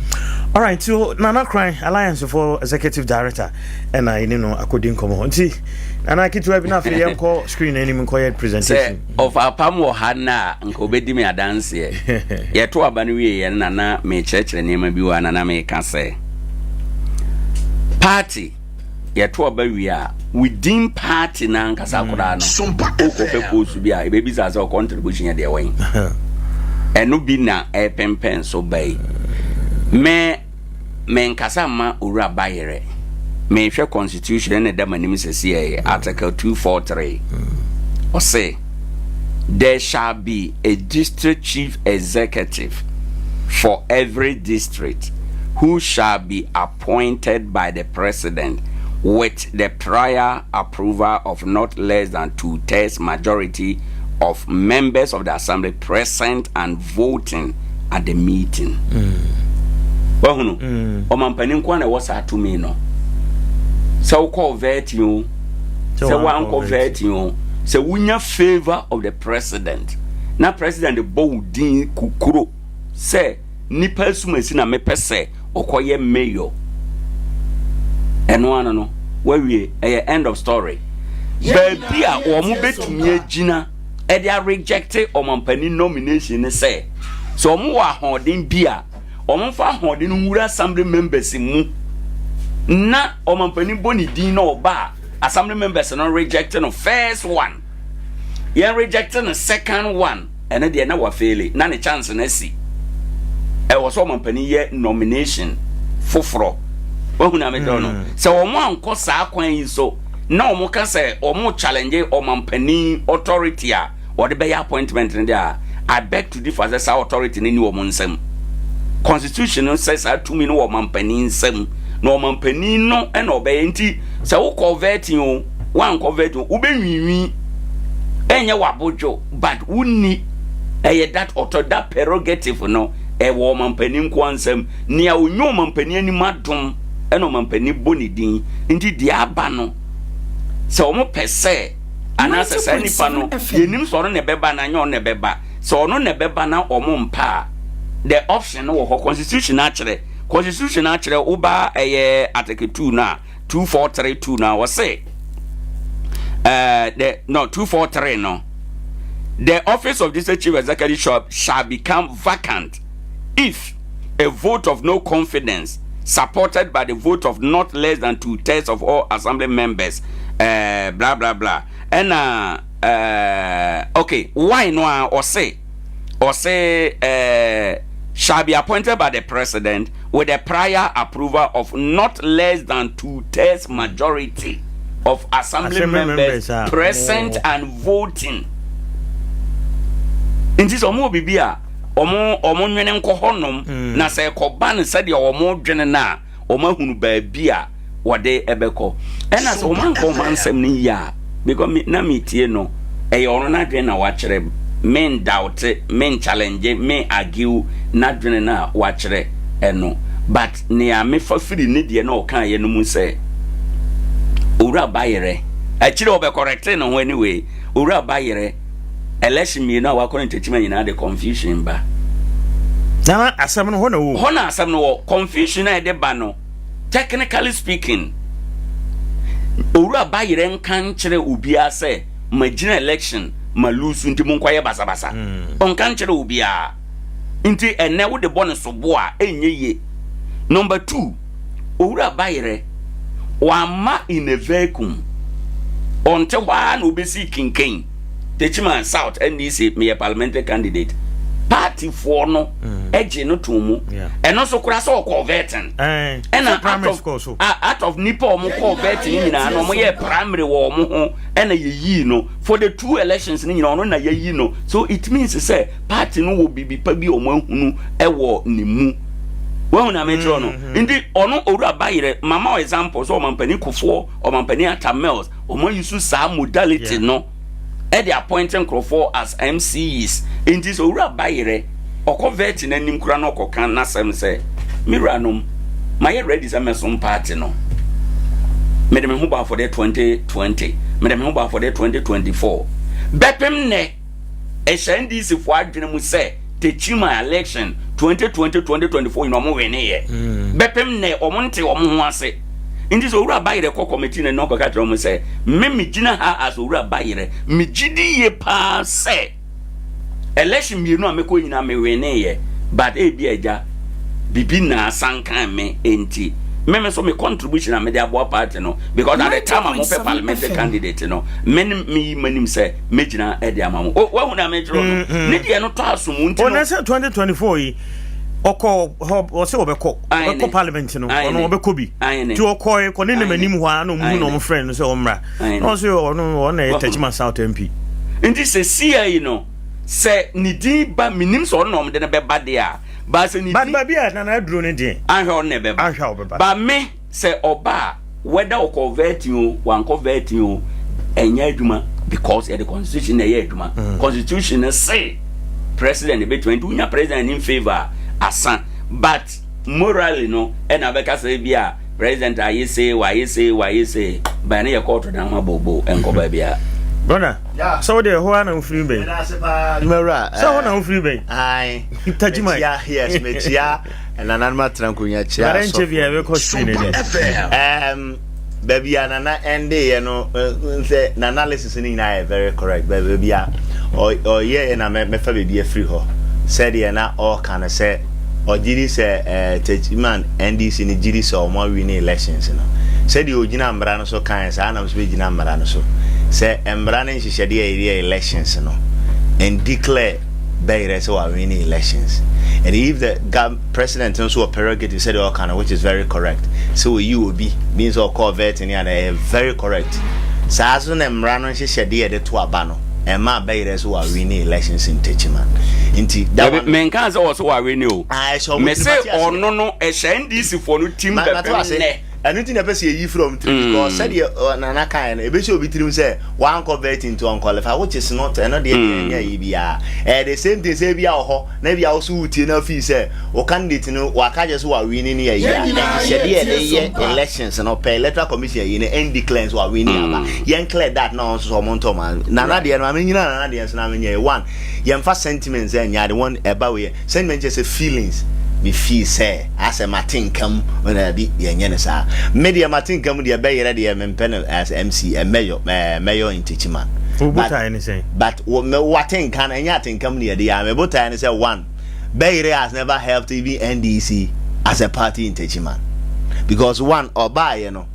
All right, so Nana Kran, Alliance for Executive Director, ɛna yɛne no akɔdi nkɔmmɔ. Nti Nana ketewa bi na afei yɛnkɔ screen anim nkɔyɛ presentation. Sɛ ɔfa apam wɔ ha no a nka obɛdi me adanseɛ. Yɛto aba no wieɛ no nana mekyerɛkyerɛ nneɛma bi wɔ a nana meka sɛ party Yɛto aba wie a, within party no ankasa koraa no, wokɔpɛ post bi a, yɛbɛbisa sɛ wo contribution yɛ deɛ wɛn. Ɛno bi na ɛrepempɛn so ba yi. Me, menkasa mma Owura Bayerɛ. Mehwɛ constitution ɛna ɛda m'anim sɛsiɛ, Article 243. Ɔse, there shall be a district chief executive for every district who shall be appointed by the president with the prior approval of not less than two-thirds majority of members of the assembly present and voting at the meeting. Wahunu? Ɔmampanin nko na ɛwɔ saa tumi no. Sɛ wokɔ vetting o, sɛ wankɔ vetting o, sɛ wonya favour of the president, na president bɔ wo din kukuro sɛ nipa asumasi na mepɛ sɛ ɔkɔyɛ mayor, ɛno ano no wawie, ɛyɛ end of story. Baabi a wɔn bɛtumi agyina ɛde areject ɔmampanin nomination ne sɛ wɔn wɔ ahoɔden bi a, wɔn fa ahoɔden no nwura assembly members mu na ɔmampanin bɔ ne din na ɔba a, assembly members no reject no first one, yɛn reject no second one, ɛno deɛ na wafail na ne chance no asi. Ɛwɔ sɛ ɔmampanin yɛ nomination foforɔ. Wahu na mekyerɛ no sɛ wɔn ankɔ saa kwan yi so na wɔn ka sɛ wɔn challenge ɔmampanin authority a wɔde bɛyɛ appointment no deɛ a, I beg to differ sɛ saa authority no ni wɔn nsam. Constitution no sɛ saa tumi no wɔ ɔmampanin nsam na ɔmampanin no ɛna ɔbɛyɛ. Nti sɛ wokɔ vetting o, wankɔ vetting o, wobɛnwiinwii, ɛnyɛ wabodwo, but wonni ɛyɛ that author, that prerogative no ɛwɔ ɔmampanin nko nsam. Nea onye ɔmampanin anim adom ɛna ɔmampanin bɔ ne din. Nti deɛ aba no, sɛ wɔn pɛ sɛ anaasɛ saa nipa no yɛnim sɛ ɔno na ɛbɛba na nyɛ ɔno na ɛbɛba, sɛ ɔno na ɛbɛba na wɔn mpa a, the option no wɔ hɔ. Constitution akyerɛ woba ɛyɛ article 2 no a, 2432 no a, wɔse the no 243 no, the office of district chief executive shall become vacant if a vote of no confidence supported by the vote of not less than two-thirds of all assembly members, blah blah blah. Ɛna okay, why no a ɔse shall be appointed by the president with the prior approval of not less than two-thirds majority of assembly, assembly members, members present and voting. Nti sɛ ɔmo wɔ biribi a ɔmo nwene nkɔ hɔnom na sɛ ɛkɔba no sɛdeɛ ɔmo dwene no a, ɔmo ahunu baabi a wɔde ɛbɛkɔ. Ɛna sɛ ɔmo ankɔ ɔmo ansɛm no yie a, because me na metie no, ɛyɛ ɔno n'adwene na wakyerɛ. Me ndoubt, me challenge, me argue n'adwene no a wakyerɛ ɛno, but nea mefa firi ne deɛ na ɔkaeɛ no mu sɛ Owura Bayerɛ akyire ɔbɛcorrect ne ho. Anyway, Owura Bayerɛ election mmienu a wakɔ no ntakyima nyinaa de confusion ba. Na asɛm no hɔ na wɔ. Hɔ na asɛm no wɔ. Confusion a ɛde ba no, technically speaking, Owura Bayerɛ nka nkyerɛ obiara sɛ magyina election ma lose nti monkɔyɛ basabasa. Ɔnka nkyerɛ obiara. Nti ɛnɛ wode bɔ ne sobo a, ɛnyɛ yie. Number two, Owura Bayerɛ wamma in a vacuum. Ɔnte hɔ ara na obɛsi kinkan Techiman South NDC meyɛ parliamentary candidate. Partyfoɔ no ɛgye no to mu. Ɛno nso koraa sɛ ɔkɔɔ vetting, ɛna out of nipa a wɔn kɔɔ vetting nyinaa no, wɔn yɛ primary wɔ wɔn ho ɛna yɛyii no for the two elections no nyinaa. Ɔno na yɛyi no, so it means sɛ party no wɔ biribi pa bi a wɔn ahunu ɛwɔ ne mu. Wɔn na mekyerɛ no. Nti ɔno Owura Bayerɛ mama example sɛ Ɔmampanin Kufuor, Ɔmampanin Atta Mills, wɔn ayi so saa modality no ɛde appoint nkurɔfoɔ as MCEs. Nti sɛ Owura Bayerɛ ɔkɔ vet n'anim kora na ɔkɔka n'asɛm sɛ, me wuranom, mayɛ ready sɛ mɛsom party no, mede me ho bɔ afɔdeɛ 2020, mede me ho bɔ afɔdeɛ 2024, bɛpem nnɛ ɛhyɛ NDC foɔ adwene mu sɛ Techiman election 2020, 2024 nyina ɔmo win yɛ, bɛpem nnɛ ɔmo nte ɔmo ho ase. Nti sɛ Owura Bayerɛ kɔ committee no na ɔkɔka kyerɛ ɔmo sɛ, me megyina ha as Owura Bayerɛ, megye di yie paa sɛ election mmienu a mekɔ nyinaa me win yɛ, but ebi agya bibi na asankan me, enti Me me so me contribution a mede aboa party no because at the time a mopɛ 90.7 parliamentary FM. candidate no, me ne meyi m'anim sɛ mɛgyina de ama mo. O, wahu na mekyerɛ no. Ne deɛ no tɔ asom nti ɔnɛ no. sɛ 2024 yi ɔkɔ hɔ, ɔsɛ ɔbɛkɔ Aye ɔbɛkɔ ne. parliament no, Aye ɔno ne. ɔbɛkɔ bi Aye ne. nti ɔkɔɛ kɔ ne nam Aye ne. anim hɔ a na ɔmuhu Aye na ne. ɔmo frɛ no sɛ ɔmmra Aye na ne. ɔsɛ ɔno ɔna ɛyɛ Wahu. Techiman South MP. Nti sɛ sia yi no, sɛ ne din ba, menim sɛ ɔno na ɔmde no bɛba deɛ a, ba sɛ ne but din baabi a Nana aduro no deɛ ahwɛ ɔno na ɛbɛba. Ahwɛ a ɔbɛba. Ba me sɛ ɔba a, whether ɔkɔ vetting o, wankɔ vetting o, ɛnyɛ adwuma because yɛde constitution na ɛyɛ adwuma. Constitution no se president ebɛtumi, nti wonya president in favour a, asa. But morally no, ɛna bɛka sɛ bi a president ayɛ se, wayɛ se, wayɛ se, bɛn ne yɛ kɔɔto dan ho abobo ɛnkɔ baabi a. Brother, sɛ wode ɛhɔ a na wofiri bɛn? Mawura. Sɛ hɔ na wofiri bɛn? Aye. Tajima. Mekyia, yes, mekyia nananom atena nkonnwa, kyia Bare nkyɛ bia ɛbɛkɔ screen Sompa no. FM. Baabi a Nana ɛndeeɛ no, sɛ n'analysis no nyinaa yɛ very correct, but baabi a ɔyɛɛ na mɛfa baabi afiri hɔ sɛdeɛ na ɔreka no sɛ ɔgye di sɛ Techiman NDC no gye di sɛ ɔmo awi ne elections no, sɛdeɛ ɔgyina mmara no so kan saa nam so bɛgyina mmara no so sɛ mmara no nhyehyɛdeɛ a yɛde yɛ elections no and declare bɛyerɛ sɛ wawi ne elections. And if the president nso wɔ prerogative sɛdeɛ ɔka no, which is very correct, sɛ oyi obi bi nso ɔkɔɔ vet ne ana, ɛyɛ very correct. Saa so na mmara no nhyehyɛdeɛ yɛde to aba no ɛma bɛyerɛ sɛ wawi ne elections in Techiman, nti that one. Menka sɛ wɔ so wawe ne o. Ah, ɛhyɛ ɔmo me tirim sɛ ate aseɛ. ɔno no ɛhyɛ NDC foɔ no tim Mato ase. bɛpem nnɛ. Ɛno nti na ɛpɛ sɛ yɛyi firi ɔmo tirim because sɛdeɛ Nana kaeɛ no, ɛbɛhyɛ obi tirim sɛ wankɔ vetting nti ɔnqualify, which is not. Ɛno deɛ ɛnyɛ yi biara. Ɛyɛ the same thing sɛ ebi a wɔ hɔ na ebi a wo so wotie na afii sɛ wo candidate no waka kyerɛ sɛ wawin ne yɛ yi a Yɛn nyinaa nhyehyɛdeɛ yɛ yɛde tie yɛ Sompa. elections no pɛ Electoral Commission yi no ɛndeclare nso wawin aba. Yɛn clear that na ɔno nso so ɔmo ntɔ ma Nana deɛ no, maame nyina Nana deɛ nso na menyɛ one yɛmfa sentiments ɛnyɛ ade wɔn ɛba wei yɛ sentiment kyerɛ sɛ feelings, me feel sɛ asɛ mate nkam ɔna bi yɛnyɛ no saa. Me deɛ mate nkam deɛ bɛyerɛ deɛ mempɛ no as MC mayor, mayor in Techiman. Wo But- botaeɛ ne sɛn? But wate nka no, ɛnyɛ ate nkam ne yɛde yɛ a. Me botaeɛ ne sɛ one, bɛyerɛ has never helped even NDC as a party in Techiman because one, ɔbaayɛ no,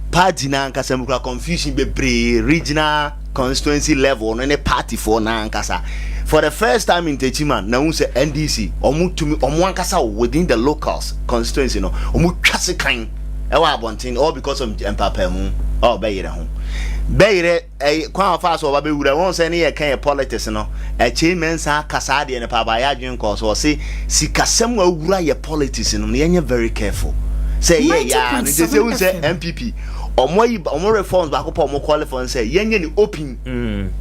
party no ankasa mu kura confusion bebree, regional constituency level no ne party foɔ no ankasa. For the first time in Techiman na hu sɛ NDC ɔmo tumi ɔmo ankasa within the locals constituency no, ɔmo twa se kan ɛwɔ abɔnten, all because of mpapamu a ɔbɛyerɛ ho. Bɛyerɛ ɛyɛ kwan a ɔfa so ɔba bɛwura wɔn sɛ ne yɛ kan yɛ politics no ɛkyɛn mɛnsa aka saa deɛ no paaba yɛ adwene kɔɔ so. Ɔse sikasɛm a awura yɛ politics no, yɛnyɛ very careful sɛ ɛyɛ yaa no nti sɛ ehu sɛ 90.7 NPP ɔmo ayi ɔmo reforms baako pɔ, ɔmo qualify sɛ yɛnyɛ ne open,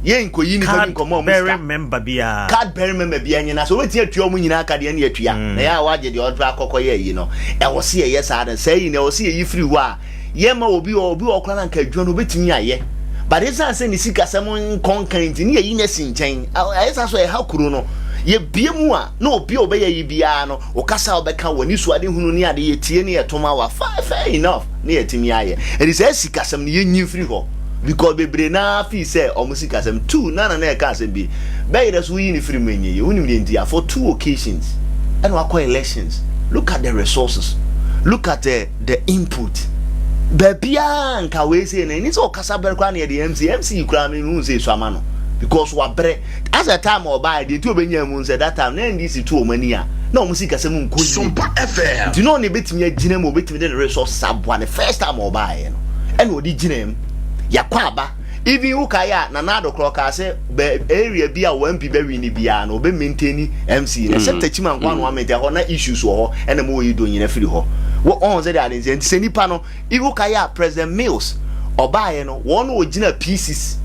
yɛn nkɔyi nipa bi Card nkɔmɔ ɔmo bearing sika member biara. Card bearing member bi anyina so wetin atua ɔmo nyinaa ka deɛ ne atua na yɛ a wagye deɛ ɔdra akɔkɔ yɛ yi no, ɛwɔ se yɛyɛ saa no saa yi na ɛwɔ se yɛyi firi hɔ a yɛma obi wɔ koraa na nka adwuma no obetumi ayɛ, but esan sɛ ne sikasɛm nkɔnkan nti ne yɛyi ne si nkyɛn. Ɛyɛ saa so ɛha kuro no. Yɛbie mu a na obi a ɔbɛyɛ yi biara no, ɔkasa a ɔbɛka wɔ ne so ade hunu ne ade yɛtie ne yɛtoma wa fair, fair enough ne yɛtumi ayɛ. Ɛdi sɛ sikasɛm no yɛnyi firi hɔ because bebree naa fi sɛ ɔmo sikasɛm two nana na ɛka asɛm bi bɛyɛ dɛ so woyi ne firi mu enye yɛ wonim deɛ nti a for two occasions ɛna wakɔ elections. Look at the resources, look at the input baabiaa nka wei sei no ɛni sɛ ɔkasa bɛrɛ koraa na yɛde MC koraa mi hu sɛ esu ama no because wabrɛ. As a time ɔbaa deɛ nti obɛnya mu sɛ that time na NDC to wɔn ani a na wɔn sikasɛm nkɔ yie. Sompa FM. Nti na ɔne ebɛtumi agyina mu, obɛtumi de ne resources aboa. Ne first time ɔbaayɛ no ɛna ɔde gyina mu yakɔ aba. Even wokaeɛ a Nana Addo korɔ kaa sɛ bɛ area bi a wɔn MP bɛwi ne biara no, ɔbɛ maintain MC no except Techiman nko ano maintain hɔ na issues wɔ hɔ ɛna mo wɔyi do nyina firi hɔ wɔ ɔn sɛ de ade nti sɛ nipa no. Even wokaeɛ a President Mills ɔbaayɛ no, wɔn na ɔgyina pieces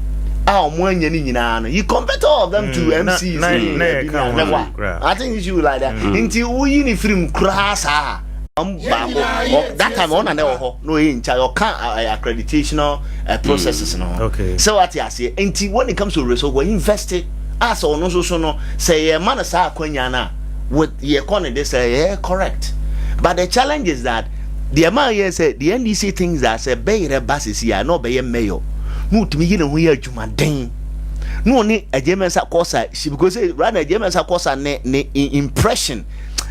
a wɔn anya ne nyinaa no, he convert all of them to MCs. Na yɛ ka ho ne koraa. I think issue like that nti woyi ne firim koraa saa baako that time ɔna na ɛwɔ hɔ na ɔyɛ in charge, ɔka accreditational processes no ho. Sɛ wate aseɛ, nti when it comes to resource wɔ invest a sɛ ɔno nso so no sɛ yɛma no saa akwanya no a with yɛkɔ ne de sɛ yɛ correct. But the challenge is that deɛ maa yɛ sɛ the NDC thinks that sɛ bɛyerɛ ba sisi a na ɔbɛyɛ mayor na otumi yi ne ho yɛ adwumaden na ɔne Adjei Mensah Korsah si because right now Adjei Mensah Korsah ne impression,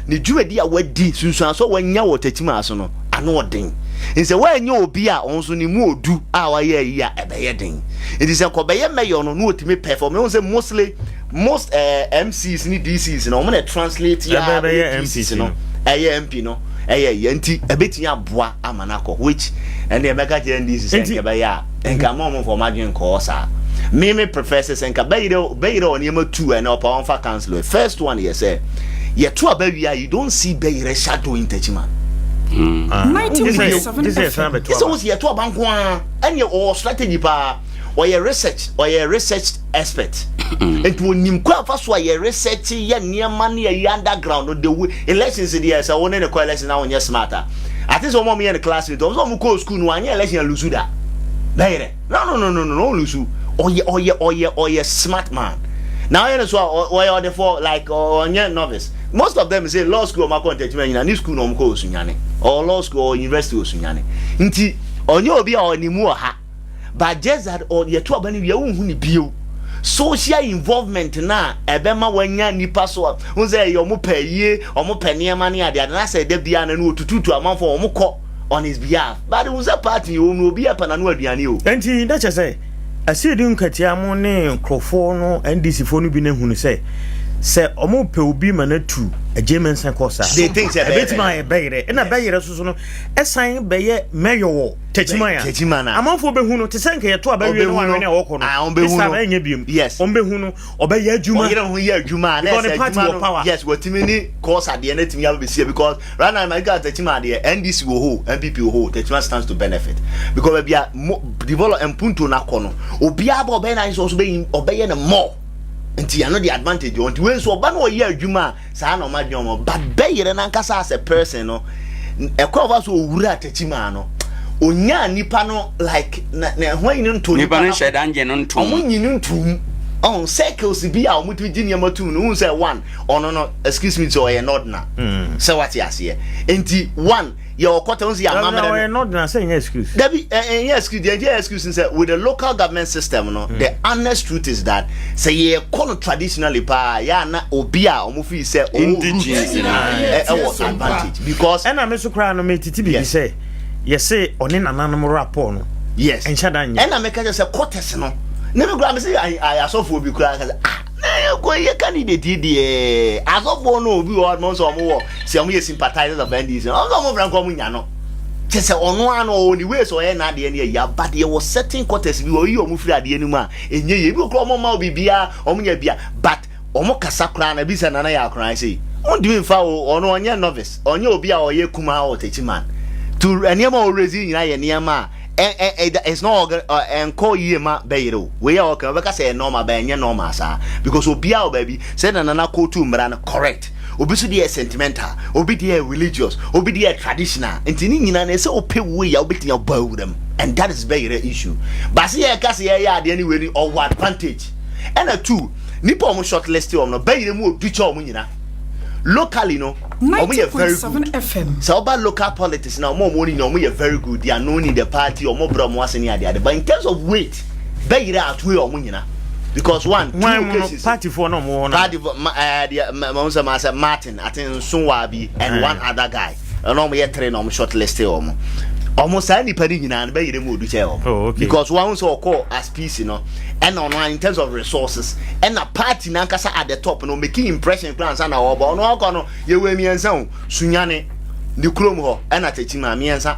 ne dwumadi a wadi sunsuanso a wanya wɔ Techiman so no. Ano ɔden. Nti sɛ woanyɛ obi a ɔno nso ne mu odu a wayɛ ayi a ɛbɛyɛ den. Nti sɛ nkɔbɛyɛ mayor no na ɔtumi perform. Mehu sɛ mostly most eh, MCs ne DCs no wɔn na translate yɛ bɛyɛ PCs no ɛyɛ MP no ɛyɛ yɛ nti ɛbɛtumi aboa ama no akɔ which ɛnna ɛbɛka kyerɛ NDC sɛ nka ɛbɛyɛ a nka mo ɔmo nfa ɔmo adwene nkɔɔ saa. Me me prefer sɛ sɛ nka bɛyerɛ bɛyerɛ wɔ nneɛma tu ɛna ɔpa wɔn fa council first one yɛ sɛ yɛto aba wie a you don't see bɛyerɛ shadow in Techiman. Sɛ wo si yɛto aba nko ara ɛne ɔwɔ strategy paa ɔyɛ research ɔyɛ research expert nti onim kwan fa so a yɛ research yɛ nneɛma ne yɛ underground no the way elections deɛ sɛ wo ne ne kɔ election na wonyɛ smart a ate sɛ wɔn a wɔyɛ ne classmate wɔn sɛ wɔn kɔɔ school no wɔanyɛ election alusu da bɛyerɛ no no no no no no ɔlusu ɔyɛ ɔyɛ ɔyɛ ɔyɛ smart man na ɔyɛ no so a ɔyɛ ɔdefoɔ like ɔnyɛ novice most of them say law school ɔmo akɔ ntɛkyima nyina ne school na ɔmo kɔ osunyane or law school or university osunyane nti ɔnyɛ obi a ɔne mu wɔ ha but just that yɛto aba no wie wonhu ne bio social involvement na ɛbɛma wanya nipa so a n sɛ ɛyɛ ɔmo pɛ yie ɔmo pɛ nneɛma ne adeade na sɛ ɛda biara no otututu amanfo ɔmo kɔ on his behalf but n sɛ party wɔ mu obi yɛ pɛ n'ano aduane o. Nti na kyerɛ sɛ Asiedu Nkatia mo ne nkurɔfoɔ no NDC foɔ no bi no ahunu sɛ sɛ ɔmo pɛ obi ma no atu Adjei Mensah kɔ saa They think sɛ ɛbɛyɛ ɛbɛtumi ayɛ bɛyerɛ ɛna bɛyerɛ soso no ɛsan bɛyɛ mɛyɔ wɔ Techiman a Techiman a amanfoɔ bɛhu no te sɛ nka yɛto abɛwie no Ɔbɛhu wahwene no. a wɔkɔ no Ah, ɔbɛhu this time no. ɛnyɛ biom Yes. ɔmbɛhu no ɔbɛyɛ adwuma ɔyere ho yɛ adwuma a na Because ɛsɛ the party adwuma wɔ no power. yes wɔtumi ne course adeɛ no atumi aba bɛsie because right now my guy Techiman adeɛ NDC wɔ hɔ NPP wɔ hɔ Techiman stands to benefit because baabi a mo develop mpuntuo no akɔ no obiara ba ɔbɛyɛ n'ayɛ sɛ ɔso bɛyi ɔbɛyɛ no more nti yɛno de advantage wɔ nti wei nso ɔba no ɔyɛ adwuma a saa na ɔma adwene ɔmo but bɛyere n'ankasa as a person no ɛkɔ ɔfa so owura Techiman no onyaa nipa no like na na ɛho ayi no nto nipa no hyɛ da ngye no ntom ɔmo nyi no ntom ɔn circles bi a ɔmo tumi gye nneɛma tum no ohun sɛ one ɔno no excuse me sɛ ɔyɛ nɔdna sɛ wate aseɛ nti one yɛ ɔkɔtɛ ohun sɛ yɛ amammerɛ ɔyɛ no nɔdena sɛ ɛnyɛ excuse dabi ɛ ɛnyɛ excuse deɛ ɛnyɛ excuse n sɛ with the local government system no the honest truth is that sɛ yɛ kɔ no traditionally paa yɛ ana obi a ɔmo fi sɛ ɔwɔ root Indigenes na. ɛ ɛwɔ advantage because ɛna me so koraa no metete biribi Yes. sɛ yɛse ɔne nananom rapport no yes ɛnhyɛ da nyɛ ɛna meka kyerɛ sɛ quarters no ne me koraa me sɛ asɔfoɔ bi koraa ka sɛ ah na yɛkɔ yɛ candidate yi deɛ asɔfoɔ no obi wɔ hɔ no sɛ ɔmo wɔ sɛ ɔmo yɛ sympathizers of NDC ɔmo sɛ ɔmo fira nkɔ ɔmo nya no kyɛ sɛ ɔno ano ɔwɔ ne ways ɔyɛ n'adeɛ no yɛ yaba deɛ wɔ certain quarters bi wɔ ɔyi ɔmo firi adeɛ no mu a ɛnyɛ yie ebi wɔ koraa ɔmo ma wo biribiara ɔmo nya bia but ɔmo kasa koraa na bi sɛ nana yɛ akora sɛ ɔntumi nfa o ɔno ɔnyɛ novice ɔnyɛ obi a ɔyɛ kumaa wɔ Techiman to nneɛma a ɔrezi nyinaa yɛ nneɛma a ɛ ɛ ɛ it's not organ ɛ ɛnkɔ yie ma bɛyere o wei a ɔka ɔbɛka sɛ ɛyɛ normal bɛyɛ ɛnyɛ normal saa because obiara wɔ baabi sɛ na nana kootu mmara no correct obi so deɛ yɛ sentimental obi deɛ yɛ religious obi deɛ yɛ traditional nti ne nyinaa no ɛsɛ ɔpɛ wei a wobɛtumi abɔ awura mu and that is bɛyere issue baasi yɛ ka sɛ yɛyɛ adeɛ ne wei ni ɔwɔ advantage ɛna two nipa a ɔmo shortlist wɔn no bɛyere mu odu kyɛ ɔmo nyinaa locally no ɔmo yɛ very good 90.7 FM. sɛ ɔba local politics na ɔmo ɔmo ni na ɔmo yɛ very good they are known in the party ɔmo brɛ ɔmo ase ne ade ade but in terms of weight bɛyere atoe ɔmo nyina because one two wan mu no cases partyfoɔ no ɔmo wɔ no party for ma ɛɛ deɛ ma ma sɛ ma sɛ Martin ati nsowa bi and one other guy ɛna ɔmo yɛ three na ɔmo short list ɔmo ɔmo saa nipa ni nyinaa no bɛyere mu odu kyɛ ɔmo Oh, okay. because wɔn sɛ ɔkɔ as PC no ɛna ɔno in terms of resources ɛna party nankasa at the top no making impression kura ansa na ɔbɔ ɔno ɔkɔ no yɛwɔ mmiɛnsa o Sunyane ne kurom hɔ ɛna Techiman mmiɛnsa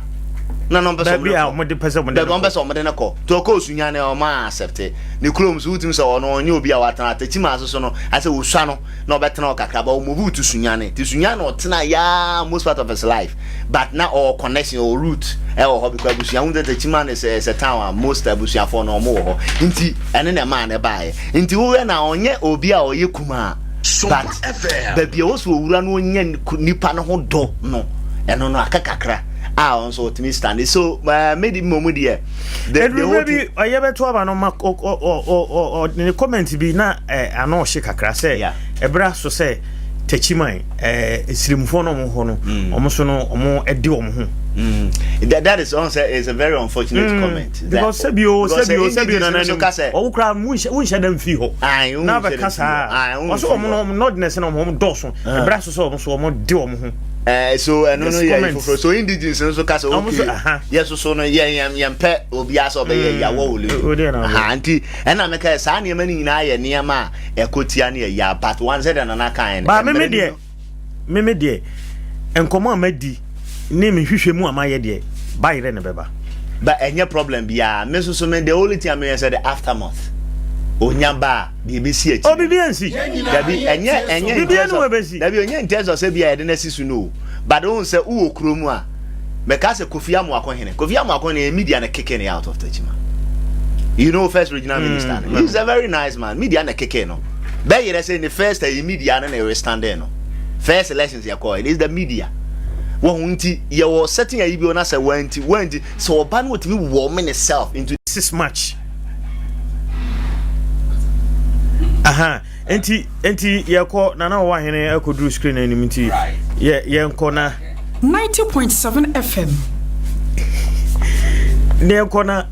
na na ɔmpɛ sɛ ɔmo baabi de a kɔ ɔmo de pɛ sɛ ɔmo de baabi no ɔmpɛ sɛ ɔmo de ne kɔ to ɔkɔ Sunyane ɔmo a accept ne kurom so wotumi sɛ ɔno ɔnyɛ obi a watena Techiman so so no asɛ osua no na ɔbɛtena hɔ kakra but ɔmo move to Sunyane te Sunyane ɔtena yaa most part of his life but na ɔwɔ connection ɔwɔ root ɛwɔ hɔ because abusua ho Techiman is a is a town a most abusuafoɔ no ɔmo wɔ hɔ nti ɛne na ɛmaa ne baayɛ nti woyɛ na ɔnyɛ obi a ɔyɛ kumaa but baabi a wɔsɔ owura no ɔnyɛ nipa no ho dɔ no ɛno no aka kakra a ɔno nso ɔtumi stand so medi mmom deɛ the whole eduruma bi ɔyɛ bɛto aba no ma ɔ ɔ ɔ ɔ ɔ ne comment bi na ɛ ano ɔhye kakra sɛ Yeah. ɛbrɛ so sɛ Techiman ɛɛ esirimfoɔ no ɔmo hɔ no ɔmo so no ɔmo ɛdi ɔmo ho. That is on say is a very unfortunate comment. Because sɛbi o because sɛbi o sɛ sɛbi o indigenous nana nso nim ka sɛ ɔwo kura wunhyɛ dɛm fi hɔ. Aye, wonhyɛ na dɛm bɛka fi hɔ. saa Aye, wonhyɛ ɔso ɔmo fi no ɔmo nɔdinɛs na ɔmo dɔɔso ɛbrɛ so sɛ ɔmo so ɔmo di ɔmo ho. Eh, so ɛno no yɛ foforɔ so indigens no nso ka sɛ okay yɛ soso no yɛ yɛn yɛn pɛ obiara sɛ ɔbɛyɛ mm. yawɔ wɔ ha nti ɛna meka yɛ saa nneɛma no nyinaa yɛ nneɛma a ɛkɔ tia ne yɛ ya but one sɛ deɛ nana kan yɛ no. Ba meme deɛ meme deɛ nkɔmɔ a madi ne me hwehwɛ mu a mayɛ deɛ bayerɛ ne bɛba. Ba ɛnyɛ problem biara me soso me the only thing a meyɛ sɛ the aftermath onya ba a. deɛ ɛbɛsi akyire. Oh, biribi ansi. Dabi, ɛnyɛ ɛnyɛ in terms of dabi ɛnyɛ in terms of sɛ bi a yɛde no asi so no o. But ohun sɛ wowɔ kuro mu a, mɛka sɛ Kofi Amoako hene. Kofi Amoako hene media na kicking out of Techiman. You know first regional mm. minister. Mm. He's a very nice man. Media na kicking no. Bɛyerɛ sɛ ne first ɛyɛ media no na ɛwɛ standing no. First elections yɛ kɔɔ it is the media. Wɔn nti yɛwɔ certain ayi bi wɔ na sɛ wɔn nti wɔn nti sɛ ɔba no wɔtumi warm ne self into. Six March. Aha, nti nti yɛkɔ na na ɔwɔ ahene akɔduru screen anim nti yɛ yɛnkɔ na. 90.7 FM. Na yɛnkɔ na.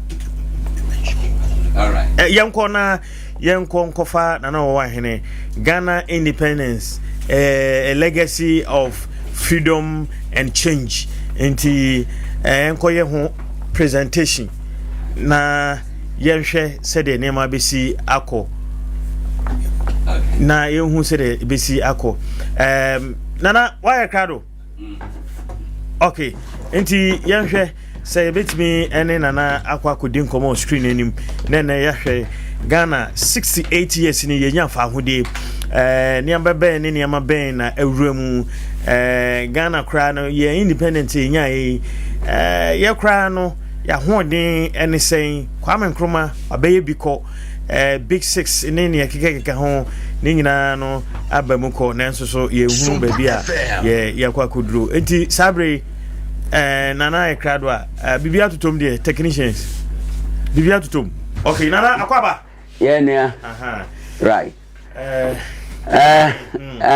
Yɛnkɔ na yɛnkɔ nkɔfa na na ɔwɔ ahene Ghana independence eh, a legacy of freedom and change nti yɛnkɔ yɛ ho presentation. Na yɛnhwɛ sɛdeɛ nneɛma bɛsi akɔ na yɛnhu sɛdeɛ bɛsi akɔ um, nana wayɛ krado ok nti yɛnhwɛ sɛ yɛbɛtumi ne nana akɔ akɔdi nkɔmmɔ wɔ screen anim na ɛnɛ yɛahwɛ ghana 68 years ni yɛnya fahodie eh, nneɛma bɛn ne nneɛma bɛn na awura mu eh, ghana koraa no yɛn independent yɛnya yi eh, yɛ koraa no Y'ahoɔden ne sɛn? Kwame Nkrumah wabɛyɛ bi kɔ, eh, Big Six ne nea ɛkekakeka ho ne nyinaa no aba mu kɔ, nanso so yɛnhunu baabi a yɛ yɛakɔ akɔduro. Enti saa bere yi, eh, Nana ayɛ krado a, eh, biribi atotom deɛ, technicians, biribi atotom. Okay, Nana, akɔ aba. Yɛ nua. Right. Eh, eh,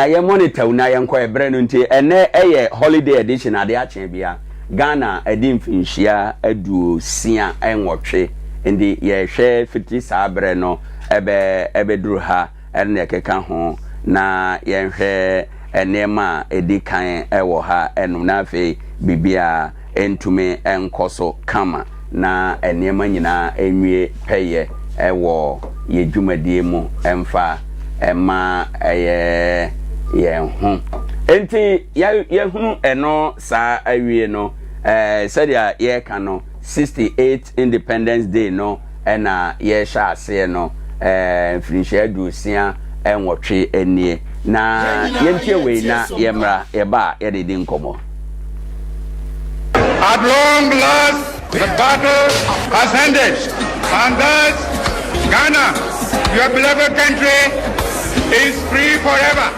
yɛ monitor na yɛnkɔ ɛberɛ no nti ɛnɛ ɛyɛ holiday edition ade akye bia Ghana ɛde mfinhyia 68 nti yɛhwɛ fiti saa berɛ no ɛbɛ ɛbɛduru ha ɛne na ɛkeka ho na yɛnhwɛ nneɛma a ɛdi kan ɛwɔ ha ɛnom na afei biribiara ntumi nkɔ so kama na nneɛma nyinaa nwie pɛyɛ wɔ yɛn dwumadie mu mfa mma ɛyɛ yɛn ho. Enti yɛhunu ɛno saa awie no, sɛdeɛ yɛreka no, 68 Independence Day no na yɛrehyɛ aseɛ no, mfirinhyia 68 nie. Na yɛntie wei na yɛmmra, yɛba a yɛde di nkɔmmɔ. At long last, the battle has ended, and thus Ghana, your beloved country, is free forever.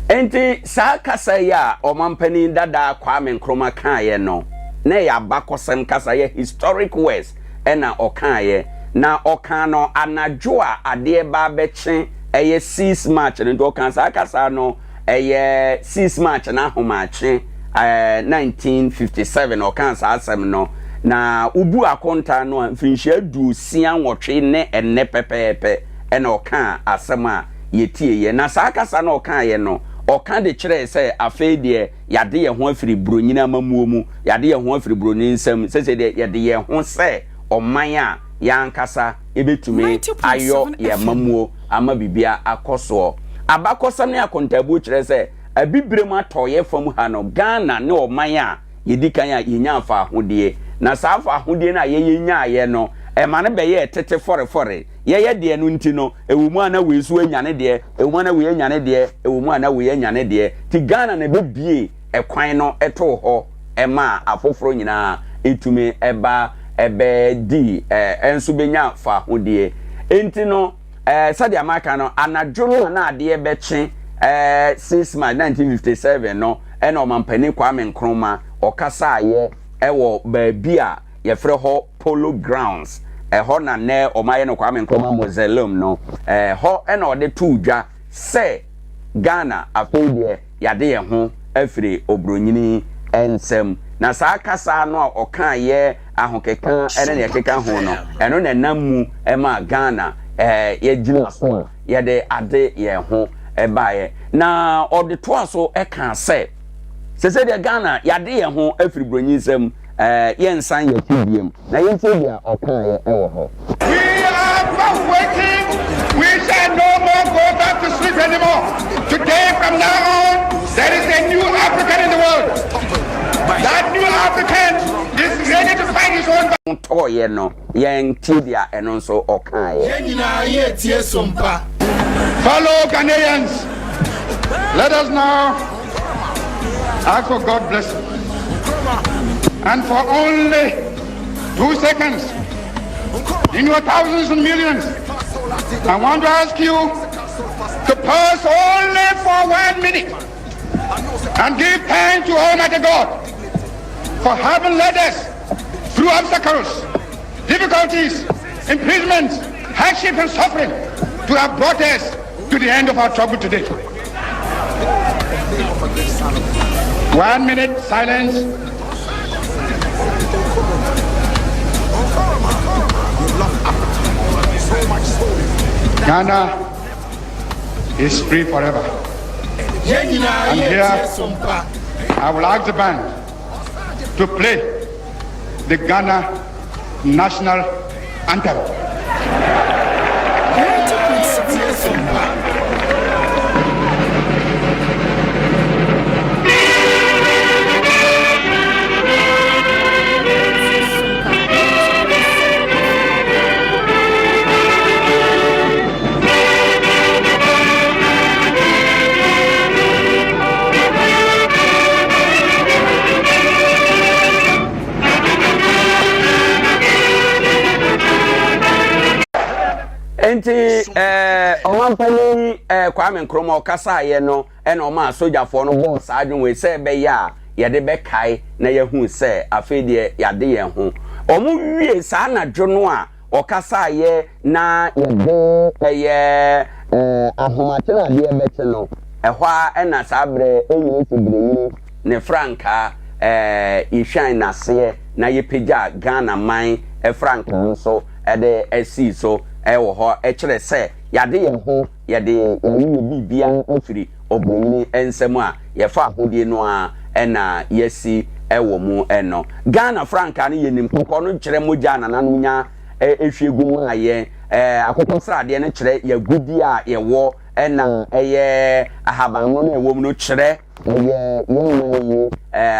Enti saa kasa yi a ɔmampanin dada Kwame Nkrumah kaeɛ no, na ɛyɛ abakɔsɛm kasa, ɛyɛ historic words ɛna ɔkaeɛ. Na ɔkaa no anadwo a adeɛ ba abɛkye ɛyɛ 6 March no, nti ɔkaa saa kasa no ɛyɛ 6 March no ahomakye ɛɛ 1957 ɔkaa saa asɛm no. Na wobu akontaa no a, mfirinhyia 68 ne ɛnnɛ pɛpɛɛpɛ ɛna ɔkaa asɛm a yɛtieeɛ. Na saa kasa no ɔkaeɛ no, ɔka de kyerɛɛ sɛ afei deɛ yɛade yɛn ho afiri buronyini amammuo mu, yɛade yɛn ho afiri buroni nsam, sɛsɛ deɛ yɛde yɛn ho sɛ ɔman a yɛn ankasa yɛbɛtumi ayɔ yɛn amammuo ama biribia akɔ soɔ. Abakɔsɛm ne akontaabuo kyerɛ sɛ Abibirem atɔeɛ fam ha no, Ghana ne ɔman a yɛdi kan a yɛnyaa faahodie. Na saa faahodie no a yɛyɛ nyaeɛ no, ɛma no bɛyɛɛ tete fɔrefɔre. Yɛyɛ deɛ no nti no, ɛwɔ mu a na wei nso anya ne deɛ, ɛwɔ mu a na wei anya ne deɛ, ɛwɔ mu a na wei anya ne deɛ. Nti Ghana na ɛbɛbue ɛkwan no too hɔ maa afoforɔ nyinaa tumi ba bɛdii nso bɛnya faahodie. Nti no, sɛdeɛ maka no, anadwo no a na adeɛ bɛkye 6 March 1957 no, ɛna Ɔmampanin Kwame Nkrumah ɔkasaeɛ wɔ baabi a yɛfrɛ hɔ Polo Grounds, ɛhɔ na nnɛ wɔayɛ no Kwame Nkrumah Mausoleum no, ɛhɔ na ɔde too dwa sɛ Ghana afei deɛ yɛade yɛn ho afiri obronyini nsam. Na saa kasa no a ɔkaeɛ ahokeka ne nea ɛkeka ho no, ɛno na ɛnam mu maa Ghana yɛgyina so a. yɛde ade yɛn ho baeɛ. Na ɔde toa so kaa sɛ, Sese deɛ Ghana yɛade yɛn ho afiri bronyi nsam, ɛɛ yɛnsan yɛn akyi biom. Na yɛntie deɛ ɔkaeɛ wɔ hɔ. We are not waiting, we shall no more go back to sleep anymore. Today from now on, there is a new African in the world. That new African is ready to fight his own battle. Tɔɔeɛ no, yɛntie deɛ ɛno nso ɔkaeɛ. Yɛn nyinaa yɛretie Sompa. Fellow Ghanaians, let us now ask for God's blessing. And for only two seconds, in your thousands and millions, I want to ask you to pause only for one minute and give thanks to Almighty God for having led us through obstacles, difficulties, imprisonments, hardship and suffering to have brought us to the end of our trouble today. One minute silence. Ghana is free forever. And here, I will ask the band to play the Ghana national anthem. Nti ɛɛ ɔmanpanin ɛɛ Kwame Nkrumah ɔkasaeɛ no ɛna ɔmaa sogyafoɔ no bɔɔ saa adwene wei sɛ ɛbɛyɛ a yɛde bɛkae na yɛahu sɛ afei deɛ yɛade yɛn ho. Wɔn wie saa anadwo no a ɔkasaeɛ na yɛde ɛyɛ ahomakyenadeɛ bɛkye no, ɛhɔ ara na saa berɛ ɛnyini si berenyini ne frankaa yɛhwan n'aseɛ na yɛpagyaa Ghana man frankaa nso de sii so wɔ hɔ kyerɛ sɛ yɛade yɛn ho, yɛde yɛayɛ yɛn biribiara afiri ɔbronyini nsam a yɛfa ahodie no ara na yɛasi wɔ mu no. Ghana frankaa no yɛnim, kɔkɔɔ no kyerɛ mogya a nananom nya hwie gu maa yɛn, akokɔsradeɛ no kyerɛ yɛn agudeɛ a yɛwɔ, ɛna ɛyɛ ahabanmono no a ɛwɔ mu no kyerɛ Ɛyɛ yɛn man yi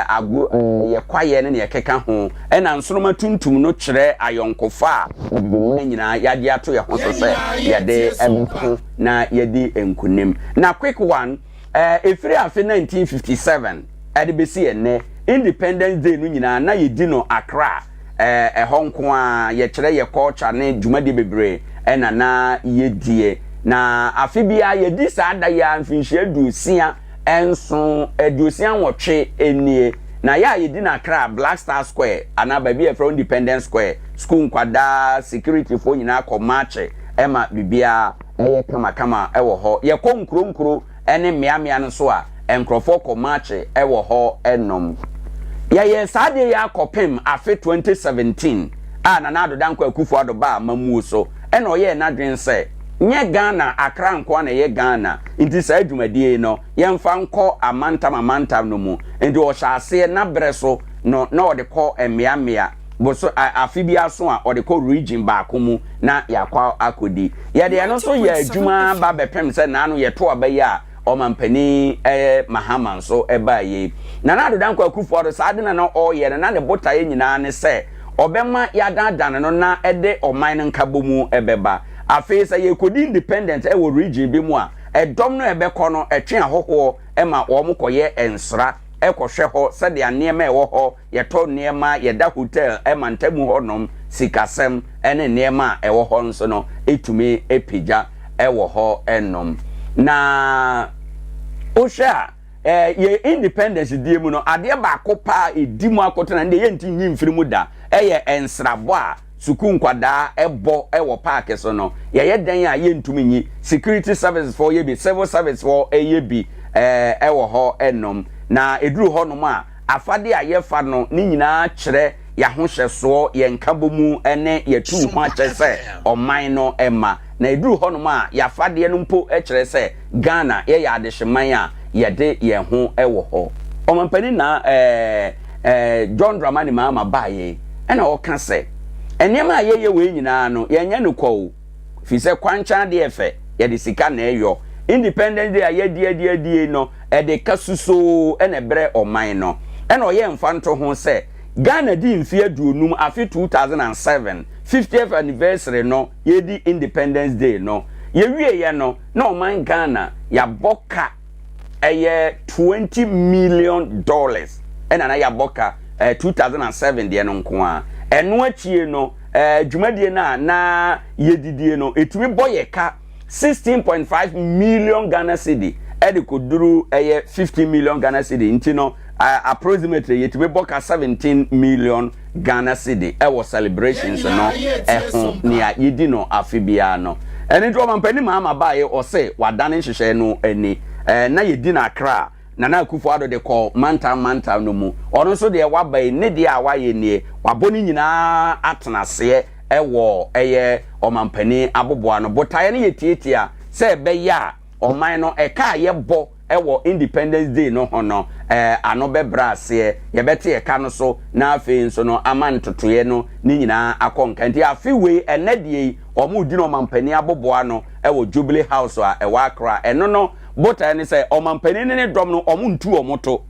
ago yɛ kwaeɛ ne nea ɛkeka ho. Ɛna nsoromma tuntum no kyerɛ ayɔnkofa a Abibiman nyinaa yɛagye ato yɛn ho so sɛ yɛde bɛko na yɛadi nkunim. Na quick one, ɛfiri afe 1957 de bɛsi ɛnnɛ, Independence Day no nyinaa na yɛdi no Accra. Ɛhɔ nko ara, yɛkyerɛ yɛ culture ne dwumadie bebree na na yɛdie. Na afe biara yɛdi saa da yi ara mfinhyia aduosia nson, 68 nie. Na yɛ a yɛdi no Accra, Black Star Square anaa baabi a yɛfrɛ Independence Square, sukuu nkwadaa, security foɔ nyinaa kɔ maakye ma biribiara yɛ kamakama wɔ hɔ. Yɛkɔ nkuro nkuro ne mmeammea no so a, nkurɔfoɔ kɔ maakye wɔ hɔ nom. Yɛyɛɛ saa adeɛ yi ara kɔpem afe 2017 a Nana Addo Dankwa Akufo Addo baa amammuo so ɛna ɔyɛɛ n'adwene sɛ nyɛ Ghana, Accra nko ara na ɛyɛ Ghana nti saa dwumadie yi no yɛmfa nkɔ amantam amantam no mu. Nti ɔhyɛɛ aseɛ n'aberɛ so no na ɔde kɔ mmeammea. Boso a afe biara so a ɔde kɔ region baako mu na yɛakɔ akɔdi. Yɛde ɛno nso yɛɛ adwuma ba bɛpem sɛ naano yɛto aba yi a ɔmampanin Mahama nso baa yei. Nana Addo Dankwa Akufo Addo saa ade na na ɔreyɛ no na ne botaeɛ nyinaa ne sɛ ɔbɛma yɛadanedane no na ɛde ɔman no nkabɔmu bɛba. Afei sɛ yɛrekɔdi independent wɔ region bi mu a, ɛdɔm no a ɛbɛkɔ no ɛtwe ahɔhoɔ ma wɔn kɔyɛ nsra kɔhwɛ hɔ sɛdeɛ nneɛma a ɛwɔ hɔ yɛtɔ nneɛma, yɛda hotel mantamu hɔnom, sikasɛm ne nneɛma a ɛwɔ hɔ nso no tumi pagya wɔ hɔ nom. Na wohwɛ a, yɛ independence die mu no, adeɛ baako paa a ɛdi mu akotena no deɛ yɛnti nyi mfiri mu da, ɛyɛ nsrabɔ a sukuu nkwadaa bɔ wɔ paake so no. Yɛyɛ dɛn a yɛntumi nyi? Security services foɔ yɛ bi, civil service foɔ yɛ bi wɔ hɔ nom. Na ɛduru hɔnom a, Afade a yɛfa no ne nyinaa kyerɛ Y'ahohyɛsoɔ, yɛn nkabomu ne yɛtu ho akyɛ sɛ ɔman no mma. Na ɛduru hɔnom a, y'afadeɛ no mpo kyerɛ sɛ Ghana yɛyɛ adehyeman a yɛde yɛn ho wɔ hɔ. Ɔmampanin Naa ɛɛ John Dramani Mahama baeɛ yi, ɛna ɔka sɛ, nneɛma a yɛyɛ wei nyinaa no, yɛnyɛ no kwa o. Firi sɛ kwankyɛn adeɛ fɛ, yɛde sika na ɛyɔ. Independence Day a yɛadi adi adi no, ɛde ka susoo na ɛbrɛ ɔman no. Ɛna ɔyɛɛ mfantoho sɛ, Ghana dii mfe 50, afe 2007, 50th anniversary no, yɛredi Independence Day no, yɛwieɛ no, na ɔman Ghana yɛabɔ ka ɛyɛ 20 million dollars ɛna na yɛabɔ ka eh, 2007 deɛ no nko ara. Ɛno akyie no, eh, dwumadie no a na yɛdidie no, ɛtumi bɔ yɛ ka 16.5 million Ghana cedi ɛde kɔduru ɛyɛ 15 million Ghana cedi nti no approximately yɛtumi bɔ ka 17 million Ghana cedi ɛwɔ celebrations no ɛho nea yɛdi no afe biara no. Ɛno nti ɔmampanin Mahama baeɛ ɔse wadane nhyehyɛeɛ no ani na yɛdi no Accra. Nana Akufo Addo de kɔɔ mantam mantam no mu. Ɔno nso deɛ waba yi, ne deɛ a wayɛ nie, wabɔ ne nyinaa atenaseɛ wɔ ɛyɛ ɔmampanin aboboa no. Botaeɛ no yɛ tiatia sɛ ɛbɛyɛ a ɔman no ɛka a yɛbɔ wɔ Independence Day no ho no ano bɛbrɛ aseɛ, yɛbɛte ɛka no so na afei nso no ama ntotoeɛ no ne nyinaa akɔ nka. Nti afe wei, ɛnnɛ deɛ yi, wɔredi no ɔmampanin aboboa no wɔ Jubilee House a ɛwɔ Accra. Ɛno no Botae ne sɛ ɔmampanin ne ne dɔm no wɔntu wɔn to.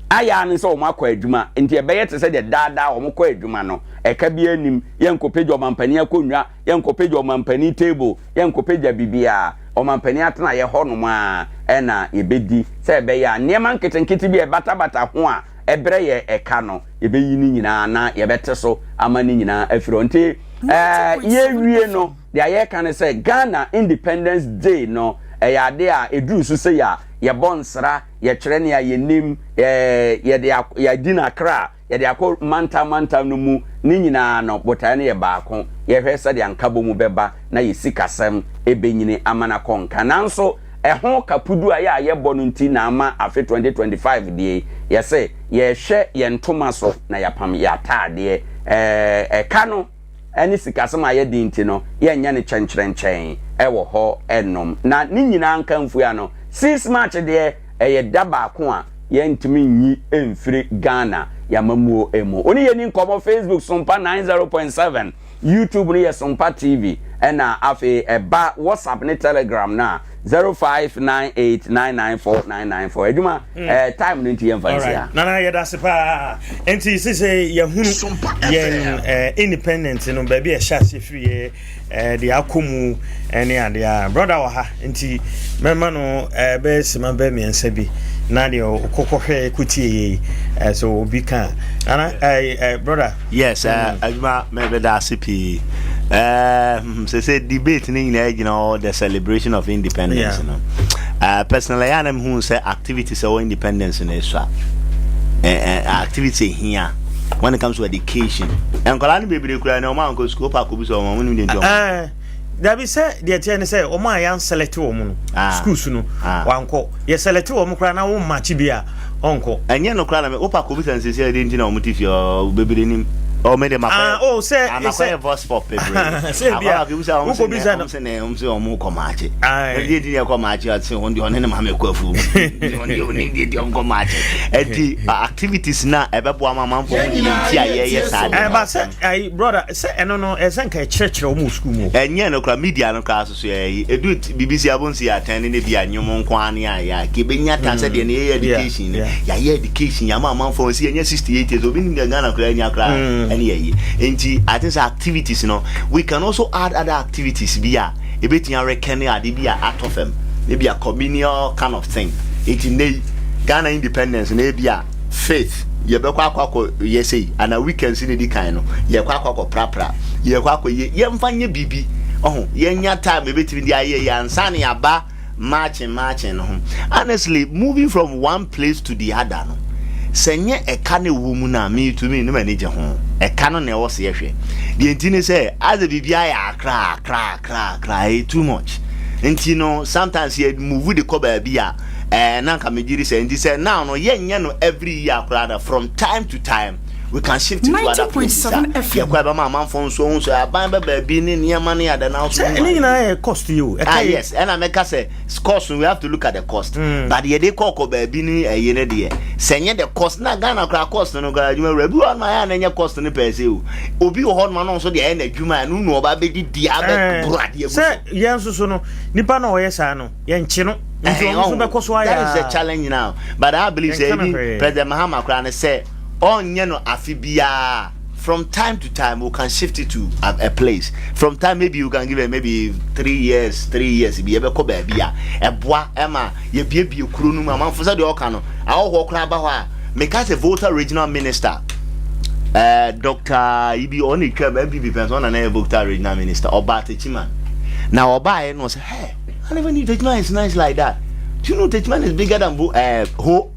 Ayɛ ara ne sɛ wɔakɔ adwuma, enti ɛbɛyɛ te sɛ deɛ daa daa wɔkɔ adwuma no. Ɛka biara nnim, yɛnkɔpagya ɔmampanin akonnwa, yɛnkɔpagya ɔmampanin table, yɛnkɔpagya biribiara. Ɔmampanin atenaeɛ hɔnom ara na yɛbɛdi sɛ ɛbɛyɛ a nneɛma nketenkete bi a ɛbatabata ho a ɛbrɛ yɛn ɛka no, yɛbɛyi ne nyinaa na yɛbɛte so ama ne nyinaa afiri hɔ. Nti ɛɛ yɛrewie no, Deɛ yɛreka ne sɛ Ghana Independence Day no, ɛyɛ adeɛ a ɛduru so sei a, yɛbɔ nsra, yɛkyerɛ nea yɛnim, yɛde yɛadi no Accra, yɛde akɔ mantam mantam no mu, ne nyinaa no, botaeɛ no yɛ baako, yɛhwɛ sɛdeɛ nkabom bɛba na yɛ sikasɛm bɛnyini ama no akɔ nka. Nanso ɛho kapudu a yɛ a yɛbɔ no nti na ama afe 2025 deɛ yi, yɛse yɛrehwɛ yɛn ntoma so na yɛapam yɛn ataadeɛ. Ɛka no. ne sikasɛm a ayɛ den nti no, yɛnyɛ no kyɛnkyerɛnkyɛn wɔ hɔ nom. Na ne nyinaa nkamfua no, 6 March deɛ, ɛyɛ da baako a yɛntumi nyi mfiri Ghana yɛamammuo mu. Wo ne yɛn ni nkɔmmɔ Facebook Sompa 90.7, YouTube no yɛ Sompa TV, ɛna afei ɛba WhatsApp ne Telegram no a, 0598994994. Adwuma. Eh, time no nti yɛmfa nsi ha. Nana yɛda ase paa. Nti sese yɛhunu yɛn eh, independent no baabi a ɛhyɛ ase firi yɛ eh, de akɔ mu eh, ne adeɛ a brother wɔ ha nti mɛma no eh, bɛyɛ sima bɛyɛ mmiɛnsa bi na deɛ ɔkɔkɔhwɛ kɔtie yɛ yi eh, so obi ka nana eh, eh, brother. Yes, eh, mm. adwuma mɛbɛda ase pii. Eh, sɛ sɛ debate no nyinaa gyina hɔ the celebration of independence yeah. no. Personally, ɛyɛ a na mehu sɛ activities ɛwɔ independence no esua. Activities ehia when it comes to education. Nkwadaa no bebree kura na wɔn ankɔ sukuu, ɔpa akɔbi sɛ wɔn wɔn nim deɛ nti wɔn. Dabi sɛ deɛ teɛ ne sɛ wɔn a yɛn select wɔn no ah. schools no ah. wankɔ yɛ select wɔn koraa na wɔn match bi a ɔnkɔ. Ɛnyɛ no koraa na wopa akɔbi sɛ nsese ɛdeɛ nti na wɔn ti fie bebree nim. Oh, me de makɔyɛ. Ah, oh, sɛ sɛ makɔyɛ vox pop bebree. Sɛ bi a wokɔ bisa no. Sɛ ne sɛ ɔmo kɔ maakye. Ɛdi di ne kɔ maakye ɔte wɔn deɛ ɔne ne maame kɔ afuo mu. Wɔn deɛ ɔne deɛ deɛ ɔnkɔ maakye. Ɛdi activities na ɛbɛboa ma amanfoɔ ho deɛ nti a yɛyɛ saa deɛ. Ɛba sɛ ayi brother sɛ ɛno no ɛsɛ nka ɛkyerɛkyerɛ wɔn wɔ sukuu mu. Ɛnyɛ no kora media no koraa soso yɛ edu BBC abonsi yɛ atɛn ne ne bi a nnwom nko ara ne ayɛ a kebenya ta sɛ deɛ ne yɛyɛ education no yɛayɛ education yɛama amanfoɔ wɔn si yɛnyɛ 68 years obi nim deɛ Ghana koraa anya koraa ɛne yɛyi nti I think sɛ activities no we can also add other activities bi a ebetumi arekɛne ade bi a atɔ fam ebi a communal kind of thing nti nnɛ yi Ghana independence na ebi a faith yɛbɛkɔ akɔ akɔ yɛ sei ana weekends ne di kan no yɛkɔ akɔ akɔ prapra yɛkɔ akɔ yɛ yɛmfa nyɛ biribi ɔho yɛnya time ebetumi de ayɛ yɛ ansa na yɛaba marching marching no ho honestly moving from one place to the other no sɛ nyɛ ɛka no ɛwɔ mu no a me to me no m'ani gye ho ɛka no na ɛwɔ sɛ yɛhwɛ deɛ nti ne sɛ asɛ biribi ayɛ akra akra akra akra ɛyɛ too much nti no sometimes yɛ move de kɔ baabi a ɛɛ na nka megye di sɛ nti sɛ now no yɛnyɛ no every year koraa na from time to time. We can shift it to other places a yɛkɔ ɛbɛma amanfoɔ nso ohun sɛ aban bɛ baabi ne nneɛma ne ada na nso. Sɛ ɛne nyinaa yɛ cost yi o. Ah yes, ɛna mɛka sɛ cost we have to look at the cost. But yɛde kɔ kɔ baabi ne ɛyi ne deɛ sɛ nyɛ the cost na Ghana koraa cost no koraa adwuma wura bi wɔ hɔ nom ayɛ a na ɛnyɛ cost no pɛɛ sɛ o obi wɔ hɔ nom ano nso deɛ ɛyɛ n'adwuma ɛno na ɔba bɛdi di abɛ boro adeɛ gu so. Sɛ yɛn nso so no nipa na ɔyɛ saa no yɛn kye no nti ɔno nso bɛkɔ so ayɛ. That is the challenge now but I believe sɛ ebi President Mahama koraa no sɛ ɔnyɛ no afe biara from time to time we can shift it to a, a place from time maybe you can give it maybe 3 years 3 years bi yɛbɛkɔ baabi a ɛboa ɛma yɛbiebie kuro no mu amanfo sɛ deɛ ɔka no ahɔhoɔ koraa ba hɔ a meka sɛ Volta Regional Minister Dr. Ibi ɔne twam NPP pɛn so ɔna na yɛ Volta Regional Minister ɔbaa Techiman na ɔbaeɛ no ɔsɛ, "Hey, I never knew Techiman is nice like that. Do you know Techiman is bigger than Ho?"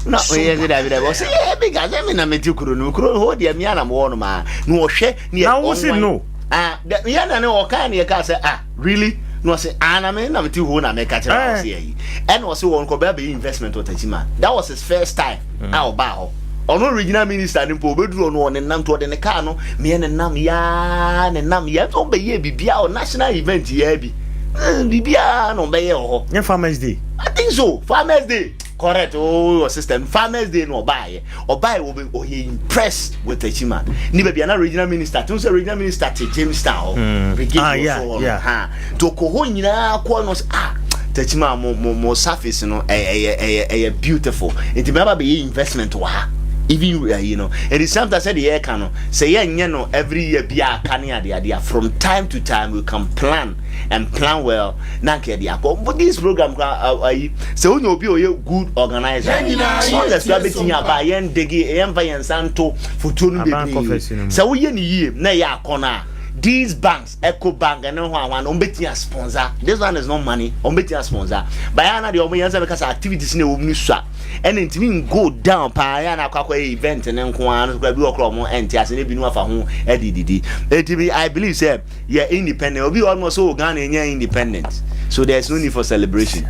Na ɔyɛ sɛ dabi dabi, ɔsɛ yɛ bigger sɛ me na mete kuro no kuro hɔ deɛ mea na mewɔ no maa na ɔhwɛ ne yɛ. Na wo se no? Ah, yɛ na ne ɔkaa ne yɛkaa sɛ, "Ah, really?" Na ɔsɛ, "Ah, na me na mete hɔ na meka kyerɛ ɔsɛ yɛ yi." Ɛna ɔsɛ wɔn kɔ bɛɛ bɛyɛ investment wɔ Techiman. That was his first time a ɔbaa hɔ. Ɔno regional minister no mpo obɛduru ɔno ɔne nam to ɔde ne car no meɛ ne nam yaa ne nam yɛ ɔbɛyɛ biribiaa ɔ national event yɛ bi biribiaa na ɔbɛyɛ wɔ hɔ. Nyɛ Farmers Day? I think so, Farmers Day, correct. Oh, your system, Farmers Day no ɔbaayɛ ɔbaayɛ wɔ ɔyɛ impressed with Techiman ne baabi ana regional minister tí wọ́n sɛ regional minister te Jamestown hɔ brigade wɔ so hɔ no ha to kɔ hɔ nyinaa kɔ no sɛ, "Ah, Techiman mo surface no ɛyɛ ɛyɛ ɛyɛ beautiful nti mɛba bɛyɛ investment wɔ ha." Even it is sometimes sɛ deɛ yɛka no sɛ yɛnyɛ no every year bi a aka ne adeade a from time to time we can plan and plan well na nka yɛde akɔ. But this program kora ayi sɛ wonya obi a ɔyɛ good organizer, sponsors kora bɛtumi aba yɛn dege yɛmfa yɛn nsa nto fotuo no bebree sɛ woyɛ ne yie na ɛyɛ akɔnɔ a these banks, Eco Bank ɛne ho ahoa no, wɔn bɛtumi sponsor. This one is not money, wɔn bɛtumi sponsor bayɛ na deɛ wɔn yɛn nsa bɛka sɛ activities na ɛwɔ mu no sua ɛna ntumi go down paa yɛn akɔ akɔ event ne nko ara no kora bi wɔ kora wɔn ɛnte ase ne binom afa ho ɛde didi. Eti I believe sɛ yɛ independent obi almost so Ghana nyɛ independent so there is no need for celebration.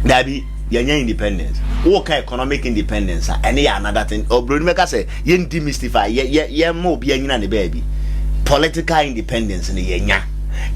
Dabi, yɛnyɛ independence. Wɔka economic independence a ɛne yɛ another thing. Oburoni bɛka sɛ yɛn demystify yɛ yɛ yɛn ma obi anyina ne baabi. Political independence no yɛnya.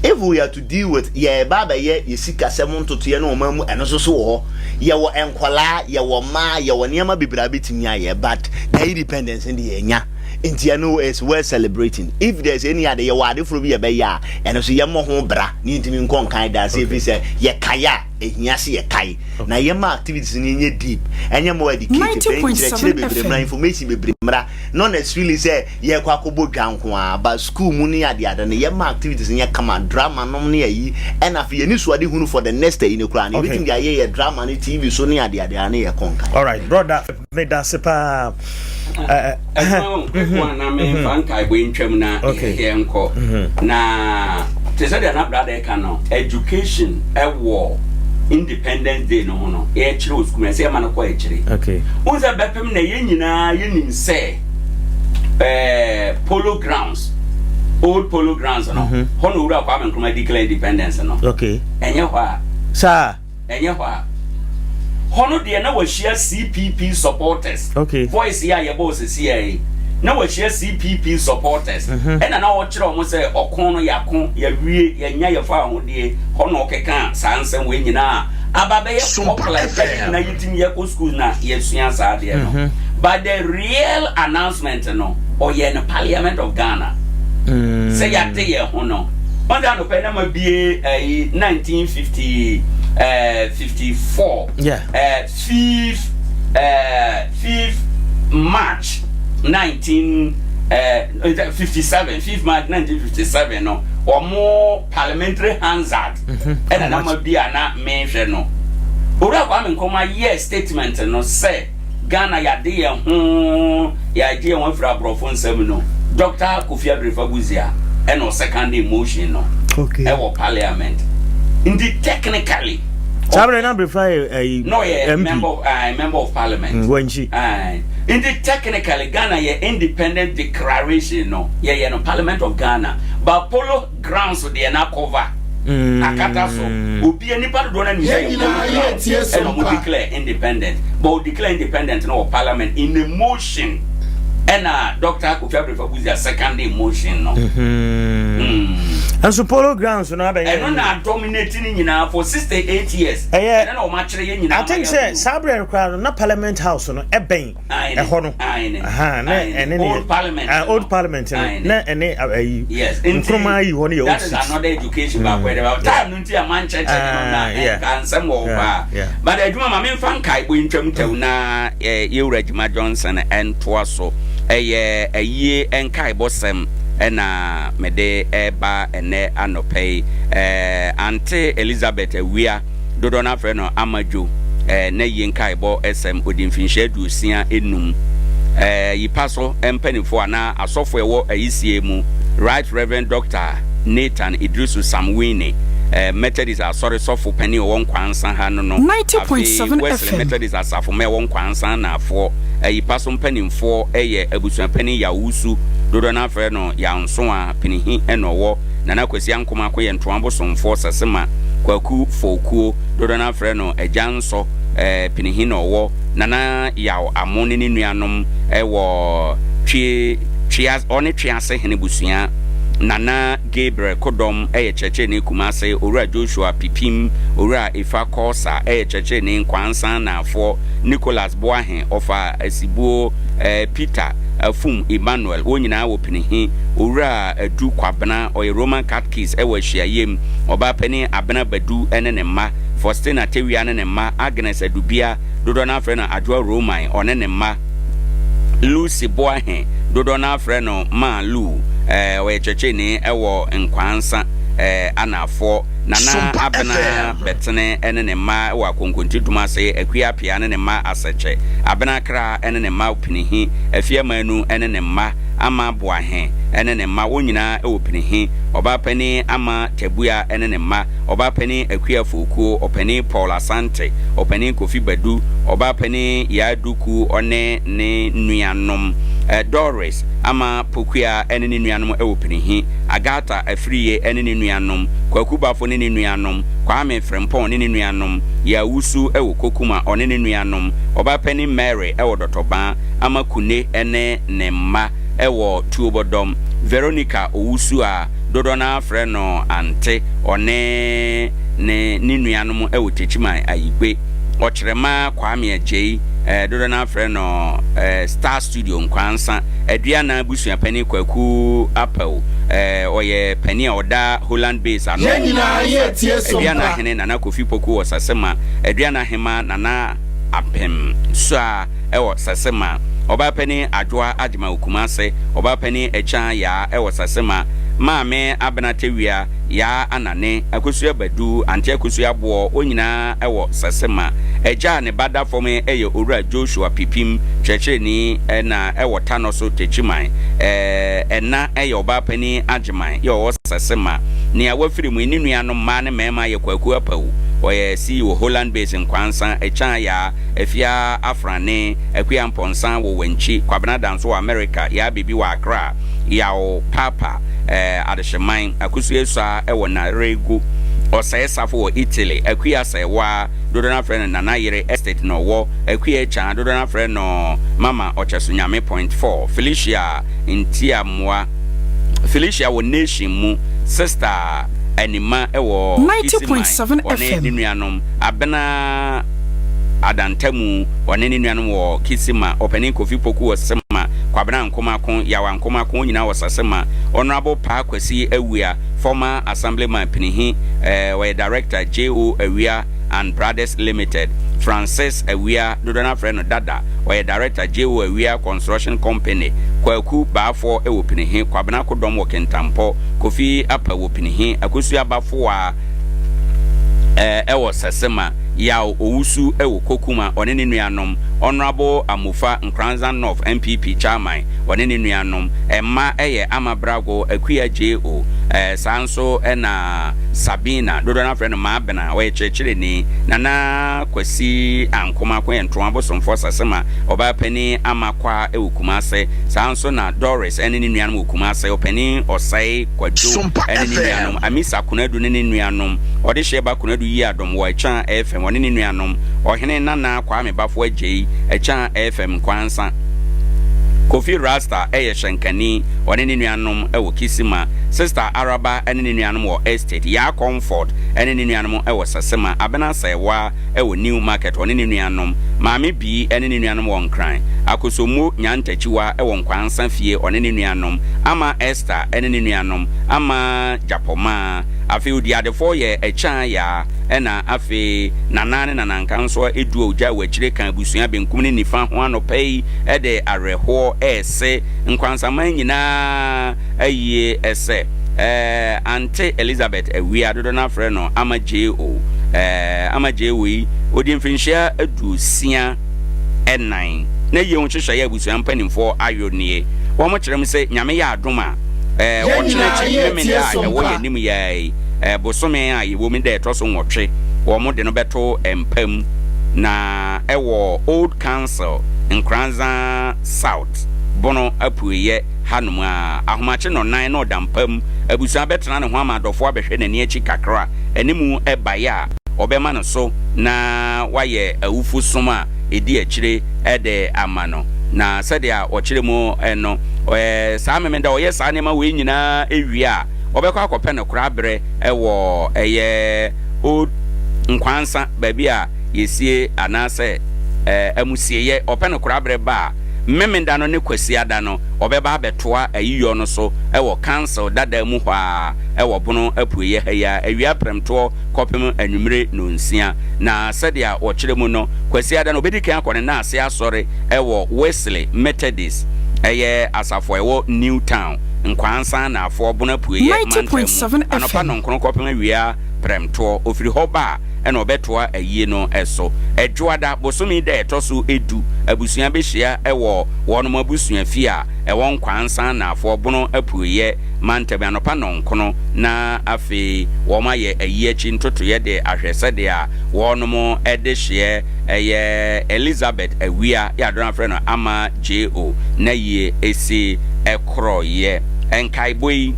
If we are to deal with yɛ ba abɛyɛ yɛ sika sɛm ntotoyɛ no ɔman mu ɛno nso so wɔ hɔ yɛwɔ nkɔlaa yɛwɔ mmaa yɛwɔ nneɛma bebree a bɛtumi ayɛ, but the independence no de yɛnya nti ɛno is worth celebrating. If there is any ade yɛwɔ ade foro bi yɛbɛyɛ a ɛno nso yɛmmɔ ho bra ne yɛntumi nkɔ nkan da ase efi sɛ yɛkae a ehia se yɛkae na yɛma activities no nyɛ deep ɛnyɛ more educated nkyerɛkyerɛ bebree mmra, information bebree mmra, not necessarily sɛ yɛkɔ akɔbɔ dwa nko a but school mu ne adeade no yɛma activities no yɛ kama drama nom ne ayi ɛna afei yɛni so ade hunu for the next ayi no koraa no yɛbɛtumi de ayɛ yɛ drama ne TV so ne adeade a ne yɛ kɔ nkan. Alright, brother, meda ase paa. Ɛdwuma quick one na memfa nkaebɔ ntwam na yɛnkɔ na te sɛ deɛ na brother ɛka no education ɛwɔ Independence Day no ho no yɛkyerɛ wɔ sukuu mu ɛsɛ yɛma no kɔ akyire. Wohu sɛ bɛpem na yɛn nyinaa yɛnim sɛ Polo Grounds, old Polo Grounds no hɔ na Owura Kwame Nkrumah declare independence no. Ɛnyɛ hɔ a saa ɛnyɛ hɔ a hɔ no deɛ na wahyia CPP supporters. Voice yi a yɛbɔ osisi yɛ yi na wahyia CPP supporters ɛna na ɔkyerɛ wɔn sɛ ɔko no yɛako yɛwie yɛnya yɛfa ahodie hɔ na ɔkeka saa nsɛm wei nyinaa aba bɛyɛ popular ɛna yɛtumi yɛkɔ school na yɛsua saa adeɛ no. But the real announcement no ɔyɛ no Parliament of Ghana sɛ yɛate yɛn ho no wɔn de anɔpɛ na ma bie ɛyi 1950 54 5th March 1957, 5th March 1957 no wɔn parliamentary Hansard ɛna na ma bi a na mehwɛ no Owura Kwame Nkrumah yɛ statement no sɛ Ghana yɛade yɛn ho yɛagye yɛn ho afiri aborɔfo nsɛm no. Dr. Kofi Abrefa Busia ɛna ɔsecond motion no ɛwɔ Parliament nti technically saa bɛrɛ na Abrefa yɛ ɛyi no yɛ MP. Member of parliament. Wankyi. Aye. Nti technically Ghana yɛ independent declaration no yɛyɛ no Parliament of Ghana, but Polo Grounds deɛ na cover akata so obi nipa dodoɔ na nim sɛ Yɛn yɛ nyinaa Polo yɛ Grounds tie ɛna ɔmo Sompa. declare independent, but o declare independent no wɔ Parliament in a motion. Ɛna Dr. Kofi Abrefa Busia second motion no. Nso Polo Grounds no abɛyɛ. Ɛno na dominate ne nyinaa for 68 years. Ɛyɛ ɛno na wɔn akyerɛ yɛ nyinaa. I think sɛ saa berɛ no koraa no na Parliament House no ɛbɛn ɛhɔ no. Aha na ɛne ne Old Parliament. Old Parliament no na ɛne ayi. Yes. Nkrumah ayi hɔ no yɛ old seat. That is another education baako ɛdɛ ba time no nti a man kyerɛkyerɛ no na ɛnka nsɛm wɔ hɔ paa. But adwuma ma memfa nkae bɔ ntwam tɛw na Yɛwura Gyima Johnson ntoa so. Ɛyɛ ayie nkaebɔsɛm na mede reba ɛnnɛ anɔpa yi. Ante Elizabeth Awia, dodoɔ no ara frɛ no Ama Dwo, n'ayie nkaebɔ sɛm, ɔdi mfinhyia 65. Yipa so mpanimfoɔ anaa asɔfoɔ a ɛwɔ ayisie mu, Right Reverend Doctor Nathan Idrisu Samwini, Methodist Asɔre sɔfo panin a ɔwɔ Nkwansa ha no no, afei Wesley Methodist Asafo ma ɛwɔ Nkwansa Anaafoɔ, Ayipa so mpanimfoɔ yɛ Abusuapanin Yaw Wusu, dodoɔ no ara frɛ no Yaw Nsoa, Pinihi na ɔwɔ, Nana Kwasi Ankomako yɛ Ntoa Bosomfoɔ, Sasema, Kwaku Fokuo, dodoɔ no ara frɛ no Agya Nsɔ, Pinihi na ɔwɔ, Nana Yaw Amo ne ne nuanom wɔ Twe, Twea, ɔne Twease Hene busua, Nana Gabriel Kodɔm yɛ kyerɛkyerɛni Kumase, Owura Joshua Pipim, Owura Efa Korsah yɛ kyerɛkyerɛni Nkwansa Naafoɔ, Nicholas Boahe, Ɔfa Asibuo, Peter Afum Emmanuel, wɔn nyinaa wɔ Pinihi, Owura Adu Kwabena, ɔyɛ Roman Catechist wɔ Ahyiayem, Ɔbaapanin Abena Badu ne ne mma, Faustina Tewia ne ne mma, Agnes Adubia, dodoɔ no ara frɛ no Adwoa Roman, ɔne ne mma, Lucy Boahe, dodoɔ no ara frɛ no Maa Lu, ɔyɛ kyerɛkyerɛni wɔ Nkwansa Anaafoɔ, Nana Abena Bɛtene ne ne mma wɔ Akonkonti Dum ase, Akua Appiah ne ne mma Asɛkyɛ, Abena Kra ne ne mma Pinihi, Afia Manu ne ne mma, Ama Boahe ne ne mma, wɔn nyinaa wɔ Pinihi, Ɔbaapanin Ama Tabua ne ne mma, Ɔbaapanin Akua Fokuo, Ɔpanin Paul Asante, Ɔpanin Kofi Badu, Ɔbaapanin Yaa Duku ɔne ne nuanom, Doris Ama Pokuaa ne ne nuanom wɔ Pinihi, Agatha Afriyie ne ne nuanom, Kwaku Bafo ne ne nuanom, Kwame Frimpong ne ne nuanom, Yaa Wusu wɔ Kokuma ɔne ne nuanom, Ɔbaapanin Mary wɔ Dɔtɔbaa, Ama Kune ne ne mma wɔ Tuobɔdɔm, Veronica Owusu a dodoɔ no ara frɛ no Ante, ɔne ne ne nuanom wɔ Techiman Ayigbe, Ɔkyerɛma Kwame Agyei, dodoɔ no ara frɛ no Star Studio Nkwansa, Aduana abusuapanin Kwaku Apawu, ɔyɛ panin a ɔda Holland Base ano Yɛn wɔ nyinaa Nkoransa, yɛretie som Aduana pa. Hene Nana Kofi Poku wɔ Sasema, Aduana Hema Nana Apem Sua wɔ Sasema, Ɔbaapanin Adwoa Agyemang wɔ Kumase, Ɔbaapanin Akyan Yaa wɔ Sasema, Maame Abena Tawia, Yaa Anane, Akosua Badu, Ante Akosua Aboɔ, wɔn nyinaa wɔ Sasema. Agya a ne ba da fam yɛ Owura Joshua Pipim, kyerɛkyerɛni na wɔ Tanɔso Techiman. Ɛna yɛ Ɔbaapanin Agyeman yɛ ɔwɔ Sasema. Nea wafiri mu yi, ne nuanom mmaa ne mmarima yɛ Kwaku Apawu, ɔyɛ CEO Holland Base Nkwansa, Akyan Yaa, Afia Afrane, Akua Mpɔnsa wɔ Wankyi, Kwabena Danso wɔ Amerika, Yaa Bibi wɔ Accra, Yaw Paapa, Adehyeman, Akosua Asua wɔ Naregu, Ɔsɛe Safo wɔ Italy, Akua Sɛɛwaa, dodoɔ no ara frɛ no Nana Yere Estate na ɔwɔ, Akua Akyaa, dodoɔ no ara frɛ no Mama Ɔkyɛsonyame Point 4, Felicia Ntiamoa, Felicia wɔ Nation mu, Sister Anima wɔ Kisiman, 90.7 ɔne FM. ne nuanom, Abena Adantamu, ɔne ne nuanom wɔ Kisima, Ɔpanin Kofi Poku wɔ Sema, Kwabena Nkomako, Yaw Ankomako, wɔn nyinaa wɔ Sasema, Honourable Paa Kwasi Awua, former Assemblyman Pinihi, ɔyɛ Director, JO Awia and Brothers Limited, Francis Awia, dodoɔ no ara frɛ no Dada, ɔyɛ Director, JO Awia Construction Company, Kwaku Baafoɔ wɔ Pinihi, Kwabena Kodɔm wɔ Kintampo, Kofi Apa wɔ Pinihi, Akosua Bafoa wɔ Sasema, Yaw Owusu wɔ Kokuma, ɔne ne nuanom, Honourable Amofa Nkoranza North NPP Chairman, ɔne ne nuanom, mma yɛ Ama Brago, Akua JO, saa nso na Sabina, dodoɔ no ara frɛ no Maabena, ɔyɛ kyerɛkyerɛni, Nana Kwasi Ankomako yɛ Ntoa Bosomfoɔ Sasema, ɔbaa panin Ama Kwaa wɔ Kumase, saa nso na Doris ne ne nuanom wɔ Kumase, Ɔpanin Ɔsɛe Kwadwo Sompa ne ne FM. nuanom, Amisa Konadu ne ne nuanom, Ɔdehyeɛ Ba Konadu Yiadom wɔ Ɛkyan FM, ɔne ne nuanom, Ɔhene Nana Kwame Bafo Agyei, Ɛkyan FM, Nkwansa. Kofi Rasta yɛ hyɛnkani, ɔne ne nuanom wɔ Kisima. Sister Araba ne ne nuanom wɔ Estate. Yaa Comfort ne ne nuanom wɔ Sasema. Abena Sɛɛwa wɔ New Market, ɔne ne nuanom. Maame Bii ne ne nuanom wɔ Nkran. Akosombo Nyantakyiwa wɔ Nkwansa fie, ɔne ne nuanom. Ama Esther ne ne nuanom. Ama Gyapɔmaa. Afei Odiadefoɔ yɛ Akyaa Yaa, ɛna afei Nana ne Nananka nso edu a ogyaa wɔ akyire ka abusua benkum ne nifa ho anɔpa yi de awerɛhoɔ rese Nkwansaman nyinaa ayie sɛ eh, Ante Elizabeth Awia, dodoɔ no ara frɛ no Ama J.O. Eh, Ama J.O. yi, ɔdi mfinhyia 64. Na yie ho nhyehyɛeɛ a abusua mpanimfoɔ ayɔ nie. Wɔkyerɛ mu sɛ Nyame yɛ adom a, eh, Yɛn ɔkyena nyinaa akyi yɛretie Memenda a som ɛwɔ pa. yɛn anim yi ara yi, eh, bosome a yɛwɔ mu yi da a ɛtɔ so nwɔtwe, wɔn de no bɛto mpa mu, na ɛwɔ Old Council, Nkoranza South, Bono apueeɛ hanom ara. Ahomakye nnɔnnan na ɔda mpa mu. Abusua bɛtena ne ho ama adɔfoɔ abɛhwɛ n'ani akyi kakra. Animu baeɛ a, wɔbɛma no so na wɔayɛ awufo som a ɛdi akyire de ama no. Na sɛdeɛ wɔkyerɛ mu no, saa Memenda a ɔyɛ saa nneɛma wei nyinaa wie a, ɔbɛkɔ akɔpɛ no koraberɛ wɔ ɛyɛ Old Nkwansa, baabi a yɛsie anaasɛ amusieeɛ. Ɔpɛ no koraberɛ ba a, Memenda no ne Kwasiada no, ɔbɛba abɛtoa ayiyɔ no so wɔ Council dada mu hɔ ara wɔ Bono apueeɛ ha yi ara, awia prɛmtoɔ kɔpem anwummere nnɔnsia. Na sɛdeɛ wɔkyerɛ mu no, Kwasiada no, ɔbɛdi kan akɔ ne nan ase asɔre wɔ Wesley Methodist, ɛyɛ asafo a ɛwɔ New Town, Nkwansa Anaafoɔ, Bono Apueeɛ mantam mu, 90.7 anɔpa FM. nnɔnkron kɔpem awia prɛmtoɔ. Ɔfiri hɔ ba a, ɛna ɔbɛtoa ayie no so. Ɛdwoada, bosome da a ɛtɔ so du, abusua bɛhyia wɔ wɔnom abusua fie a ɛwɔ Nkwansa Anaafoɔ, Bono Apueeɛ mantam, anɔpa nnɔnkono, na afei wɔn ayɛ ayie akyi ntotoeɛ de ahwɛ sɛdeɛ wɔnom de hyeɛ ɛyɛ Elizabeth Awia yɛ adɔn afrɛ no Ama J.O. N'ayie si korɔeɛ. Nkaebɔ yi,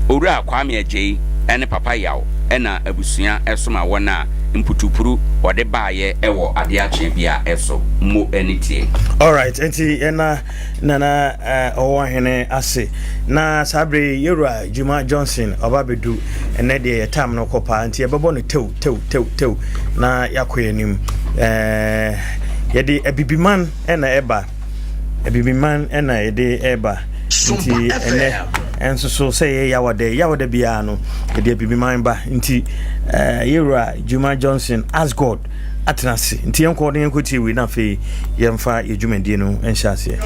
Owura Kwame Agyei ne Papa Yaw na abusua soma wɔn a mputupuru wɔde baeɛ wɔ adeɛ akyeɛ bia so mo ani tie. Alright, nti yɛna Nana ɔwɔ hene ase na saa bere yi yɛwura Juma Johnson ɔba bɛdu ɛnɛ deɛ yɛ tam no kɔ paa nti yɛbɛbɔ no tew tew tew tew na yɛakɔ yɛn anim. Ɛɛ yɛde abibiman na ɛba abibiman na yɛde ɛba nti ɛnɛ ɛnso so sɛ yɛ yawada yawada biara no yɛde abibiman ba nti ɛɛ yɛwura Juma Johnson as God atena ase nti yɛnkɔ na yɛnkɔ tie wei na afei yɛmfa yɛ dwumadie no nhyɛ aseɛ.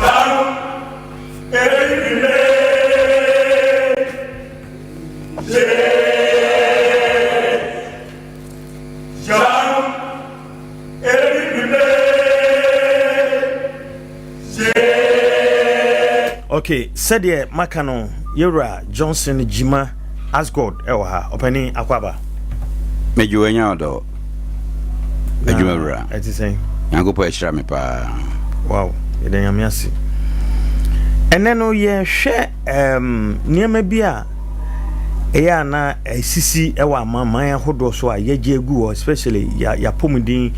Okay, sɛdeɛ maka no yɛwura Johnson Gyima Asgod ɛwɔ ha ɔpanin akɔ aba. Megye w'anya ɔdɔ adwuma wura. Ɛte sɛn? Nyankopɔn ahyira me paa. Wow, yɛda Nyame ase. Ɛnɛ no yɛhwɛ um, nneɛma bi a ɛyɛ a na ɛsisi wɔ amanaman ahodoɔ so a yɛgye agu hɔ especially yɛapɔmuden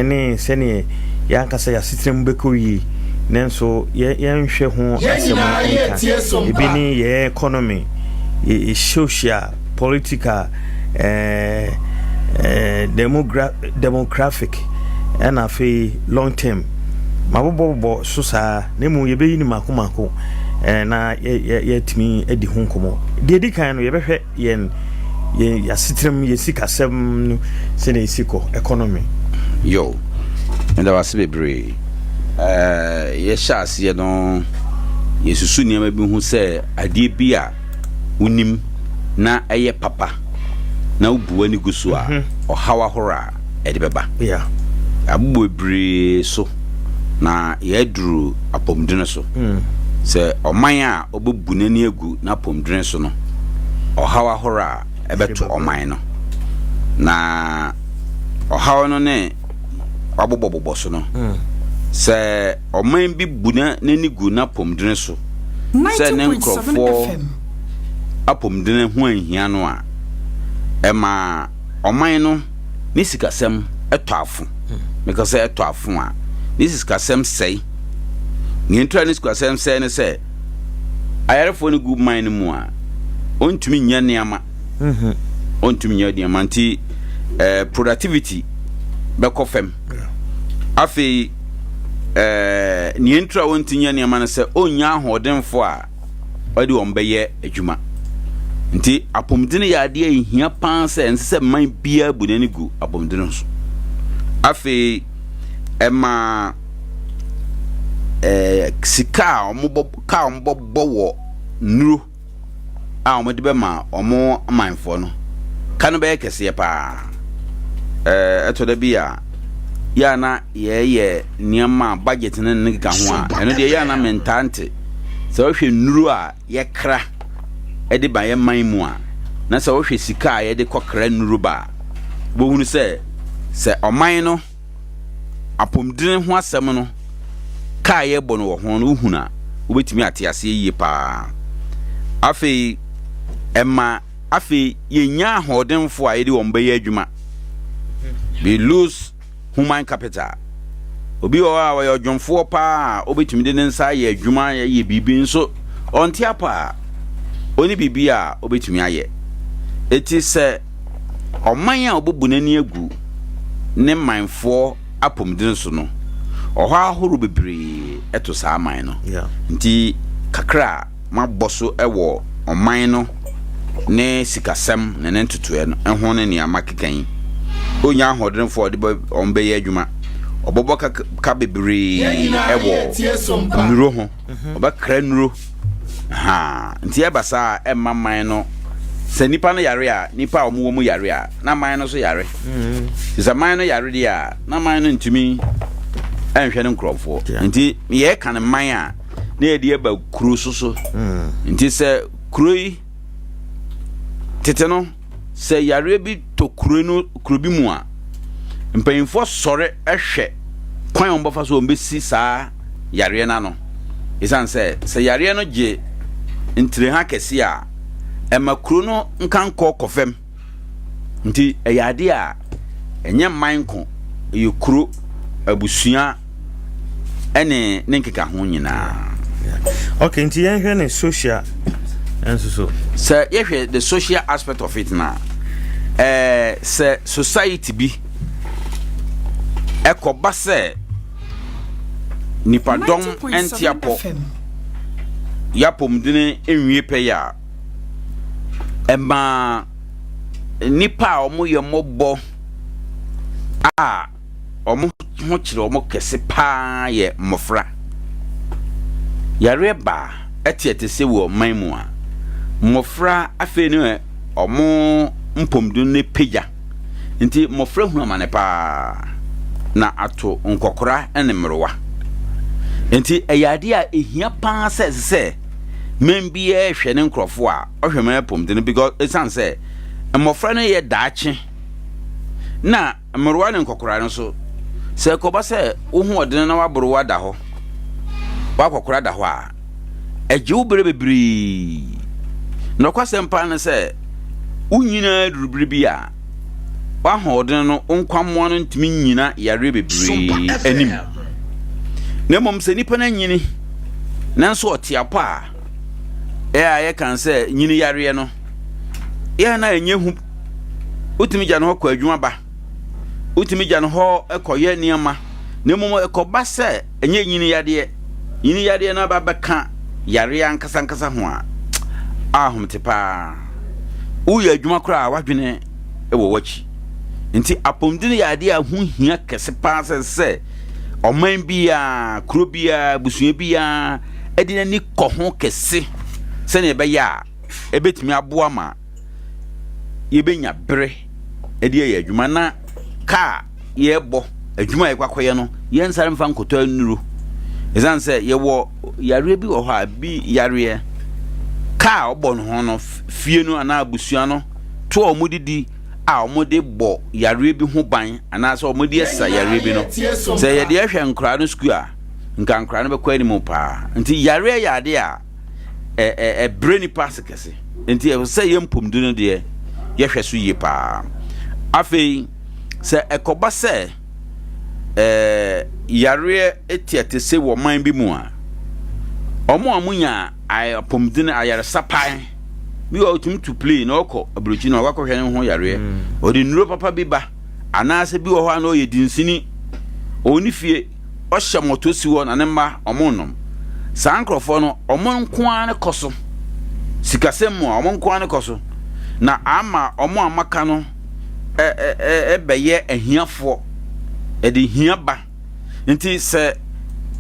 ne sɛdeɛ yɛn ankasa yɛasetena mu bɛkɔ yie nanso yɛnhwɛ ho asɛm nka ebi ne yɛn economy yɛ social political eh, eh, demogra demographic ɛna afei long term mabobɔbobɔ so saa na mmom yɛbɛyi no mako mako eh, na yɛatumi adi ho nkɔmmɔ deɛ ɛdi kan no yɛbɛhwɛ yɛn yɛn asetenam yɛn sikasɛm no sɛdeɛ ɛsi kɔ economy. Yo, meda wo ase bebree. Eh, yɛhyɛ aseɛ no yɛsusu nneɛma bi ho sɛ adeɛ bi a wonim na ɛyɛ papa na wobu w'ani gu so a mhm. ɔhaw ahorow a ɛde bɛba. Yɛabobɔ bebree so na yɛaduru apɔmuden so. Mm. Sɛ ɔman a ɔbɛbu n'ani agu n'apɔmuden so no, ɔhaw ahorow a ɛbɛto ɔman no. Na ɔhaw no ne wabobɔbobɔ so no, mm. sɛ ɔman bi bu n'ani gu n'apɔmuden so sɛ ne nkurɔfoɔ apɔmuden ho anhia no a, ɛma ɔman no ne sikasɛm tɔ afo. Meka sɛ ɛtɔ afo a, ne sikasɛm sɛe. Nea ntura ne sikasɛm sɛe ne sɛ ayarefoɔ no gu man no mu a, ɔntumi nyɛ nneɛma. Mhm. Ɔntumi nyɛ nneɛma nti eh, productivity bɛkɔ fam. Afei eh, nea ntura ɔntumi nyɛ nneɛma no sɛ ɔnnya ahoɔdenfoɔ a ɔde wɔn bɛyɛ adwuma. Nti apɔmuden yɛ adeɛ a ɛhia paa sɛ ɛnsɛ sɛ man biara bu n'ani gu apɔmuden so. Afei ɛma ɛɛ sika a wɔbɔ ka a wɔbɛbɔ wɔ nnuro a wɔde bɛma wɔn amanfoɔ no ka no bɛyɛ kɛseɛ paa. Ɛɛ ɛtɔ da bi a yɛ a na yɛyɛ nneɛma a budget ne ne keka ho a ɛno deɛ yɛ a na mentaa nte. Sɛ wohwɛ nnuro a yɛkra de ba yɛn man mu a, na sɛ wohwɛ sika a yɛde kɔkra nnuro ba a, wobɛhunu sɛ sɛ ɔman no apɔmuden ho asɛm no ka a yɛbɔ no wɔ ho no wohunu a, wobɛtumi ate aseɛ yie paa. Afei ɛma afei yɛnya ahoɔdenfoɔ a yɛde wɔn bɛyɛ adwuma. We lose human capital. Obi wɔ hɔ a ɔyɛ ɔdwomfoɔ paa a obetumi de ne nsa ayɛ adwuma ayɛ biribi nso ɔnte apɔ a ɔne biribi a obetumi ayɛ. Eti sɛ ɔman a ɔbɛbu n'ani agu ne manfoɔ apɔmuden so no, ɔhaw ahorow bebree to saa man no. Nti kakra a mabɔ so wɔ ɔman no ne sikasɛm ne ne ntotoeɛ no ho ne nea makeka yi. Ɔnnya ahoɔdenfoɔ a ɔde wɔn bɛyɛ adwuma. Ɔbɛbɔ ka, ka bebree wɔ nnuro ho. Mhm. Ɔbɛkra nnuro. Ha, nti ɛba saa a ɛmma man no sɛ nipa no yare a nipa a wɔwɔ mu yare a na man no so yare. Mhm. Sɛ man no yare deɛ a na man no ntumi ɛnhwɛ ne nkurɔfoɔ. Nti yɛka no man a na yɛde aba kuro so so mm. nti sɛ kuro yi tete no sɛ yareɛ bi tɔ kuro no kuro bi mu a mpanyinfoɔ sɔre hwɛ kwan a wɔbɛfa so wɔbɛsi saa yareɛ no ano ɛsiane sɛ sɛ yareɛ no gye ntireha kɛseɛ a ɛma kuro no nkankɔ kɔ fam Nti ɛyɛ adeɛ a ɛnyɛ mman nko, ɛyɛ kuro, abusua ɛne ne nkekaho nyinaa. Okay, nti yɛnhwɛ ne social nso so. Sɛ yɛhwɛ the social aspect of it na ɛɛ sɛ society bi ɛkɔba sɛ nipadɔm nte apɔ yɛapɔmudene nwie pɛyɛ a Ɛmaa nnipa a wɔyɛ mmɔbɔ a wɔn ho kyerɛ wɔn kɛse paa yɛ mmɔfra. Yareɛ ba ɛteɛte sɛ wɔ ɔman mu a, mmɔfra afei ne wɔn mpɔmuden no pagya. Nti mmɔfra hunu amane paa na ato nkɔkora ne mmerewa. Nti ɛyɛ adeɛ a ɛhia paa sɛ ɛsɛ sɛ man biara hwɛ ne nkurɔfoɔ a ɔhwɛ man apɔmuden because ɛsiane sɛ mmɔfra no yɛ daakye na mmerewa ne nkɔkora no so sɛ ɛkɔba sɛ wo ho ɔdene na waboro wada hɔ wakɔkora da hɔ a ɛgye wo berɛ bebree. Nokwasɛm paa ne sɛ, wo nyinaa duru bere bi a, w'ahoɔden no, wo nkwammoa no ntumi nnyina yareɛ bebree anim. Na mmom sɛ nipa no anyini nanso ɔte apɔ a, ɛyɛ a yɛka sɛ nyini yareɛ no, yɛ na ɛnyɛ hu. Wotumi gya ne hɔ kɔ adwuma ba. Wotumi gya ne hɔ kɔyɛ nneɛma. Na mmom ɛkɔba sɛ ɛnyɛ nyini yadeɛ. Nyini yadeɛ no aba bɛka yareɛ ankasa ankasa ho a, ahomte paa. Woyɛ adwuma koraa a w'adwene wɔ w'akyi. Nti apɔmuden yɛ adeɛ a ho hia kɛse paa sɛ sɛ ɔman biara, kuro biara, abusua biara ɛde n'ani kɔ ho kɛse sɛnea ɛbɛyɛ a ɛbɛtumi aboa ma yɛbɛnya bere de ayɛ adwuma na kaa yɛbɔ adwuma a yɛkɔ akɔyɛ no yɛnsare mfa nkɔtɔ nnuro ɛsiane sɛ yɛwɔ yareɛ bi wɔ hɔ a bi yareɛ kaa ɔbɔ no ho no fie no anaa abusua no to a wɔdidi a wɔde bɔ yareɛ bi ho ban anaasɛ wɔde asa yareɛ bi no sɛ yɛde ɛhwɛ nkoraa no sukuu a nka nkoraa no bɛkɔ anim paa nti yareɛ yɛ adeɛ a ɛbrɛ nipa ase kɛse nti ɛsɛ sɛ yɛn mpɔmuden no deɛ yɛhwɛ so yie paa afei sɛ ɛkɔba sɛ ɛɛ yareɛ etiate se wɔ man bi mu a Wɔn a wɔnya apɔmuden ayaresa pa bi wɔ ɔtumi tu plane na ɔkɔ aburokyi na ɔkɔhwɛ ne ho yareɛ. Ɔde nnuro papa bi ba anaasɛ bi wɔ hɔ a na ɔyɛ dinsini ɔwɔ ne fie ɔhyɛ mɔto si hɔ na ne mma ɔmo nnom. Saa nkorɔfoɔ no ɔmo nko ara ne kɔ so sikasɛm mu a ɔmo nko ara ne kɔ so na ama ɔmo a maka no ɛbɛyɛ ahiafoɔ ɛde hia ba. Nti sɛ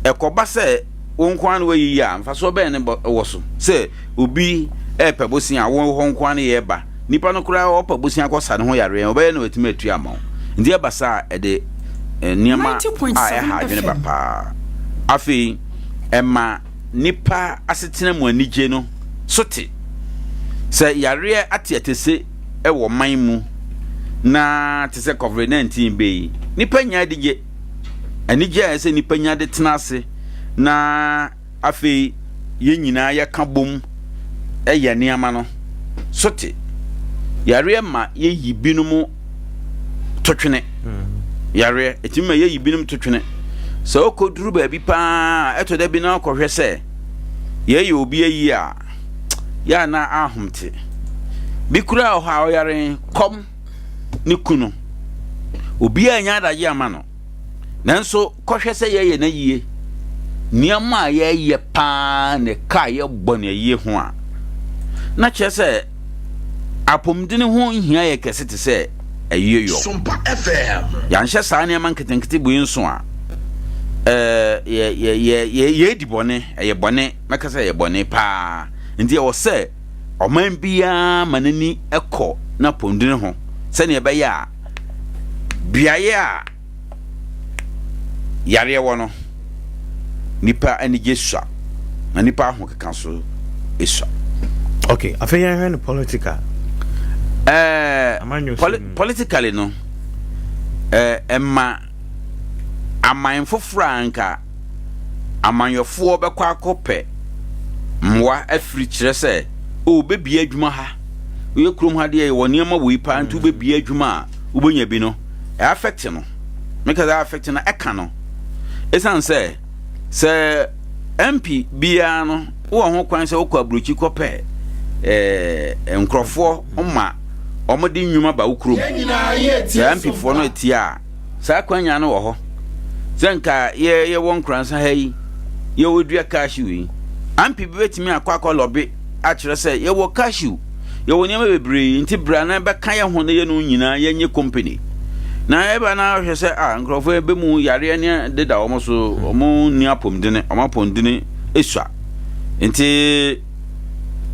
ɛkɔba sɛ wo nko ara na woayi yi a, mfasoɔ bɛn ne wɔ so sɛ obi repɛ bosea a wo hɔ nko ara ne yɛreba? Nipa no koraa ɔpɛ bosea kɔsa ne ho yareɛ, ɔbɛyɛ na watumi atua ama wo. Nti ɛba saa a, ɛde nneɛma a ɛha adwene ba paa. Afei ɛma nipa asetena mu anigye no so te. Sɛ yareɛ ate atese wɔ man mu na te sɛ covid 19 bɛ yi, nipa nya anigye. Anigye a ɛsɛ nipa nya de tena ase na afei yɛn nyinaa yɛka bom yɛ nneɛma no so te. Yareɛ ma yɛyi binom totwene. Yareɛ ɛtumi ma yɛyi binom totwene. Sɛ wokɔduru baabi paa ɛtɔ da bi na wokɔhwɛ sɛ yɛyɛ obi ayi a, yɛ a na ahomte. Bi koraa wɔ hɔ a ɔyare kɔm ne ku no. Obiara nya adagye ama no. Nanso kɔhwɛ sɛ yɛyɛ no ayie. Nneɛma a yɛyɛ paa ne ka a yɛbɔ no ayie ho a, na kyerɛ sɛ apɔmuden ho nhia yɛ kɛse te sɛ ayie yɔ. Yɛanhyɛ saa nneɛma nketenkete bui nso a, ɛɛ yɛ yɛ yɛ yɛredi bɔne, ɛyɛ bɔne. Mɛka sɛ ɛyɛ bɔne paa. Nti ɛwɔ sɛ ɔman biara ma n'ani kɔ n'apɔmuden ho sɛnea ɛbɛyɛ a beaeɛ a yareɛ wɔ no, nipa anigye sua na nipa ahokeka so sua. Okay, afei yɛnhwɛ no political. Ɛɛ, poli politically no, ɛɛ ɛma aman foforɔ a anka amanyɔfoɔ bɛkɔ akɔpɛ mmoa afiri kyerɛ sɛ o wobɛbie adwuma ha, woyɛ kurom ha deɛ yɛwɔ nneɛma wei paa nti wobɛbie adwuma a wobɛnya bi no, ɛ affect no. Meka sɛ affect no, ɛka no. Ɛsiane sɛ sɛ MP biara no wowɔ ho kwan sɛ wokɔ aburokyi kɔpɛ eh, nkurɔfoɔ ma wɔde nnwuma ba wo kurom. Sɛ MP foɔ no atia a, Saa akwanya no wɔ hɔ. Sɛ nka yɛ yɛwɔ Nkoransa ha yi, yɛwɔ dua cashew yi, ampi bi bɛtumi akɔ akɔ lɔbe akyerɛ sɛ yɛwɔ cashew, yɛwɔ nneɛma bebree, nti bra na bɛka yɛn ho na yɛn nyinaa yɛnyɛ company. Na ɛba na ahwɛ sɛ ah nkurɔfoɔ ɛbɛ mu yareɛ ne deda wɔn so, wɔn nni apɔmudene, wɔn apɔmudene esua. Nti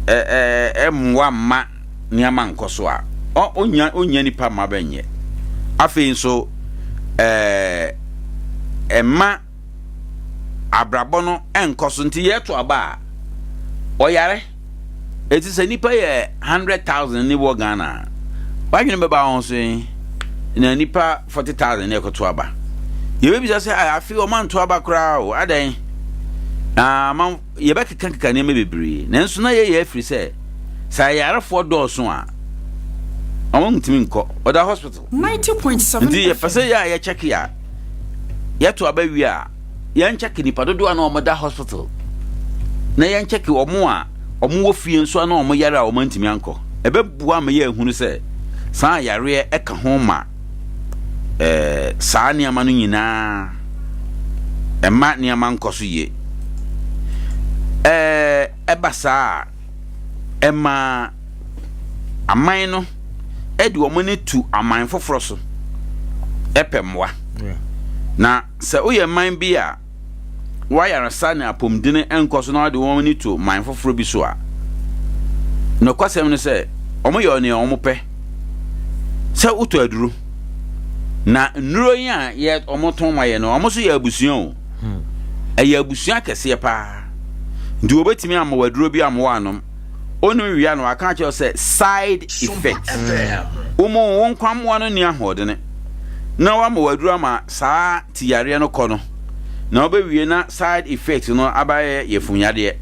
ɛ ɛ ɛmmoa mma nneɛma nkɔ so a, ɔnnya ɔnnya nipa mma bɛnyɛ. Afei nso ɛɛ ɛma abrabɔ no nkɔ so nti yɛto aba a ɔyare. Eti sɛ nipa yɛ 100,000 ne wɔ Ghana a, wadwene bɛba wɔn so yi na nipa 40,000 ne ɛkɔto aba. Yɛbɛbisa sɛ afe wɔn anto aba koraa o adɛn? Ama yɛbɛkekakeka nneɛma bebree, nanso na yɛyɛ afiri sɛ, sɛ ayarefoɔ dɔɔso a, wɔn ntumi nkɔ ɔda hospital. Nti yɛpɛ sɛ yɛ a yɛkyɛke a, yɛto aba wie a, yɛnkyɛke nipa dodoɔ a na wɔda hospital, na yɛnkyɛke wɔn a wɔwɔ fie nso a na wɔn yare a wɔn antumi ankɔ. Ɛbɛboa ma yɛahunu sɛ saa yareɛ ɛka ho ma ɛɛ saa nneɛma no nyinaa ɛma nneɛma nkɔ so yie. Ɛɛ ɛba saa a, ɛma aman no de wɔn ani tu aman foforɔ so pɛ mmoa. Na sɛ woyɛ man bi a w'ayaresa ne apɔmuden nkɔ so na wɔde wɔn ani to man foforɔ bi so a, nokwasɛm ne sɛ wɔyɛ nea wɔpɛ sɛ wotɔ aduro. Na nnuro yi a yɛ wɔtɔn ma yɛ no, wɔn nso yɛ abusua o. Ɛyɛ abusua kɛseɛ paa. Nti wɔbɛtumi ama wɔ aduro bi ama wɔanom. Onim wia no aka akyerɛ sɛ side effect. Wɔn wo nkwammoa no nni ahoɔdene. Na wɔama wɔ aduro ama saa ti yareɛ no kɔ no na wobɛwie na side effect no abayɛ yafunyadeɛ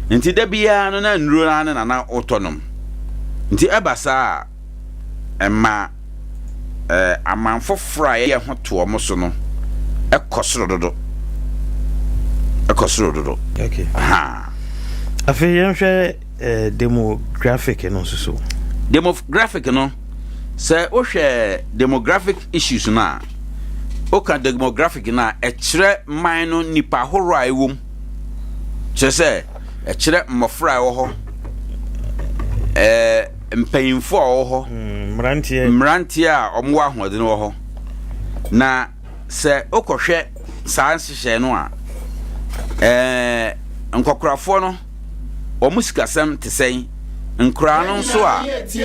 nti da biara no na nnuro no ara ne na na wotɔ nom nti ɛba saa a ɛma eh, aman foforɔ a yɛyɛ ho to wɔn so no ɛkɔ soro dodo ɛkɔ soro dodo okay. ha. Afei yɛnhwɛ eh, demographic no nso so. Demographic no, sɛ wohwɛ demographic issues no a, woka demographic no a, ɛkyerɛ man no nipa ahorow a ɛwɔ mu. Kyerɛ sɛ, ɛkyerɛ mmɔfra a ɛwɔ hɔ, ɛɛ mpanyinfo a wɔwɔ hɔ, mm, mmeranteɛ a wɔwɔ ahoɔden wɔ hɔ. Na sɛ wokɔhwɛ saa nhyehyɛe no a, ɛɛ nkɔkorafoɔ no wɔn sikasɛm te sɛn? Nkoraa no nso a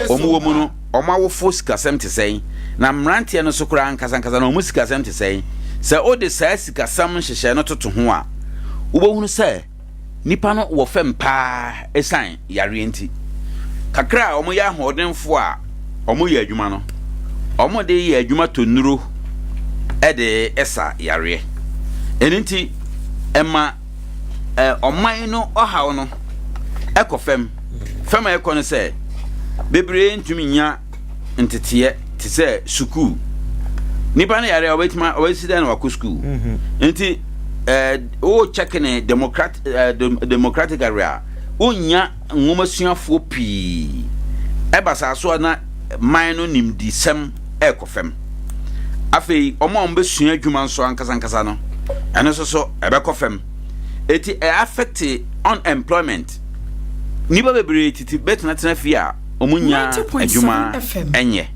wɔn wɔ mu no, wɔn awofo sikasɛm te sɛn? Na mmeranteɛ no nso koraa nkasankasa no wɔn sikasɛm te sɛn? Sɛ wode saa sikasɛm nhyehyɛe no toto ho a, wobɛhunu sɛ nnipa no wɔ fam paa esiane yareɛ nti. Kakra a wɔyɛ ahoɔdenfoɔ a wɔyɛ adwuma no, wɔde yɛ adwuma tɔ nnuro de sa yareɛ. Ɛno nti, ɛma ɔman no ɔhaw no ɛkɔ fam. Fam a ɛkɔ no sɛ, bebree ntumi nya nteteɛ te sɛ sukuu. Nipa no yare a ɔbɛtumi ɔbɛsi dɛn na wakɔ sukuu. Mhm. Nti ɛɛ wo check ne democrat ɛɛ democratic area wonya nwomasuafoɔ pii. Ɛba saa so a na man no nimdisɛm ɛrekɔ fam. Afei wɔn a wɔbɛsua adwuma nso ankasa ankasa no ɛno nso so ɛbɛkɔ fam. Eti ɛ affect unemployment. Nnipa bebree titi bɛtenatena fie a wɔnnya adwuma nyɛ.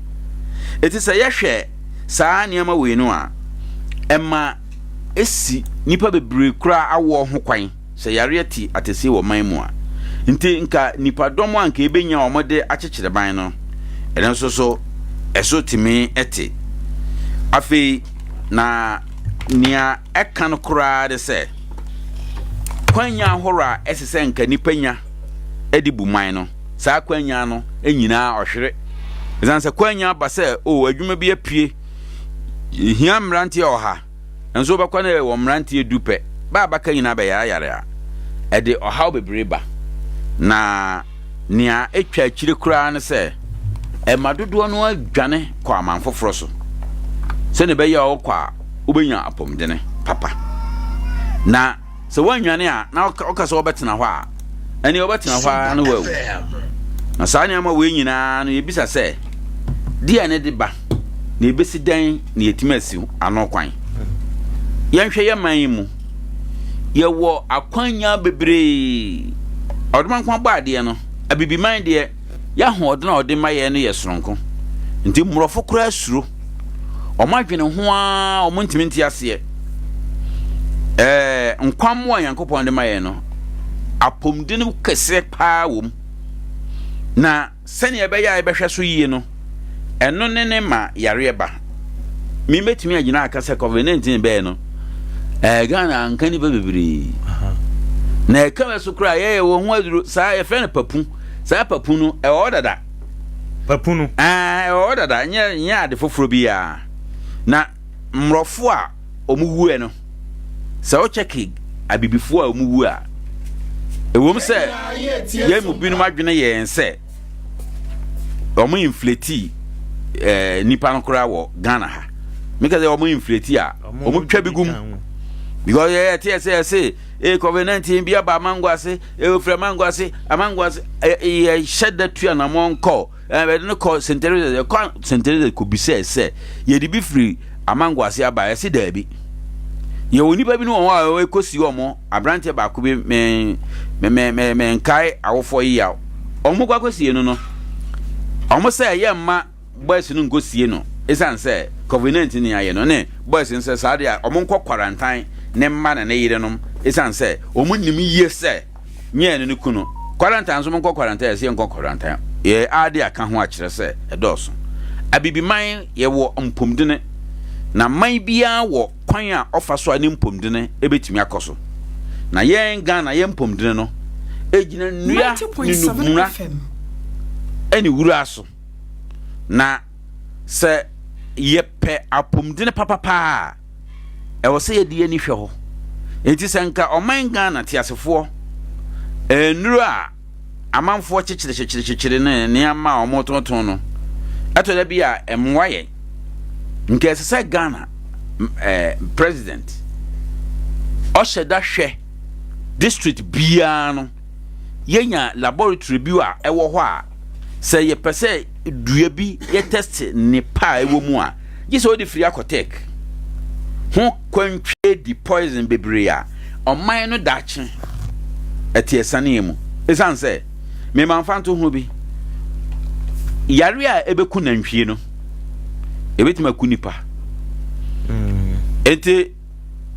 Eti sɛ yɛhwɛ saa nneɛma wei no a, ɛma esi nnipa bebree koraa awoɔ ho kwan sɛ yareɛ te atɛsie wɔ man mu a. Nti nka nnipadɔm a nka ebenya wɔn de akyekyere ban no, ɛno nso so ɛso tumi te. Afei na nea ɛka no koraa de sɛ, kwannya ahorow a ɛsɛ sɛ nka nnipa nya de bu man no, saa akwannya no nyinaa ɔhwere. Ɛsiane sɛ kwannya aba sɛ o oh, adwuma bi apue, hia mmeranteɛ ɔha, nso wobɛkɔ no wɔ mmeranteɛ du pɛ, ba abaka nyinaa bɛyarayare a, ɛde ɔhaw bebree ba. Na nea etwa akyire koraa ne sɛ, ɛma dodoɔ no adwane kɔ aman foforɔ so, sɛnea ɛbɛyɛ a wɔkɔ a wobɛnya apɔmudene papa. Na Sɛ woannwane a, na woka sɛ wobɛtena hɔ a, ɛnneɛ wobɛtena hɔ ara na woawu. Na saa nneɛma wei nyinaa no, yɛbisa sɛ, deɛ ne de ba, na ɛbɛsi dɛn na yɛtumi asi ano kwan? Yɛnhwɛ yɛ man yi mu, yɛwɔ akwanya bebree. Ɔdomankoma bɔ adeɛ no, abibiman deɛ, yɛ ahoɔden a ɔde ma yɛn no yɛ soronko. Nti mmorɔfo koraa suro. Wɔn adwene ho ara wɔn ntumi nte aseɛ. Ɛɛ nkwammoa a Nyankopɔn de ma yɛn no, apɔmuden kɛseɛ paa wɔ mu. Na sɛnea ɛbɛyɛ a yɛbɛhwɛ so yie no, ɛno ne ne ma yareɛ ba. Me mɛtumi agyina aka sɛ COVID-19 bɛɛ no, ɛɛ Ghana anka nnipa bebree. Na ɛka bɛ so koraa yɛyɛ wɔn ho aduro saa yɛfrɛ no papu. Saa papu no ɛwɔ hɔ dada. Papu no. Ɛɛ ɛwɔ hɔ dada nyɛ nyɛ ade foforɔ biara. Na mmorɔfo a wɔn wuɛ no sɛ wokyɛke abibifoɔ a wɔn wu a ɛwom sɛ yɛn mu binom adwene yɛn sɛ wɔn inflate eh, nipa no koraa wɔ Ghana ha meka sɛ wɔn inflate a wɔn twa bi gum because yɛ yɛ sɛ yɛse ee covid 19 bi aba amango ase ee ofiri amango ase amango ase yɛ hyɛ da tu anamɔ nkɔ ɛɛ yɛde no kɔ St. Teresa's yɛkɔ St. Teresa's kɔ bisɛ sɛ yɛde bi firi amango ase aba yɛse daabi yɛwɔ nipa bi no wɔn a ɛkɔsi wɔn aberanteɛ baako bi me me me me me nkae awofoɔ yi yaw wɔn kɔ akɔsie no no wɔn sɛ ɛyɛ mma boys no nkɔsie no ɛsiane sɛ covid 19 ni ayɛ no ne boys no sɛ saa deɛ a wɔn nkɔ quarantine ne mma na ne yerenom ɛsiane sɛ wɔn nim yie sɛ nyɛ ne ne kunu quarantine nso monkɔ quarantine yɛsɛ yɛnkɔ quarantine yɛ ade aka ho akyerɛ sɛ ɛdɔɔso abibiman yɛwɔ mpomdene na man biara wɔ kwan a ɔfa so a ne mpomdene ɛbɛtumi akɔ so na yɛn Ghana yɛn mpomdene no ɛgyina nnua ne nubuna ɛne wura so na sɛ yɛpɛ apomdene papapaa a ɛwɔ sɛ yɛde yɛn ani hwɛ hɔ. Enti sɛ nka ɔman Ghana teasefoɔ, nnuro a amanfoɔ kyekyere ne nneɛma a wɔtontɔn no, ɛtɔ da bi a ɛmmoa yɛn. Nka ɛsɛ sɛ Ghana eh, president ɔhyɛ da hwɛ district biara no. Yɛnya laboratory bi a ɛwɔ hɔ a sɛ yɛpɛ sɛ dua bi yɛ test ne pa a ɛwɔ mu a, gye sɛ wode firi akɔ tech ho kwantwie di poison bebree a ɔman no daakye ɛte asiane mu. Ɛsiane sɛ mema mfa nto ho bi, yare a ɛbɛku nantwie no ɛbɛtumi aku nipa. Enti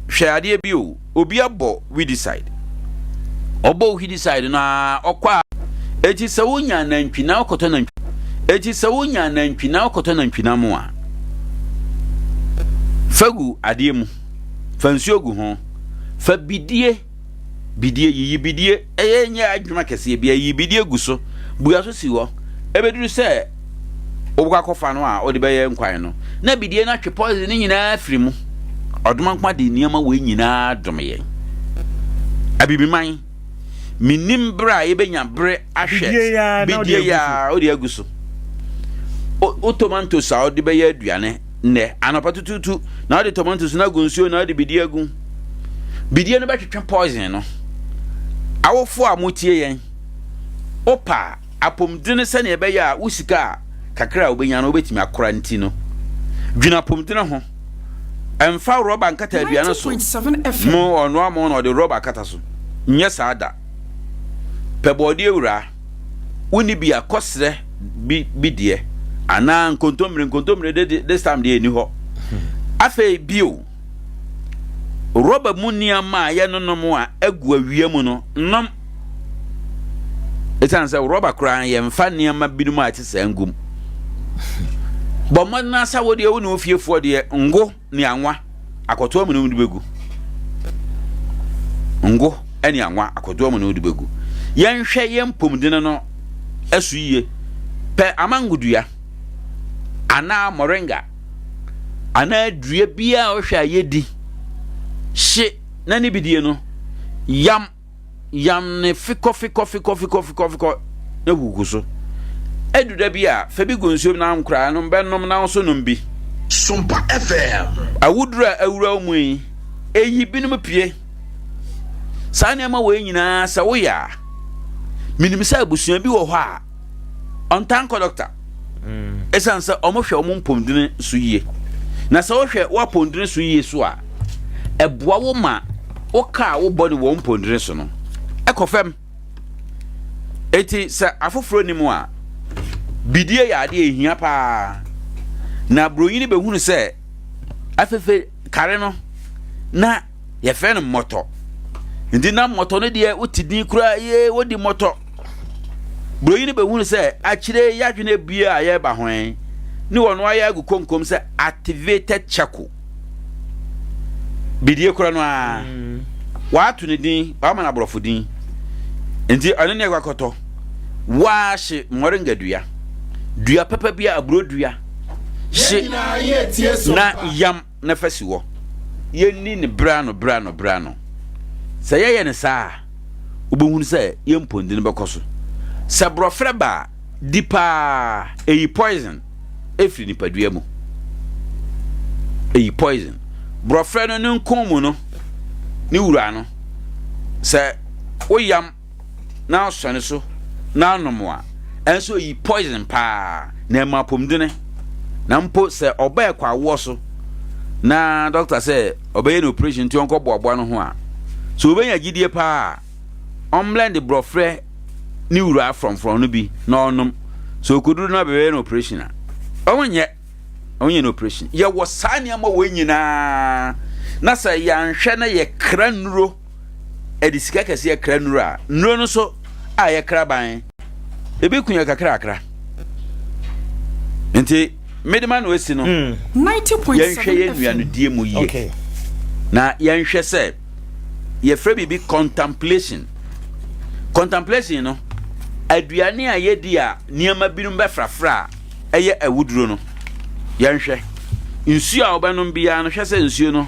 hwɛ adeɛ bi o, obi abɔ weedicide, ɔbɔ weedicide no a ɔkɔ a, eti sɛ wonya nantwi na wokɔtɔ nantwi, eti sɛ wonya nantwi na wokɔtɔ nantwi nam a, fa gu adeɛ mu, fa nsuo gu ho, fa bidie bidie yiyi bidie, ɛyɛ nyɛ adwuma kɛseɛ bia, yiyi bidie gu so, bua so si hɔ. Ɛbɛduru sɛ wobɛkɔ akɔfa no a wode bɛyɛ nkwan no, na bidie no atwe poison no nyinaa firi mu. Ɔdomankoma de nneɛma wei nyinaa dom yɛn. Abibiman, menim berɛ a yɛbɛnya bere ahwɛ bidie yi a wode agu so. Wo tomatoes a wode bɛyɛ aduane nnɛ anɔpa tututu, na wode tomatoes no agu nsuo na wode bidie agu. Bidie no bɛtwetwe poison no. Awofoɔ a motie yɛn, wopa a apɔmuden sɛnea ɛbɛyɛ a wo sika a kakra a wobɛnya no wobɛtumi akora nti no, dwene apɔmuden ho. Ɛmfa rɔba nkata aduane so. Mo ɔnoa mo na ɔde rɔba akata so. Nyɛ saa da. Pɛ bɔɔdeɛ wura. Wonni bi a, kɔsrɛ bi bi deɛ. Anaa nkontommire, nkontommire de this time deɛ ɛni hɔ. Afei bio, rɔba mu nneɛma a yɛnonom a agu awia mu no, nom. Ɛsiane sɛ rɔba koraa yɛmfa nneɛma binom a ɛte saa ngu mu. Bɔ mmɔden ara sɛ wo deɛ wo ne wo fiefoɔ deɛ ngo ne anwa akɔtoa mu na wode bɛgu. Ngo ne anwa akɔtoa mu na wode bɛgu. Yɛnhwɛ yɛn mpomdene no so yie. Pɛ amango dua anaa moringa anaa dua biara a wohwɛ a yɛdi hye na ne bidie no yam Yam no fikɔfikɔfikɔfikɔfikɔ na gugu so. Edu da bi a, fa bi gu nsuo mu na nkoraa no bɛnom na wo nso nom bi. Sompa FM. Awuduru a awura wo mu yi, eyi binom pue. Saa nneɛma wei nyinaa sɛ woyɛ a, menim sɛ abusua bi wɔ hɔ a, ɔntaa nkɔ dɔkta. Ɛsiane sɛ wɔhwɛ wɔn mpɔmdene so yie. Na sɛ wohwɛ w'apɔmdene so yie so a, ɛboa wo ma wo ka a wobɔ no wɔ wo mpɔmdene so no ɛkɔ fam. Eti sɛ afoforɔ nim a, bidie yɛ adeɛ ehia paa. Na buronyini bɛhunu sɛ afefe kare no na yɛfrɛ no mmɔtɔ. Nti na mmɔtɔ no deɛ wote din koraa yee wodi mmɔtɔ. Buroni no bɛhunu sɛ akyire yɛadwene abue a yɛreba ho yi ne wɔn ayɛ agu konkom sɛ activated charcoal. Bidie korɔ no ara mm. wɔato ne din wɔama no aborɔfo din nti ɔno ne ɛkɔ akɔtɔ wɔahye moringa dua dua papa bi a aburo dua hye na yam na fa si hɔ. Yɛnni no berɛ ano berɛ ano berɛ ano. Sɛ yɛyɛ no saa a, wobɛhunu sɛ yɛn mpɔndi no bɛkɔ so. Sɛ borɔferɛ ba a, di paa. Ɛyi poison firi nipadua mu. Ɛyi poison. Borɔferɛ no ne nkɔn mu no, ne wura no, sɛ woyam na asɔ ne so na anom a, ɛnso eyi poison paa na ɛma apɔmudene. Na mpo sɛ ɔba ɛkɔ awoɔ so na dɔkta sɛ ɔbɛyɛ no operation nti ɔnkɔ boaboa no ho a, sɛ ɔbɛnya gyidie paa a, ɔmblɛnde borɔferɛ ne wura frɔmfrɔm no bi na ɔnom. Sɛ ɔkɔduru na bɛbɛyɛ no operation a, ɔnyɛ ɔnyɛ no operation. Yɛwɔ saa nneɛma wɔ nyinaa na sɛ yɛanhwɛ na yɛkra nnuro ɛde sika kɛseɛ kra nnuro a, nnuro no nso a yɛkra ban, ebi ku yɛ kakrakra. Nti mede ma no asi no, hmm. yɛnhwɛ yɛn nnuanodie mu yie na yɛnhwɛ sɛ yɛfrɛ biribi contemplation. Contemplation no, aduane a yɛdi a nneɛma binom bɛfrafra a ɛyɛ awuduro no, yɛnhwɛ. Nsuo a wobɛnom biara no, hwɛ sɛ nsuo no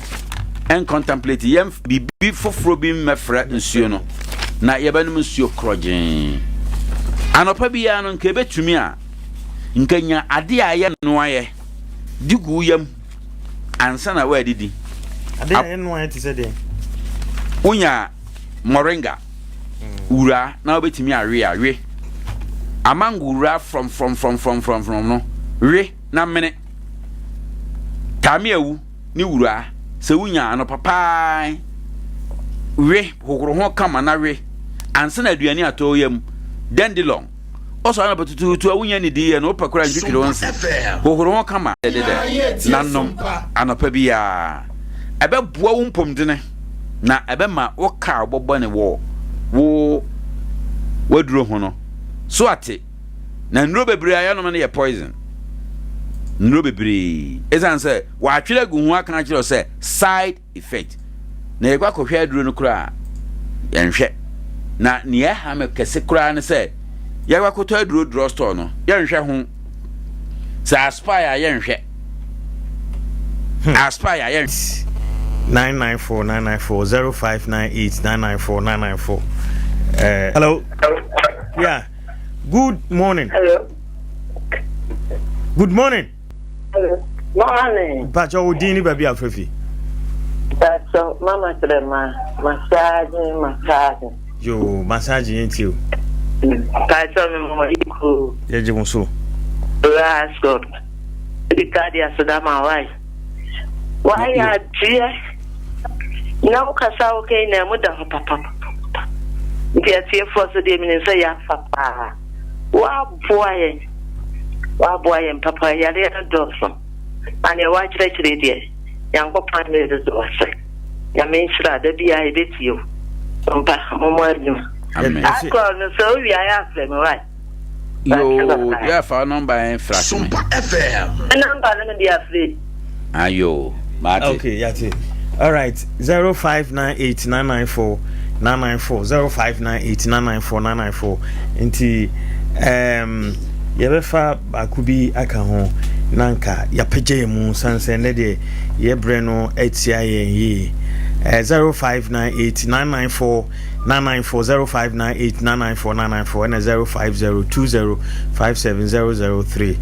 ɛncontemplate yɛn biribi foforɔ bi mmɛfra nsuo no na yɛbɛnom nsuo korɔgyee. Anɔpa biara no, nka ɛbɛtumi a, nka nya adeɛ a ɛyɛ noayɛ de gu wo yam ansa na woadidi. Adeɛ a ɛyɛ noayɛ te sɛ deɛ? Wonya moringa. Wura na wobɛtumi awe a, we. Amango wura frɔmfrɔmfrɔmfrɔmfrɔm no, we na mene. Taame awu ne wura, sɛ wonya anɔpa paa we, hohoro ho kama na we ansa na aduane atɔ wo yam. Dandelion, ɔsɔ anɔpa tutuutu a wonya nnidiiɛ no, wopɛ koraa ntwitwiri wo nse. Hohoro ho kama dɛdɛdɛ na nom anɔpa biara. Ɛbɛboa wo mpomdene na ɛbɛma wo ka a wobɛbɔ ne wɔ wo w'aduro ho no so ate. Na nnuro bebree a yɛnom no yɛ poison. Nnuro bebree. Ɛsiane sɛ wɔatwerɛ agu ho aka akyerɛ sɛ side effect. Na yɛkɔ akɔhwɛ aduro no koraa a, yɛnhwɛ. Na nea ɛha me kɛse koraa ne sɛ yɛkɔ akɔtɔ aduro drug store no, yɛnhwɛ ho. Sɛ aspire a yɛnhwɛ. Hmm. Aspire a yɛnhwɛ. 994 994 0598 994 994. Hello. Yeah. Good morning. Hello. Good morning. Hello. Morning. Mpatsɔ wo din ni baabi a afrɛ fi. Mpatsɔ mama kyerɛ ma massage massage. Yoo massage yɛn ti o. Mpatsɔ mi mɔ iku. Yɛgye mo so. Rascot. Ebi ka di aseda ma wae. Wayɛ adeɛ. Na wo kasa wo kan na mu da hɔ papa. Nti atiefoɔ so deɛ menim sɛ yɛafa paa. Woaboa yɛn. Woaboa yɛn papa. Yareɛ no dɔɔso. Na neɛ woakyerɛkyerɛ deɛ, Nyankopɔn ne dodo ase. Nyame nhyira da biara yɛbɛtie wo. Mpa, mommɔ adwuma. Amen. Akɔ no sɛ wowie ayɛ afrɛ me wae. Yoo, yɛ fa nɔmba yɛn flash me. Sompa FM. Nɔmba no mede afrɛ. Ayo, mate. Okay, yate. All right, 0598 994 994 0598 994 994. Nti um, yɛbɛfa baako bi aka ho na nka yɛapagya yɛn mu sane sɛ nnɛ deɛ yɛbrɛ no atia yɛn yie. Uh, 0598 994 994 0598 994 994 ɛna 050 2057003.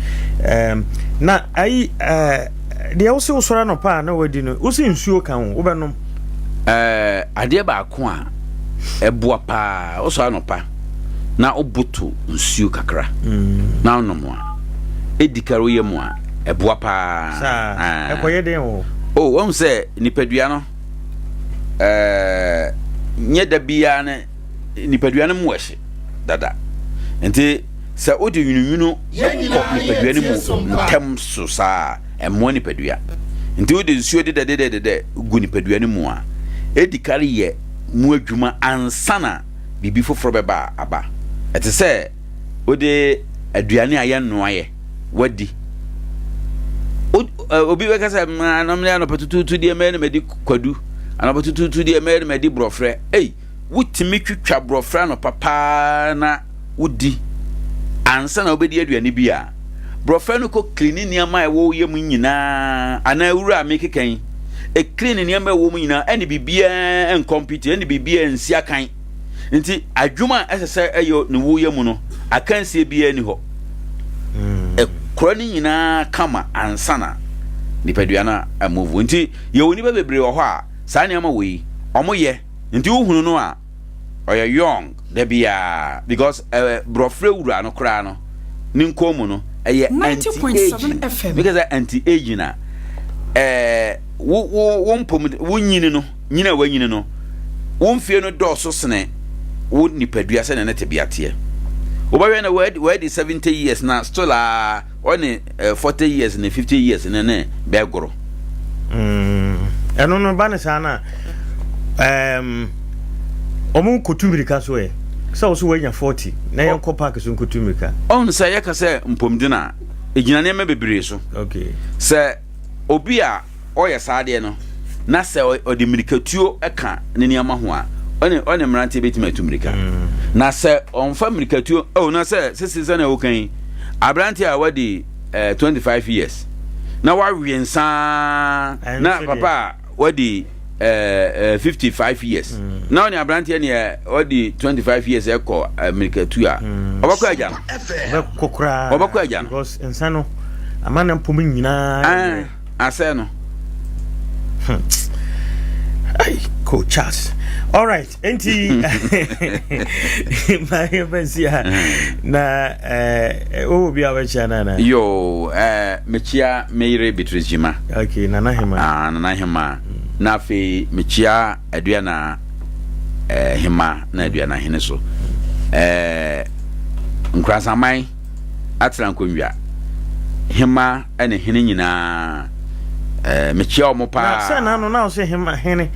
Um, na ayi uh, deɛ wose wosɔre anɔpa a na wadi no wose nsuo ka ho wobɛnom uh, adeɛ baako a ɛboa paa wosɔre anɔpa na woboto nsuo kakra mm. na wonom a ɛdi kar woyɛ mu a ɛboa paa ɛkɔyɛ den o oh, wahu sɛ nipadua no ɛɛ nyɛ da biara ne nipadua no mu ɛhye dada nti sɛ wode nwununwunu kɔ nipadua no mu ntɛm so saa ɛmmoa nipadua nti wode nsuo dedɛdedɛdedɛ gu nipadua no mu a ɛdi kare yɛ mu adwuma ansa na biribi foforɔ bɛba aba ɛte sɛ wode aduane a yɛnnoaeɛ wadi obi bɛka sɛ anɔmne anɔpa tutuutu deɛ mɛyɛ no madi kwadu anɔpa tutuutu deɛ mɛyɛ no madi borɔfrɛ ei wotumi twitwa borɔfrɛ anɔpa paa na wodi ansa na wobɛdi aduane bi a borɔfrɛ no kɔ klini nneɛma a ɛwɔ yɛ mu nyinaa anaa awura a mekeka yi ɛklini nneɛma a ɛwɔ mu nyinaa ɛne biribiara nkɔmpiti ɛne biribiara nsi akan Nti adwuma a ɛsɛ sɛ ɛyɛ ne woyɛ mu no, akansie biara ni hɔ. Hmm. Ɛkora ne nyinaa kama ansa na nipadua no amuvu. Nti yɛwɔ nnipa bebree wɔ hɔ a saa nneɛma wɔ yi wɔyɛ. Nti wohunu no a ɔyɛ young da biara because eh, borɔfrɛ wura no koraa no ne nkɔn mu no ɛyɛ anti-aging. Meka sɛ anti-aging a eh, wo wo wo mpom wo nyini no Nyini a woanyini no, wo mfeɛ no dɔɔso sene wo nipadua sɛdeɛ ne tebea teɛ. Wobɛhwɛ na wadi 70 years na still a ɔne 40 eh, years ne 50 years ne ne bɛgoro. Mm, ɛno no ba ne saa na um, ɔmo kɔtu mmirika so ɛ sɛ wo so woanya 40 na yɛnkɔ park so nkɔtu mmirika. Ɔhu sɛ yɛka sɛ mpɔmuden a ɛgyina nneɛma bebree so. Okay. Sɛ obi a ɔyɛ saa adeɛ no na sɛ ɔde mmirikatuo ka ne nneɛma ho a, ɔne ɔne mmeranteɛ bɛtumi atu mmirika. Mm. Na sɛ ɔmfa mmirikatuo, oh, na sɛ sese sɛ na ɛwoka yi, aberanteɛ a wadi eh, 25 years na wawe nsaa na papa a wadi eh, eh, 55 years mm. na ɔne aberanteɛ neɛ wadi 25 years ɛkɔ eh, mmirikatuo a mm. ɔbɛkɔ agya no ɔbɛkɔ agya no nsa no ama ne mpom nyinaa ah, asɛ no hmm. Ay, Coach Charles. Alright, enti ma yɛbɛsi a na wowɔ bi a wobɛkyia no anaa? Yo, eh, mekyia me yere Beatrice Gyima. Okay, Nana Hema. Ah, Nana Hema. Na afei mekyia Aduana eh, Hema na Aduana Hene so. Eh, Nkoransaman atena nkonnwa. Hema ne hene nyinaa eh, mekyia wɔn paa. Na sɛ n'ano na ɔsɛ hema hene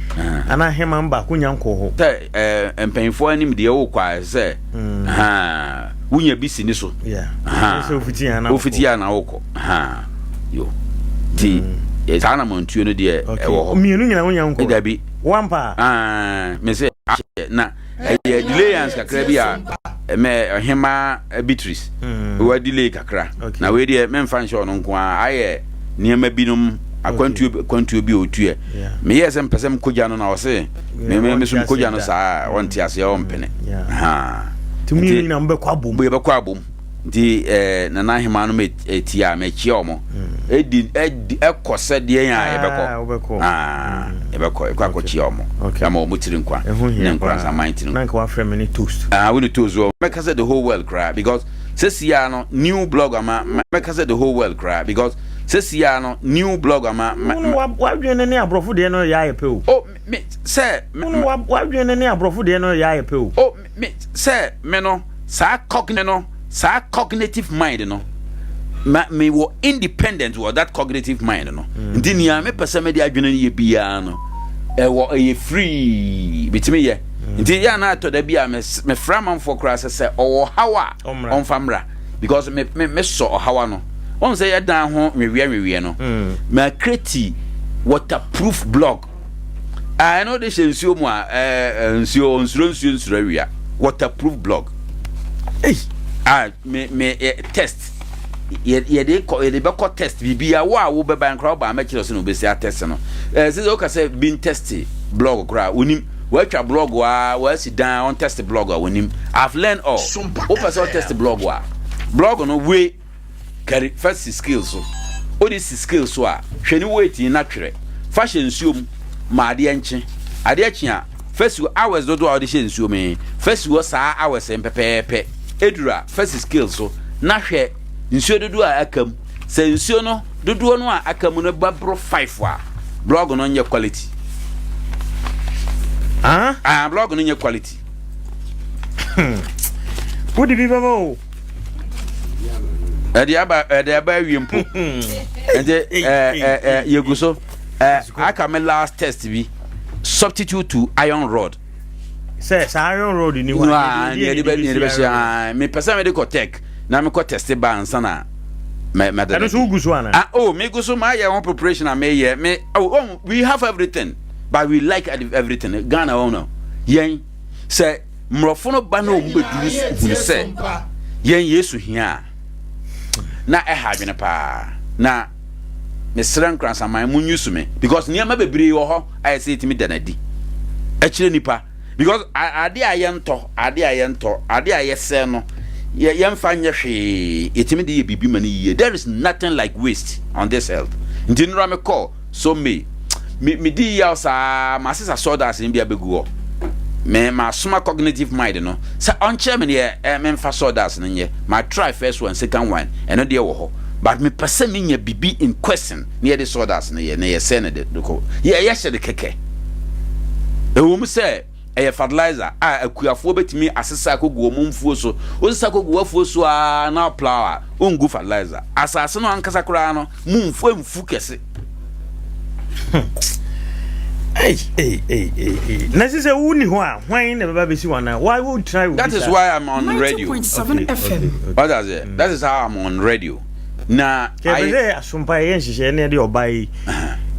anaa hema baako nya nkɔ hɔ. Sɛ eh, mpanyinfoɔ anim deɛ wokɔ a sɛ mm. wonya bi si ne so. Wofiti a na wokɔ. Yo. Nti mm. eh, saa na mantuo no deɛ ɛwɔ hɔ. Mmienu nyina wonya nkɔ. Dabi. Wampa. Ah, me sɛ na ɛyɛ delayance kakra bi a mɛ ɔhemaa Beatrice mm. wa delay kakra na wei deɛ memfa nhyɛ ɔno nko ara ayɛ nneɛma binom akwantuo akwantuo bi a ɔtuɛ meyɛɛ sɛ mpɛ sɛ mekɔgya no na ɔse me me so mekɔgya no saa ɔnte aseɛ ɔmpene nti yɛbɛkɔ abom nti eh, nana ahema no mɛti a mɛkyia ɔmo ɛdi ɛdi ɛkɔ sɛ deɛ yɛn a yɛbɛkɔ ah, yɛbɛkɔ yɛkɔ akɔkyia ɔmo ama ɔmo tiri nkwa ne nkoransaman tiri nkwa. Wafrɛ me ne toast. Ah, wo ne toast wɔ mɛka sɛ the whole world koraa because sɛsi a no new blog ama mɛka sɛ the whole world koraa because sɛsi a no new blog ama. Wadwene ne aborɔfo deɛ no yɛ ayɛ pɛ o. Oh me sɛ. Wadwene ne aborɔfo deɛ no yɛ ayɛ pɛ o. Oh me sɛ me no saa cogn no saa cognitive mind no ma me wɔ independent wɔ that cognitive mind no mm. nti nea mepɛ sɛ mede adwene no yɛ biara no ɛwɔ ɛyɛ free bitumi yɛ mm. nti yɛ ana atɔ da bi a mefrɛ amanfoɔ koraa sɛ sɛ ɔwɔ haw a ɔmfa mmra because me me mesɔ ɔhaw ano wɔn sɛ yɛdan ho nweweɛ nweweɛ no mm. ma kreti waterproof block Ah, ɛno de hyɛ nsuo mu a ɛɛ nsuo nsuro nsuo nsuro awia waterproof blog. Hey. Ah, me me eh, test yɛ yɛde kɔ yɛde bɛkɔ test biribi a wo a wo bɛba nkora wo ba mɛkyerɛ so na obesi atest no ɛɛ sɛ sɛ woka sɛ bin test blog koraa wonim wɔatwa blog a wɔasi dan on test blog a wonim I've learned all wopɛ sɛ ɔtest blog a blog no we Kari fa si scale so. Wode si scale so a, hwɛ ne weight na twerɛ. Fa hyɛ nsuo mu ma adeɛ nkye. Adeɛ kye a, fa si hɔ hours dodoɔ a wode hyɛ nsuo mu he, fa si hɔ saa hours he pɛpɛɛpɛ. Eduru a, fa si scale so na hwɛ nsuo dodoɔ a aka mu. Sɛ nsuo no dodoɔ no a aka mu no bɛboro five a, blog no nyɛ quality. Ah? Ah, blog no nyɛ quality. Wode bi bɛba o. ɛde aba ɛde aba awie mpo nti ɛɛ ɛɛ yɛgu so ɛɛ aka me last test bi substitute to iron rod. sɛ saa iron rod ni hɔ a yɛde bɛ yɛde bɛ hyɛ aa mepɛ sɛ mede kɔ tech na mekɔ test ba ansa na mɛ mɛ ɛno so wogu so ana. ah oh megu so mayɛ ho preparation a meyɛ me oh, oh we have everything but we like everything Ghana wɔn no yɛn sɛ. Mmorɔfo no ba na wɔn bɛduru hunu sɛ yɛn Yesu hia a, na ɛha adwene paa. Na mesrɛ Nkransaman mo nyusu me because nneɛma bebree wɔ hɔ a ɛsɛ yɛtumi da no adi ɛkyerɛ nipa because ade a yɛntɔ ade a yɛntɔ ade a yɛsɛ no yɛmfa nyɛ hwee yɛtumi de yɛ biribi ma no yie. There is nothing like waste on this earth. Nti nnora mekɔ So me, me, me di yaw saa, masesa sawdust no bi abegu hɔ. Me, masoma cognitive mind no sɛ ɔnkyerɛ me deɛ eh, memfa sawdust no nyɛ. Ma try first one, second one, ɛno deɛ wɔ hɔ. But mepɛ sɛ menya bibi in question na yɛde sawdust no yɛ, na yɛsɛe no de kɔ. Yɛ, yɛhyɛ no kɛkɛ. Ɛwɔ mu sɛ ɛyɛ fertilizer a akuafoɔ bɛtumi asesa akɔgu wɔn mfuo so. Wosesa kɔgu w'afuo so ara na plow a, wongu fertilizer. Asase no ankasa koraa no, mu mfu mfu kɛse. Hey, hey, hey, hey, hey. Na sɛ sɛ wonni hɔ a hwan na bɛba bɛsi wɔn Why would try That is why I'm on radio. 90.7 FM. What does it? That is how I'm on radio. Na I sɛ asompa yɛ nhyehyɛ ne ɛde ɔba yi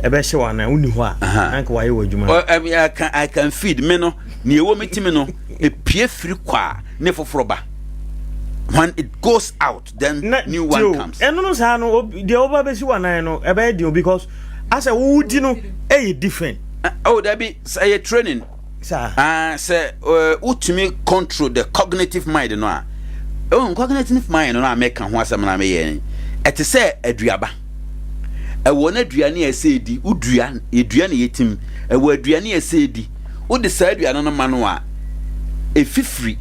ɛbɛhyɛ wɔn anan wonni hɔ a na nka wayɛ wɔ adwuma. I can I can feed me no nea ɛwɔ me ti mi no epie firi kɔ a ne foforɔ ba. When it goes out then na, new one comes. ɛno no saa no deɛ woba bɛsi w'anan no ɛbɛyɛ den because asɛ wodi no ɛyɛ different. Oh dabi sɛ ɛyɛ training. Saa. Ah sɛ wotumi control the cognitive mind no a oh cognitive mind no a meka ho asɛm na meyɛ ɛte sɛ aduaba ɛwɔ n'aduane a ɛsɛ edi wodua edua na yɛtim ɛwɔ aduane a ɛsɛ edi. Wode saa aduane no ma no a, ɛfifiri,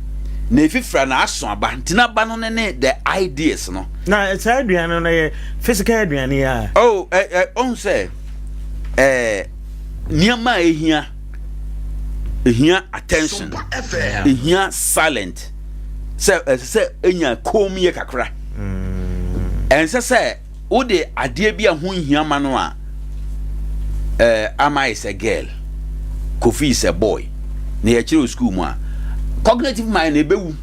na ɛfifiri a na aso aba. Nti n'aba no ne ne the ideas no. Na saa aduane no yɛ physical aduane yi a? Oh, ɛ ɛ ɔhu sɛ ɛɛ nneɛma a ehia ehia attention, ehia silent, sɛ ɛsɛ sɛ enya koom yɛ kakra. Ɛnsɛ sɛ Wode adeɛ bi a ho nhia ma no a, eh, Ama is a girl, Kofi is a boy, na yɛkyerɛ wɔ sukuu mu a, cognitive mind na ɛbɛwu.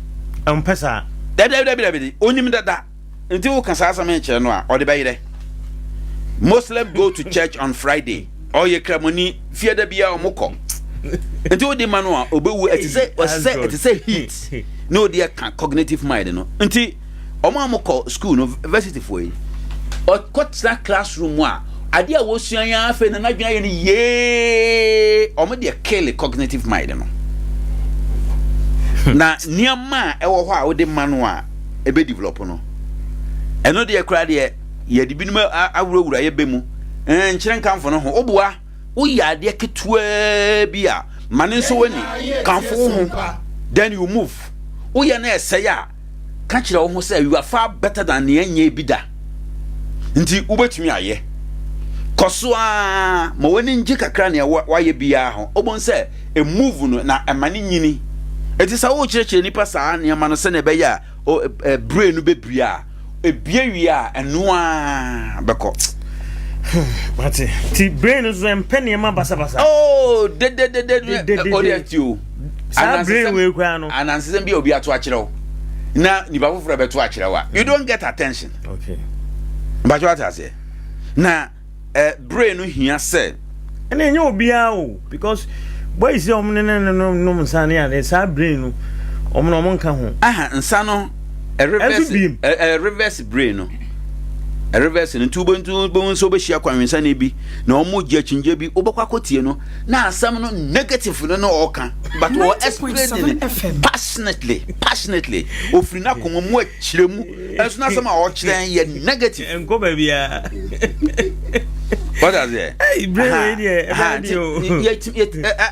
Ɔmpɛ saa. Dabi, dabi, dabi, dabi, onim dada. Nti woka saa asɛm no kyerɛ no a, ɔde bɛyerɛ. Muslim go to church on Friday. Ɔyɛ kramoni, fiada biara ɔmo kɔ. Nti wode ma no a, ɔbɛwu. Ɛte sɛ, ɛte sɛ heat na ɔde ɛka cognitive mind no. Nti, Wɔn a wɔkɔ sukuu no, varsity foɔ yi, ɔkɔtena classroom mu a, adeɛ a wɔsua yɛn afei na n'adwene ayɛ no yee. Wɔn deɛ kill cognitive mind no. Na nneɛma a ɛwɔ hɔ a wode ma no a ɛbɛ develop no, ɛno deɛ koraa deɛ yɛde binom awurawura yɛ bɛ mu. Nkyerɛ nkamfo no ho, woboa woyɛ adeɛ ketewaa bi a ma ne nso w'ani kamfo wo ho, then you move. Woyɛ no ɛsɛe a, ka kyerɛ wo ho sɛ you are far better than nea ɛnyɛɛ bi da nti wobɛtumi ayɛ. Kɔ so ara ma w'ani ngye kakra nea woayɛ biara ho. Wobɛhu sɛ move no na ɛma no nyini. Enti sɛ worekyerɛkyerɛ nnipa saa nneɛma no sɛnea ɛbɛyɛ a brain no bɛbue a, Ebie wie a, ɛno ara bɛkɔ. Mate. Ti brain nso ɛmpɛ nneɛma basabasa. Oh, dededede. Ɔde ati o. Saa brain wei koraa no. Anansesɛm bi a obi ato akyerɛ wo na nipa foforɔ bɛto akyerɛ wo a, you don't get attention. Okay. Mpakyɛ wate aseɛ. Na eh, brain no hia sɛ. Ɛna ɛnyɛ obiara o because boys yi a wɔn ne ne no nom nsa ne ade saa brain no wɔn na wɔn nka ho. Aha nsa no reverse reverse brain no reverse no nti wobɛntu wobɛhu sɛ wobɛhyia kwanwensane bi na wɔn gye akyinnye bi wobɛkɔ akɔtie no na asɛm no negative no na ɔka but wɔ explain no passionately passionately ofiri n'akoma mu akyerɛ mu ɛnso n'asɛm a ɔkyerɛ yɛ negative. Nkɔ baabi a. What does it? Hey, brain wey deɛ ɛbɛyɛ deɛ o.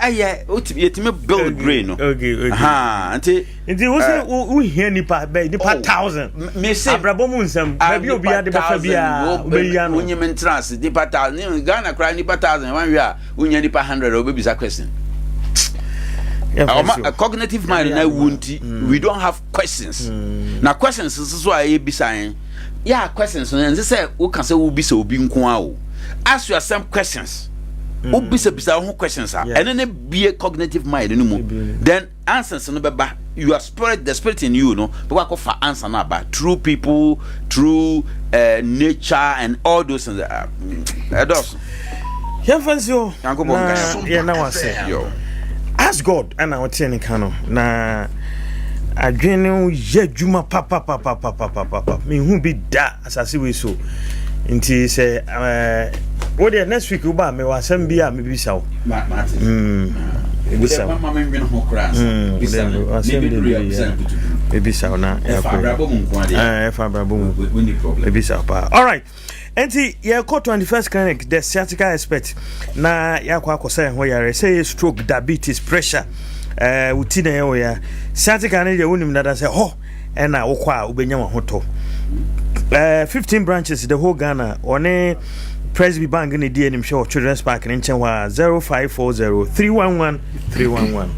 Ɛyɛ yɛtumi build brain no. Okay okay. Nti. Nti wo sɛ wo hia nipa bɛyɛ nipa oh, thousand. Mese. Abrabɔ mu nsɛm baabi obi ade bɛfa bi a wobɛyi ano. Wonyim ntra ase nipa thousand Ghana koraa nipa thousand wɔn hwɛ a wonya nipa hundred a wobɛbisa question. Ɔma cognitive mind na ewu nti mm. we don't have questions. Mm. Na questions nso so a yɛbisa yɛn. Yɛ a questions no ɛnsɛ sɛ woka sɛ wobisa obi nko ara o. Ask yourself questions. Mm. Wobisabisa wo ho questions a ɛno ne bie cognitive mind no mu. Then answers no bɛba. Your spirit, the spirit in you no bɛkɔ akɔfa answer no aba through people, through uh, nature and all those things. Uh, ɛdɔɔso. Yɛmfa nsi hɔ na yɛna wase. Ask God ɛna wotee ne ka no na adwene no yɛ adwuma papapapapapapa mehu bi da asase wei so nti sɛ eh, wo deɛ next week woba a mewɔ asɛm bi a mebisa wo mebisa wo asɛm bebree mebisa wo na ɛfa abrabɔ mu mebisa wo paa alright Enti yɛkɔ 21st clinic the sciatica expert na yɛakɔ akɔsa yɛn ho yare sɛ yɛ stroke diabetes pressure ɛɛ eh, wo ti na ɛyɛ wo ya sciatica no deɛ wonim dada sɛ hɔ ɛna wokɔ a wobɛnya w'ahotɔ ɛɛ eh, 15 branches the whole Ghana ɔne Presby Bank na ɛdi anim hwɛ wɔ Children's Park ne nkyɛn hɔ a 0540 311 311.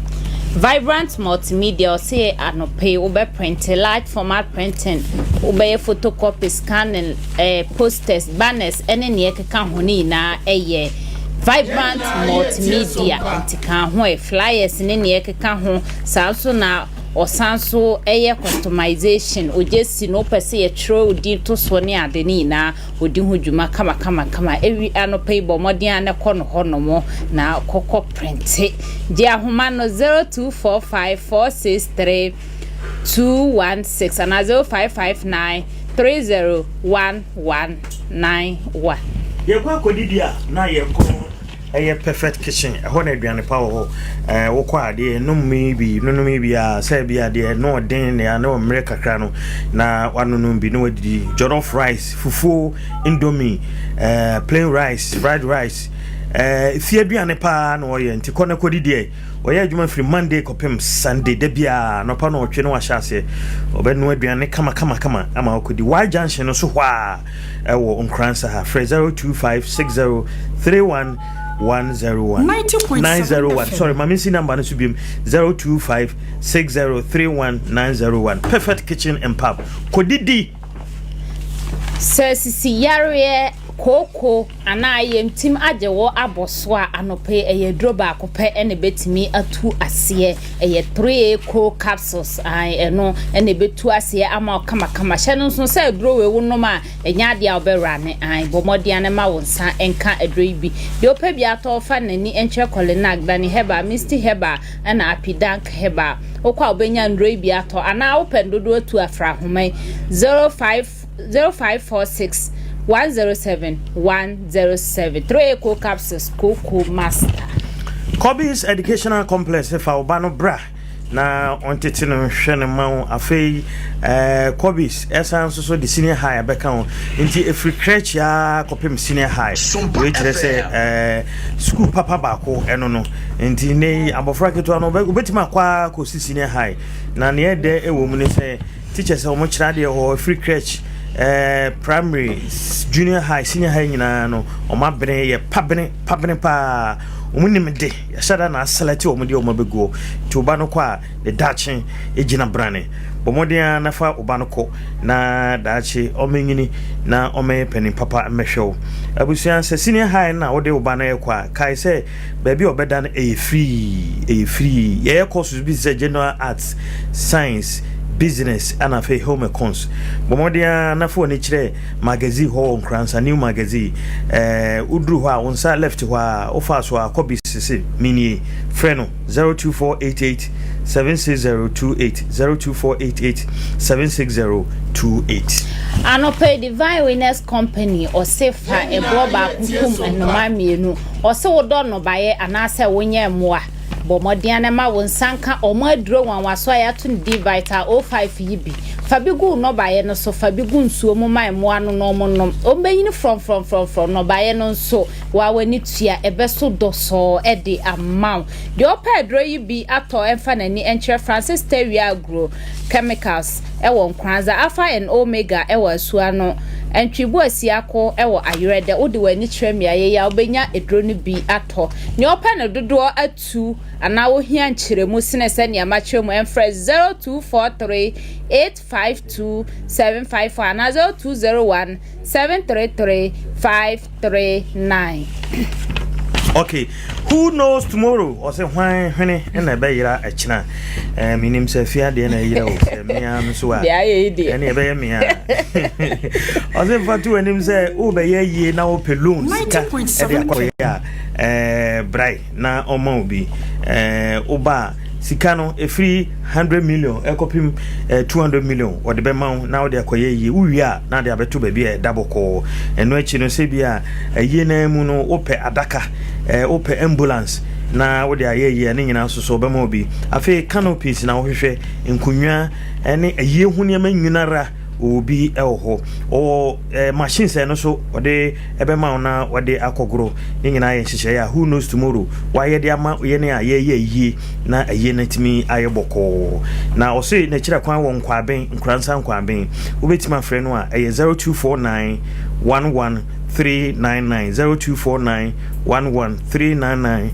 Vibrant Multimedia ɔse anɔpa yi wobɛ printe large format printing, wobɛyɛ photocopy, scanning, eh, posters, banners ɛne nea ɛkeka ho ne nyinaa ɛyɛ Vibrant Multimedia nti ka ho ɛ flyers ne nea ɛkeka ho saa nso na ɔsan so ɛyɛ customization ogye si no wopɛ sɛ yɛtwerɛ wo din to soɔ ne ade ne nyinaa Ɔdi ho dwuma kamakamakama. Ewi anɔpa yi bɔ mmɔden ara na kɔ no hɔnom na kɔkɔ prente. Gye ahoma no 0245 463 216 anaa 0559 301191. Yɛkɔ akɔdidi a na yɛkɔ Ɛyɛ perfect kitchen, ɛhɔ na aduane pa wɔ hɔ. Ɛɛ wokɔ a deɛ nom yi bi, nonom yi bi a sɛ bi a deɛ no ɔden ne a ne ɔmmerɛ kakra no na wanonom bi na wadidi. Jollof rice, fufuo, indomie, ɛɛ plain rice, fried rice. Ɛɛ fie aduane paa na ɔyɛ nti kɔ na kɔdi deɛ. Ɔyɛ adwuma firi Monday kɔpem Sunday da biara anɔpa na ɔtwe na wahyɛ aseɛ. Ɔbɛnoa aduane kama kama kama ama wakɔdi. Y junction no so hɔ a ɛwɔ Nkoransa ha. Frɛ 02560 31101 901. Sorry, ma mensi number no so biom 0256031901. Perfect Kitchen and Pub. Kɔdidi. Sɛ sisi yareɛ, kooko anaa ayamtim agye wo abɔ so a, anɔpa yi ɛyɛ aduro baako pɛ na ɛbɛtumi atu aseɛ. Ɛyɛ 3A Co capsules, ae, ɛno na ɛbɛtu aseɛ ama wo kamakama. Hyɛ no nso sɛ aduro wei wonom a, ɛnyɛ adeɛ a wobɛwrane, ae, bɔ mmɔden ara na ma wo nsa nka aduro yi bi. Deɛ ɔpɛ bi atɔ fa n'ani nkyerɛ Kɔlenak, Dani Herbal, Misty Herbal, ɛna Apidank Herbal. Wokɔ a wobɛnya nnuro yi bi atɔ anaa wopɛ no dodoɔ atu afra ahoma yi 05 0546 107 107 3 Eco Capsules Cocoa Master. Kobe's Educational Complex fa wo ba no bra na ɔntete no nhwɛ no ma wo. Afei eh, Kobe's ɛsan nso so de senior high abɛka ho nti ɛfiri crèche ara kɔpem senior high. Wei kyerɛ sɛ eh, sukuu papa baako ɛno no nti nnɛ yi abɔfra ketewa no wobɛtumi akɔ ara kɔsi senior high na neɛ ɛdɛ ɛwɔ mu ne sɛ teachers a wɔkyerɛ adeɛ hɔ ɛfiri crèche eh, primary junior high senior high nyinaa no wɔn abene yɛ pabene pabene paa wɔn nim de yɛhyɛ da na aselɛte wɔn deɛ wɔn abɛguo nti wo ba no kɔ a ne daakye gyina brane. Bɔ mmɔden ara na fa wo ba no kɔ na daakye ɔmɛnyini na ɔmɛyɛ panin papa mmɛhwɛ wo. Abusua, sɛ senior high na wode wo ba no rekɔ a, kae sɛ baabi a ɔbɛda no ɛyɛ free, ɛyɛ free. Yɛyɛ courses bi te sɛ general arts, science, business ɛna afei home econs. Bɔ mmɔden ara na fa w'ani kyerɛ magazine hɔ wɔ Nkoransa, new magazine. Ɛɛ woduru hɔ a, wo nsa left hɔ a, wofaa so a, kɔ bi sese menie, frɛ no. 02488 76028 02488 76028. Anɔpa yi Divine Winners Company ɔse fa ɛboɔ baako kum nnomaa mmienu. Ɔse wodɔ nnɔbaeɛ anaasɛ wonyɛ mmoa. Bɔ mmɔden ara na ma wo nsa nka wɔn aduro nwanwaso a yɛato no din Vital 05 yi bi. Fa bi gu wo nnɔbaeɛ no so, fa bi gu nsuo mu ma mmoa no na wɔnnom. Wɔbɛnyini frɔmfrɔmfrɔmfrɔm. Nnɔbaeɛ no nso, Wo a w'ani tua, ɛbɛso dɔsɔɔ de ama wo. Deɛ ɔpɛ aduro yi bi atɔ mfa n'ani nkyerɛ Francis Tawia Agro Chemicals wɔ Nkoranza, Alpha and Omega wɔ Asuano, Ntwibu Asiako wɔ Ayerɛdɛ. Wode w'ani kyerɛ mmeaeɛ yi a, wobɛnya aduro no bi atɔ. Nea ɔpɛ no dodoɔ atu anaa ohia nkyerɛmu sene sɛnea makyerɛ mu, mfrɛ 0243 852 754 anaa 0201 733 539. Okay, who knows tomorrow? Ɔsɛ hwan hwene na ɛbɛyera ɛkyena. Eh, menim sɛ fie adeɛ na ɛyera o. Sɛ mmea no so a. Deɛ ayɛ yi deɛ. Ɛne ɛbɛyɛ mmea. Ɔsɛ mfa to anim sɛ wobɛyɛ yie na wopɛ loan sika ɛde akɔyɛ a eh, brae. na ɔma wo bi. Ɛɛ woba a, sika no ɛfiri 100 million ɛkɔpem ɛɛ 200 million wɔde bɛma wo na wode akɔyɛ yie. Wowie a na ade abɛto baabi a ɛda bɔkɔɔ. Ɛno akyi no sɛ bi a ayie no ara mu no wopɛ adaka, ɛɛ wopɛ ambulance na wode ayɛ yie a ne nyinaa nso so wɔbɛma wo bi. Afei canopies na wohwehwɛ, nkonnwa ɛne ayie ho nneɛma nyinara wɔwɔ bi wɔ hɔ. Wɔwɔ ɛɛ machines a ɛno nso wɔde ɛbɛma wo na wɔde akɔgoro. Ne nyinaa yɛ nhyehyɛeɛ a Who Knows Tomorrow wɔayɛ de ama yɛn a yɛreyɛ ayie na ayie no atumi ayɛ bɔkɔɔ. Na ɔse n'akyira kwan wɔ Nkwaben, Nkoransa Nkwaben. Wobɛtumi afrɛ no a ɛyɛ 0249 11 399, 0249 11 399,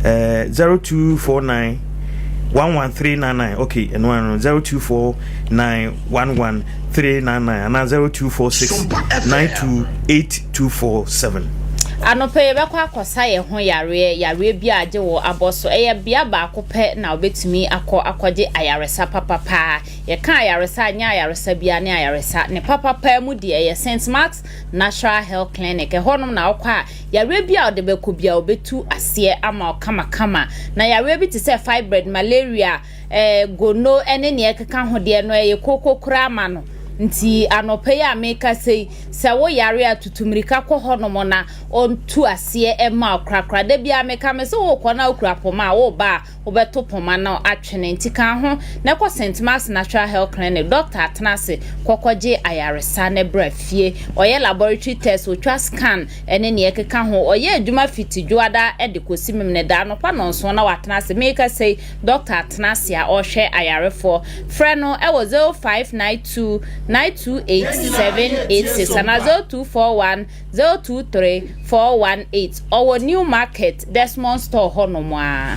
eh, 0249 11399, okay, ɛno ano 0249 11 399 anaa 0246 928 247. Anɔpa yi yɛbɛkɔ akɔsa yɛn ho yareɛ, yareɛ bi a agye wo abɔ so. Ɛyɛ bea baako pɛ na wobɛtumi akɔ akɔgye ayaresa papa paa. Yɛka ayaresa a, nyɛ ayaresa biara ne ayaresa. Ne papa paa mu deɛ, ɛyɛ St. Mark's Natural Health Clinic. Ɛhɔnom na wokɔ a, yareɛ bi a wode bɛkɔ biara, wɔbɛtu aseɛ ama wo kamakama. Na yareɛ bi te sɛ fibroid, malaria, eh, gono ne nea ɛkeka ho deɛ no ɛyɛ kooko koraa ma no. Nti anɔpa yi a mekasa yi, sɛ wo yare a tutu mmirika kɔ hɔnom na ɔntu aseɛ mma wo korakora. Da biara meka me sɛ wokɔ na wokura poma a, woba a wobɛto poma no atwene. Nti ka ho na kɔ St. Mark's Natural Health Clinic, dɔkta atena ase kɔ kɔgye ayaresa na bra fie. Ɔyɛ laboratory test, ɔtwa scan ne nea ɛkeka ho. Ɔyɛ adwuma fiti Dwoada de kɔsi Memeneda anɔpa nnɔnson na watena ase. Mekasa yi, Dɔkta atena ase a ɔrehwɛ ayarefoɔ. Frɛ no wɔ 0592 928 786 anaa 0241 023 418. Ɔwɔ New Market, Desmond Store hɔnom ara.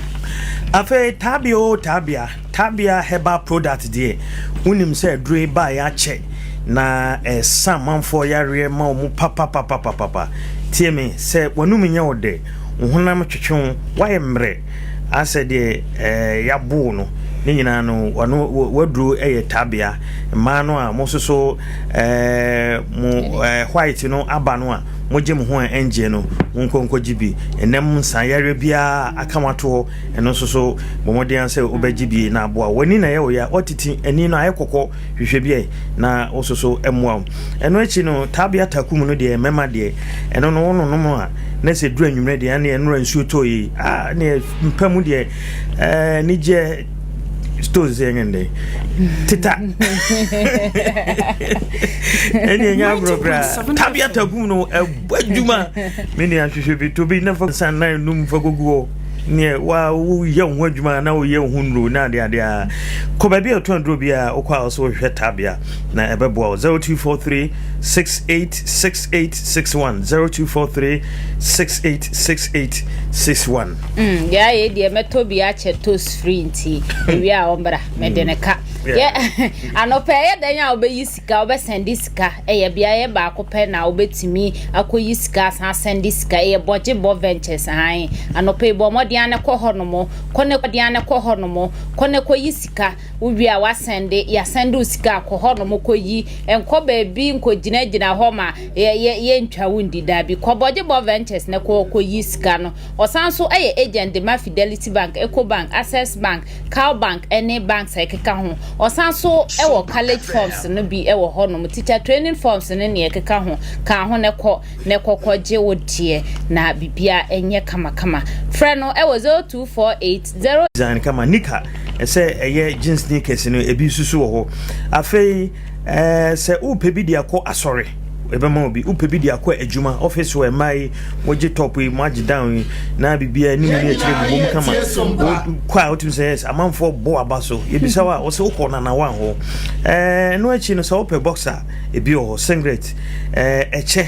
Afei Tabia oo Tabia, Tabia herbal product deɛ wonim sɛ aduro yi baeɛ akyɛ na ɛsa amanfoɔ yareɛ ma wɔn papapapapapa. Tie me, sɛ w'anum nyɛ wo dɛ, wo honam twetwe wo, woayɛ mmerɛ asɛ deɛ ɛɛ yɛabo wo no, ne nyinaa no wano w'aduro yɛ Tabia. Mmaa no a mososo ɛɛ mo ɛɛ white no aba no a mogye mo ho a ɛngyeɛ no, monkɔ nkɔgye bi. Ɛnam nsa yareɛ biara a aka mo ato hɔ, ɛno nso so bɔ mmɔden ara sɛ wobɛgye bi na aboa wo. W'ani na ɛyɛ wo ya, woatete ani no ayɛ kɔkɔ, hwehwɛ bi ɛ na wo nso so mmoa wo. Ɛno akyi no, Tabea Takum no deɛ mmarima deɛ, ɛno no wononom a na sɛ duru anwummerɛ deɛ, ɛneɛ nnora nsuo tɔ yi, ah, ɛneɛ mpa mu deɛ, ɛɛ anigyeɛ stones yɛ nyɛ ndɛ teta ɛne ɛnyɛ agorɔ koraa tabea takum no ɛbɔ adwuma me nua hwehwɛ bi to bi na fa nsa nan num fa gugu hɔ neɛ wa woyɛ wo ho adwuma na woyɛ wo ho nnuro na adeade a kɔ baabi a ɛtɔn aduro bi a wokɔ a ɔsɛ wohwehwɛ tabea na ɛbɛboa wo 0243 686861 0243 686861 Mm, deɛ ayɛ deɛ mɛtɔ bi akyɛ toast free nti ewie a ɔmbra mede ne ka. Yɛ anɔpɛ ɛyɛ dɛn a wobɛyi sika wobɛsɛnde sika ɛyɛ beaeɛ baako pɛ na wobɛtumi akɔyi sika asan asɛnde sika ɛyɛ bɔgye bɔ ventures han anɔpɛ yi bɔ mmɔden ano kɔ hɔ nom kɔ ne kɔden ano kɔ hɔ nom kɔ ne kɔyi sika wowie a wasɛnde yɛasɛnde wo sika kɔ hɔ nom kɔyi nkɔ baabi nkɔgyinagyina hɔ ma yɛ yɛ yɛntwa wo ndi daabi kɔ bɔgye bɔ ventures ne kɔ kɔyi sika no Ɔsan nso yɛ agent de ma Fidelity Bank, Ecobank, Access Bank, Cal Bank ne banks a ɛkeka ho. Ɔsan nso wɔ college forms no bi wɔ hɔnom, teacher training forms ne nea ɛkeka ho. Ka ho na kɔ na kɔ kɔgye wo deɛ na biribiara nyɛ kamakama. Frɛ no wɔ 0248 0. Design kama nika ɛsɛ ɛyɛ jeans sneakers no ebi nso so wɔ hɔ afei ɛɛ sɛ wopɛ bi de akɔ asɔre ɛbɛma obi wopɛ bi de akɔ adwuma office wɔ mmaa yi wogye top yi mo agye down yi na biribiara anim ne akyire bobom kama kɔ a wotumi sɛ yes amanfoɔ bɔ aba so yɛbisa wo a wɔsɛ wokɔ nanawa hɔ ɛɛ ɛno akyi no sɛ wopɛ boxer ebi wɔ hɔ singlet ɛɛ ɛkyɛ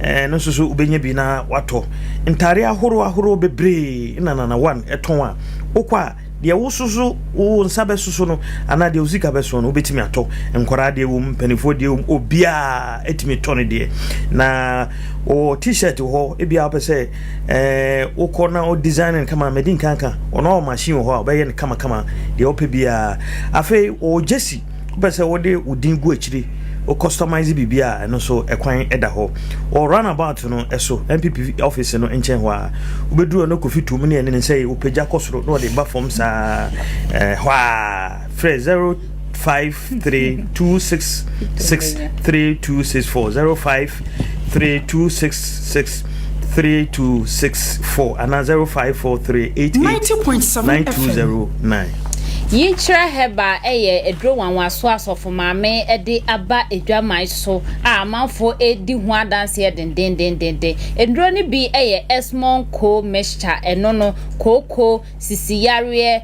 ɛɛ no nso so wobɛnya bi na watɔ ntaare ahorow ahorow bebree na nanawa ɛtɔn a wokɔ a Deɛ wososo wo nsa bɛsoso no anaa deɛ wo sika bɛso no wobɛtumi atɔ. Nkwadaa deɛ wɔ mu, mpanimfoɔ deɛ wɔ mu, obiara tumi tɔ ne deɛ. Na wɔ t-shirt wɔ hɔ, ebia wopɛ sɛ ɛɛ wokɔ na wo design no kama, madi nkanka, ɔno awɔ machine wɔ hɔ a ɔbɛyɛ no kamakama deɛ wopɛ biara. Afei wɔ jersey Wopɛ sɛ wode wo din gu akyiri, wo customize biribi a, ɛno nso ɛkwan da hɔ. Wɔ runabout no so, NPP office no nkyɛn hɔ a, wobɛduru hɔ na Kofi tuom ne ɛne ne nsa yi, wopagya kɔ soro na ɔde ba fam saa hɔ a, frɛ 0532663264, 0532663264 anaa 0543889209. Yikyerɛ Herbal yɛ aduro nwanwaso a Sɔfo Maame de aba adwaman so a amanfoɔ redi ho adanseɛ dendendenden. Nnuro no bi yɛ Esmond Coal Mixture, ɛno no, kooko, sisi yareɛ,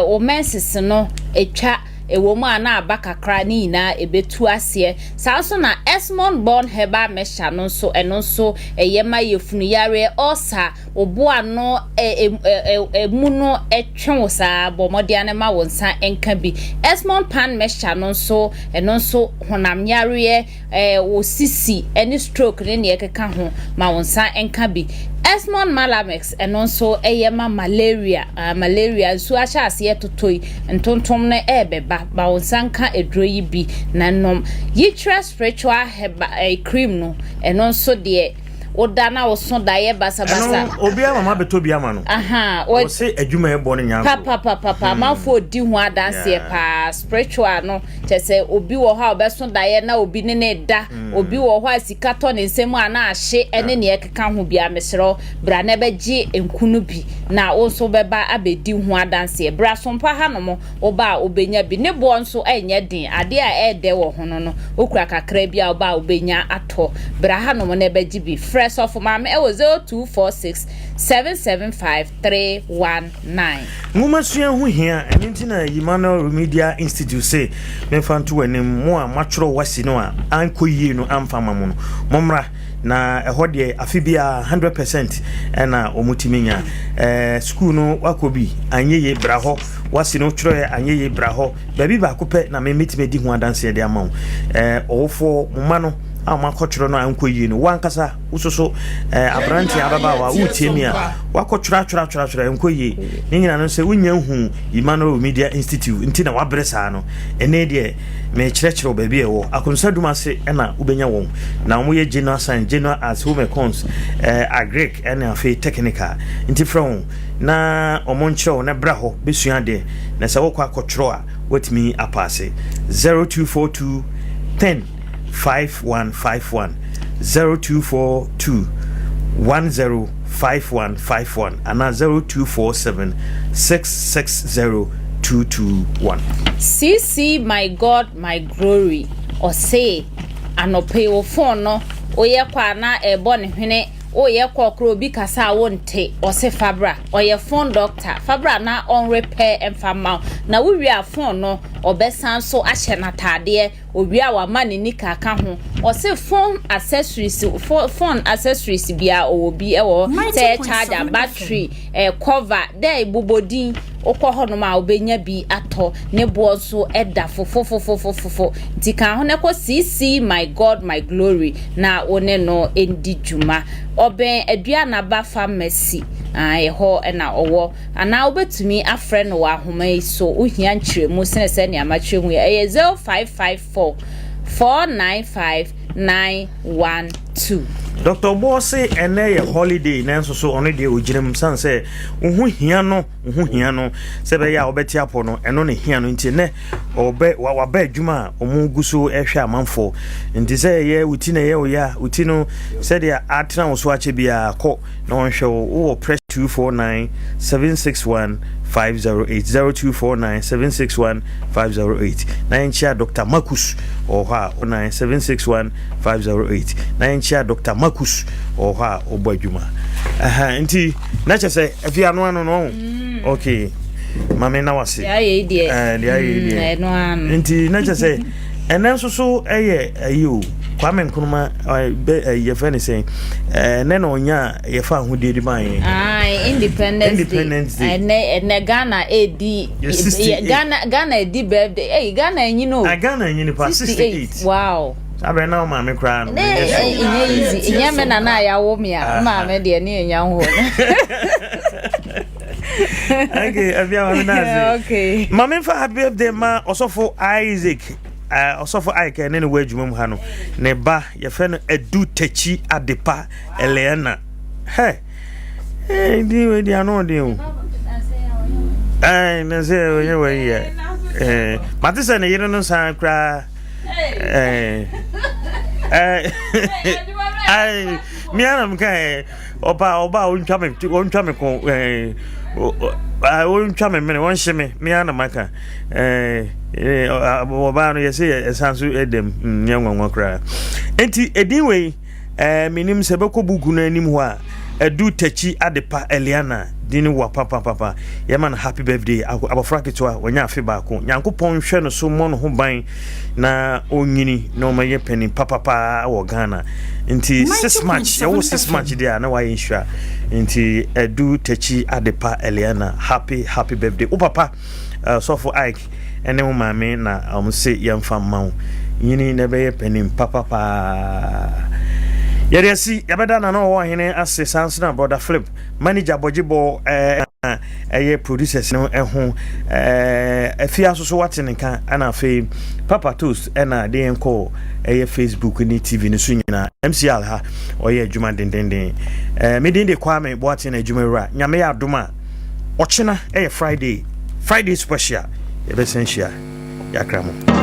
wo menses no twa, ɛwɔ mu a na aba kakra, ne nyinaa ɛbɛtu aseɛ. Saa nso na Esmond Born Herbal Mixture no nso, ɛno nso ɛyɛ ma yafunu yareɛ, ulcer, Wo bo ano ɛ-ɛ-ɛ-ɛ-mu no twe wo saa, bɔ mmɔden ara ma wo nsa nka bi. Esmond Pan Mixture no nso, ɛno nso honam yareɛ, ɛ, wo sisi ne stroke ne nea ɛkeka ho, ma wo nsa nka bi. Esmond Malamix, ɛno nso ɛyɛ ma malaria, ah, malaria, nsuo ahyɛ aseɛ totɔ yi, ntontom no ɛrebɛba, ma wo nsa nka aduro yi bi na nom. Yikyerɛ Spiritual Herba, ɛ, Cream no, ɛno nso deɛ, Woda na woso daeɛ basabasa. Ɛno obiara mama bɛtɔ bi ama no. Aha. Wɔse adwuma ɛbɔ no nya agorɔ. Papapapapa. Amanfoɔ di ho adanseɛ paa. Spiritual no kyɛ sɛ obi wɔ hɔ a ɔbɛso daeɛ na obi ne ne da. Obi wɔ hɔ a sika tɔ ne nsam a na ahye ɛne nea ɛkeka ho biara. Mesrɛ wo bra na bɛgye nku no bi na wo nso wobɛba abɛdi ho adanseɛ. Bra Sompa hanom. Woba a wobɛnya bi. Ne boɔ nso nyɛ den. Adeɛ a ɛyɛ dɛ wɔ ho no no, wokura kakra bi a woba a wobɛnya atɔ. Bra hanom na bɛgye bi. Frɛ Sɔfo Maame wɔ 0246 775 319. Nwomasua ho hia, ɛno nti na Emmanuel Remedial Institute se memfa nto w'anim, mo a moatwerɛ WASSCE no a ankɔ yie no amfa amma mo no, mommra. Na ɛhɔ deɛ afe biara 100% ɛna wɔtumi nya. Ɛɛ sukuu no wakɔ bi anyɛ yie bra hɔ, wasi no twerɛɛ anyɛ yie bra hɔ. Baabi baako pɛ na me mɛtumi adi ho adanseɛ de ama wo. Ɛɛ ɔwofoɔ mo mma no a wɔakɔtwerɛ no a ankɔ yie no, wo ankasa wososo ɛɛ aberanteɛ ababaawa woretie mi a wakɔtwerɛ atwerɛ atwerɛ atwerɛ ɛnkɔ yie. Ne nyinaa no sɛ wonya hu Emmanuel Media Institute nti na wabrɛ saa no. Ɛnɛ deɛ Merekyerɛkyerɛ wo baabi a ɛwɔ. Akonsa dum ase na wobɛnya wɔn. Na wɔyɛ General Science, General Arts, Home Econs, eh, Agric ɛne afei Technical. Nti frɛ wɔn na wɔn nkyerɛ wo na bra hɔ bɛsua adeɛ. Na sɛ wokɔ akɔtwerɛ a, woatumi apaase. 0242 10 5151 0242 10 5151 anaa 0247 660 221. CC my God my glory ɔse anɔpa yi wo phone no woyɛ kɔ a na ɛbɔ ne hwene woyɛ kɔ kora obi kasa a wonte ɔse fabra ɔyɛ phone doctor fabra na ɔn repair mfa ma wo na wowie a phone no ɔbɛsan so ahyɛ n'ataadeɛ Owie a wama ne nika aka ho. Ɔse phone accessories phone accessories bia ɔwɔ bi wɔ hɔ sɛ ɛyɛ charger, battery, eh, cover dɛ bobɔ din wokɔ hɔnom a wobɛnya bi atɔ ne boɔ nso ɛda fofofofofofo nti ka ho na kɔ CC my God my glory na wo ne no ndi dwuma. Ɔbɛn Aduanaba pharmacy ɛhɔ na ɔwɔ. Anaa wobɛtumi afrɛ no wɔ ahoma yi so, wohia nkyerɛmu sene sɛnea makyerɛ mu yi, ɛyɛ 0554 495 912. Doctor Obour se ɛnɛ yɛ holiday nanso so ɔno deɛ ɔgyina mu sane sɛ wo ho hia no, wo ho hia no sɛ ɛbɛyɛ a wobɛte apɔ no, ɛno na ɛhia no nti ɛnɛ ɔbɛ waba adwuma a wɔn gu so ɛhwɛ amanfoɔ nti sɛ ɛyɛ wo ti na ɛyɛ wo ya, wo ti no sɛdeɛ atena wo so akyɛ biara kɔ na ɔnhwɛ wo wowɔ press 249 761 508 0249 761 508 na yɛnkyea Dr. Marcus ɔwɔ hɔ a 9 761 508 na yɛnkyea Dr. Marcus ɔwɔ hɔ a ɔbɔ adwuma ɛha nti na kyɛ sɛ afi ano ano no ɔho mm. okay mame na wase deɛ ayɛ yi deɛ deɛ ayɛ yi deɛ mm, nti na kyɛ sɛ Ɛnɛ nso so yɛ ayi o, Kwame Nkrumah bɛ yɛfrɛ ne sɛn ɛnɛ na ɔnya yɛfa ahodie de maa yɛn. Aye, Independence, Independence Day. Ɛnɛ ɛnɛ Ghana edi Ghana Ghana edi birthday. Ɛyi Ghana enyin o. Ah, Ghana enyin pa 68. Wow. Abɛ na maame koraa no. Ne ɛnyɛ easy. Ɛnyɛ me na na ayawo me a. Maame deɛ ne enya ho. Okay, abia maame na ase. Okay. Maame nfa happy birthday ma ɔsɔfo Isaac. Ɔsɔfo Ike ne ne wɔ adwuma mu ha no. Ne ba yɛfrɛ no Edu Tachi Adepa Eleana. Hey. Eh, di we di ano di o. Eh, na se onye we ye. Eh, mate sɛ ne yere no san kra. Eh. Eh. Ai, mi anam ka eh. Ɔba ɔba a ɔntwa me ɔntwa me ko ɛɛ ɔntwa me mene ɔnhye me me ara na maka ɛɛ ɔbaa no yɛsɛ yɛ ɛsan so ɛdɛm nyɛ nwanwa koraa nti edin wei ɛɛ menim sɛ bɛkɔ buku no anim hɔ a ɛdu takyi adepa Eliana din wa papapapa yɛma no happy birthday abɔfra ketewa wɔnya afe baako nyankopɔn nhwɛ no so mmɔ no ho ban na ɔnyini na ɔmɛyɛ panin papapaa wɔ Ghana nti 6 March yɛwo 6 March deɛ a na wayɛ nhyira nti Adu Takyi Adepa Eliana happy happy birthday wo papa uh, sɔfo Ike ɛne wo maame na wɔn se yɛmfa mma wo nyini na ɛbɛyɛ panin papapaa yɛde asi yɛbɛda na na ɔwɔ ɔhene ase saa nso na brother Philip manager bɔgyebɔ ɛɛ eh, ɛyɛ producers no ho ɛɛ afia nso so wate ne nka ɛna afei Papa Toast ɛna de yɛn kɔ ɛyɛ Facebook ne TV no so nyinaa. MCL ha ɔyɛ adwuma dendenden. Ɛɛ me din de Kwame Boateng na adwuma wura. Nyame yɛ adom a ɔkyena ɛyɛ Friday, Friday special yɛbɛsan hyia yɛakra mo.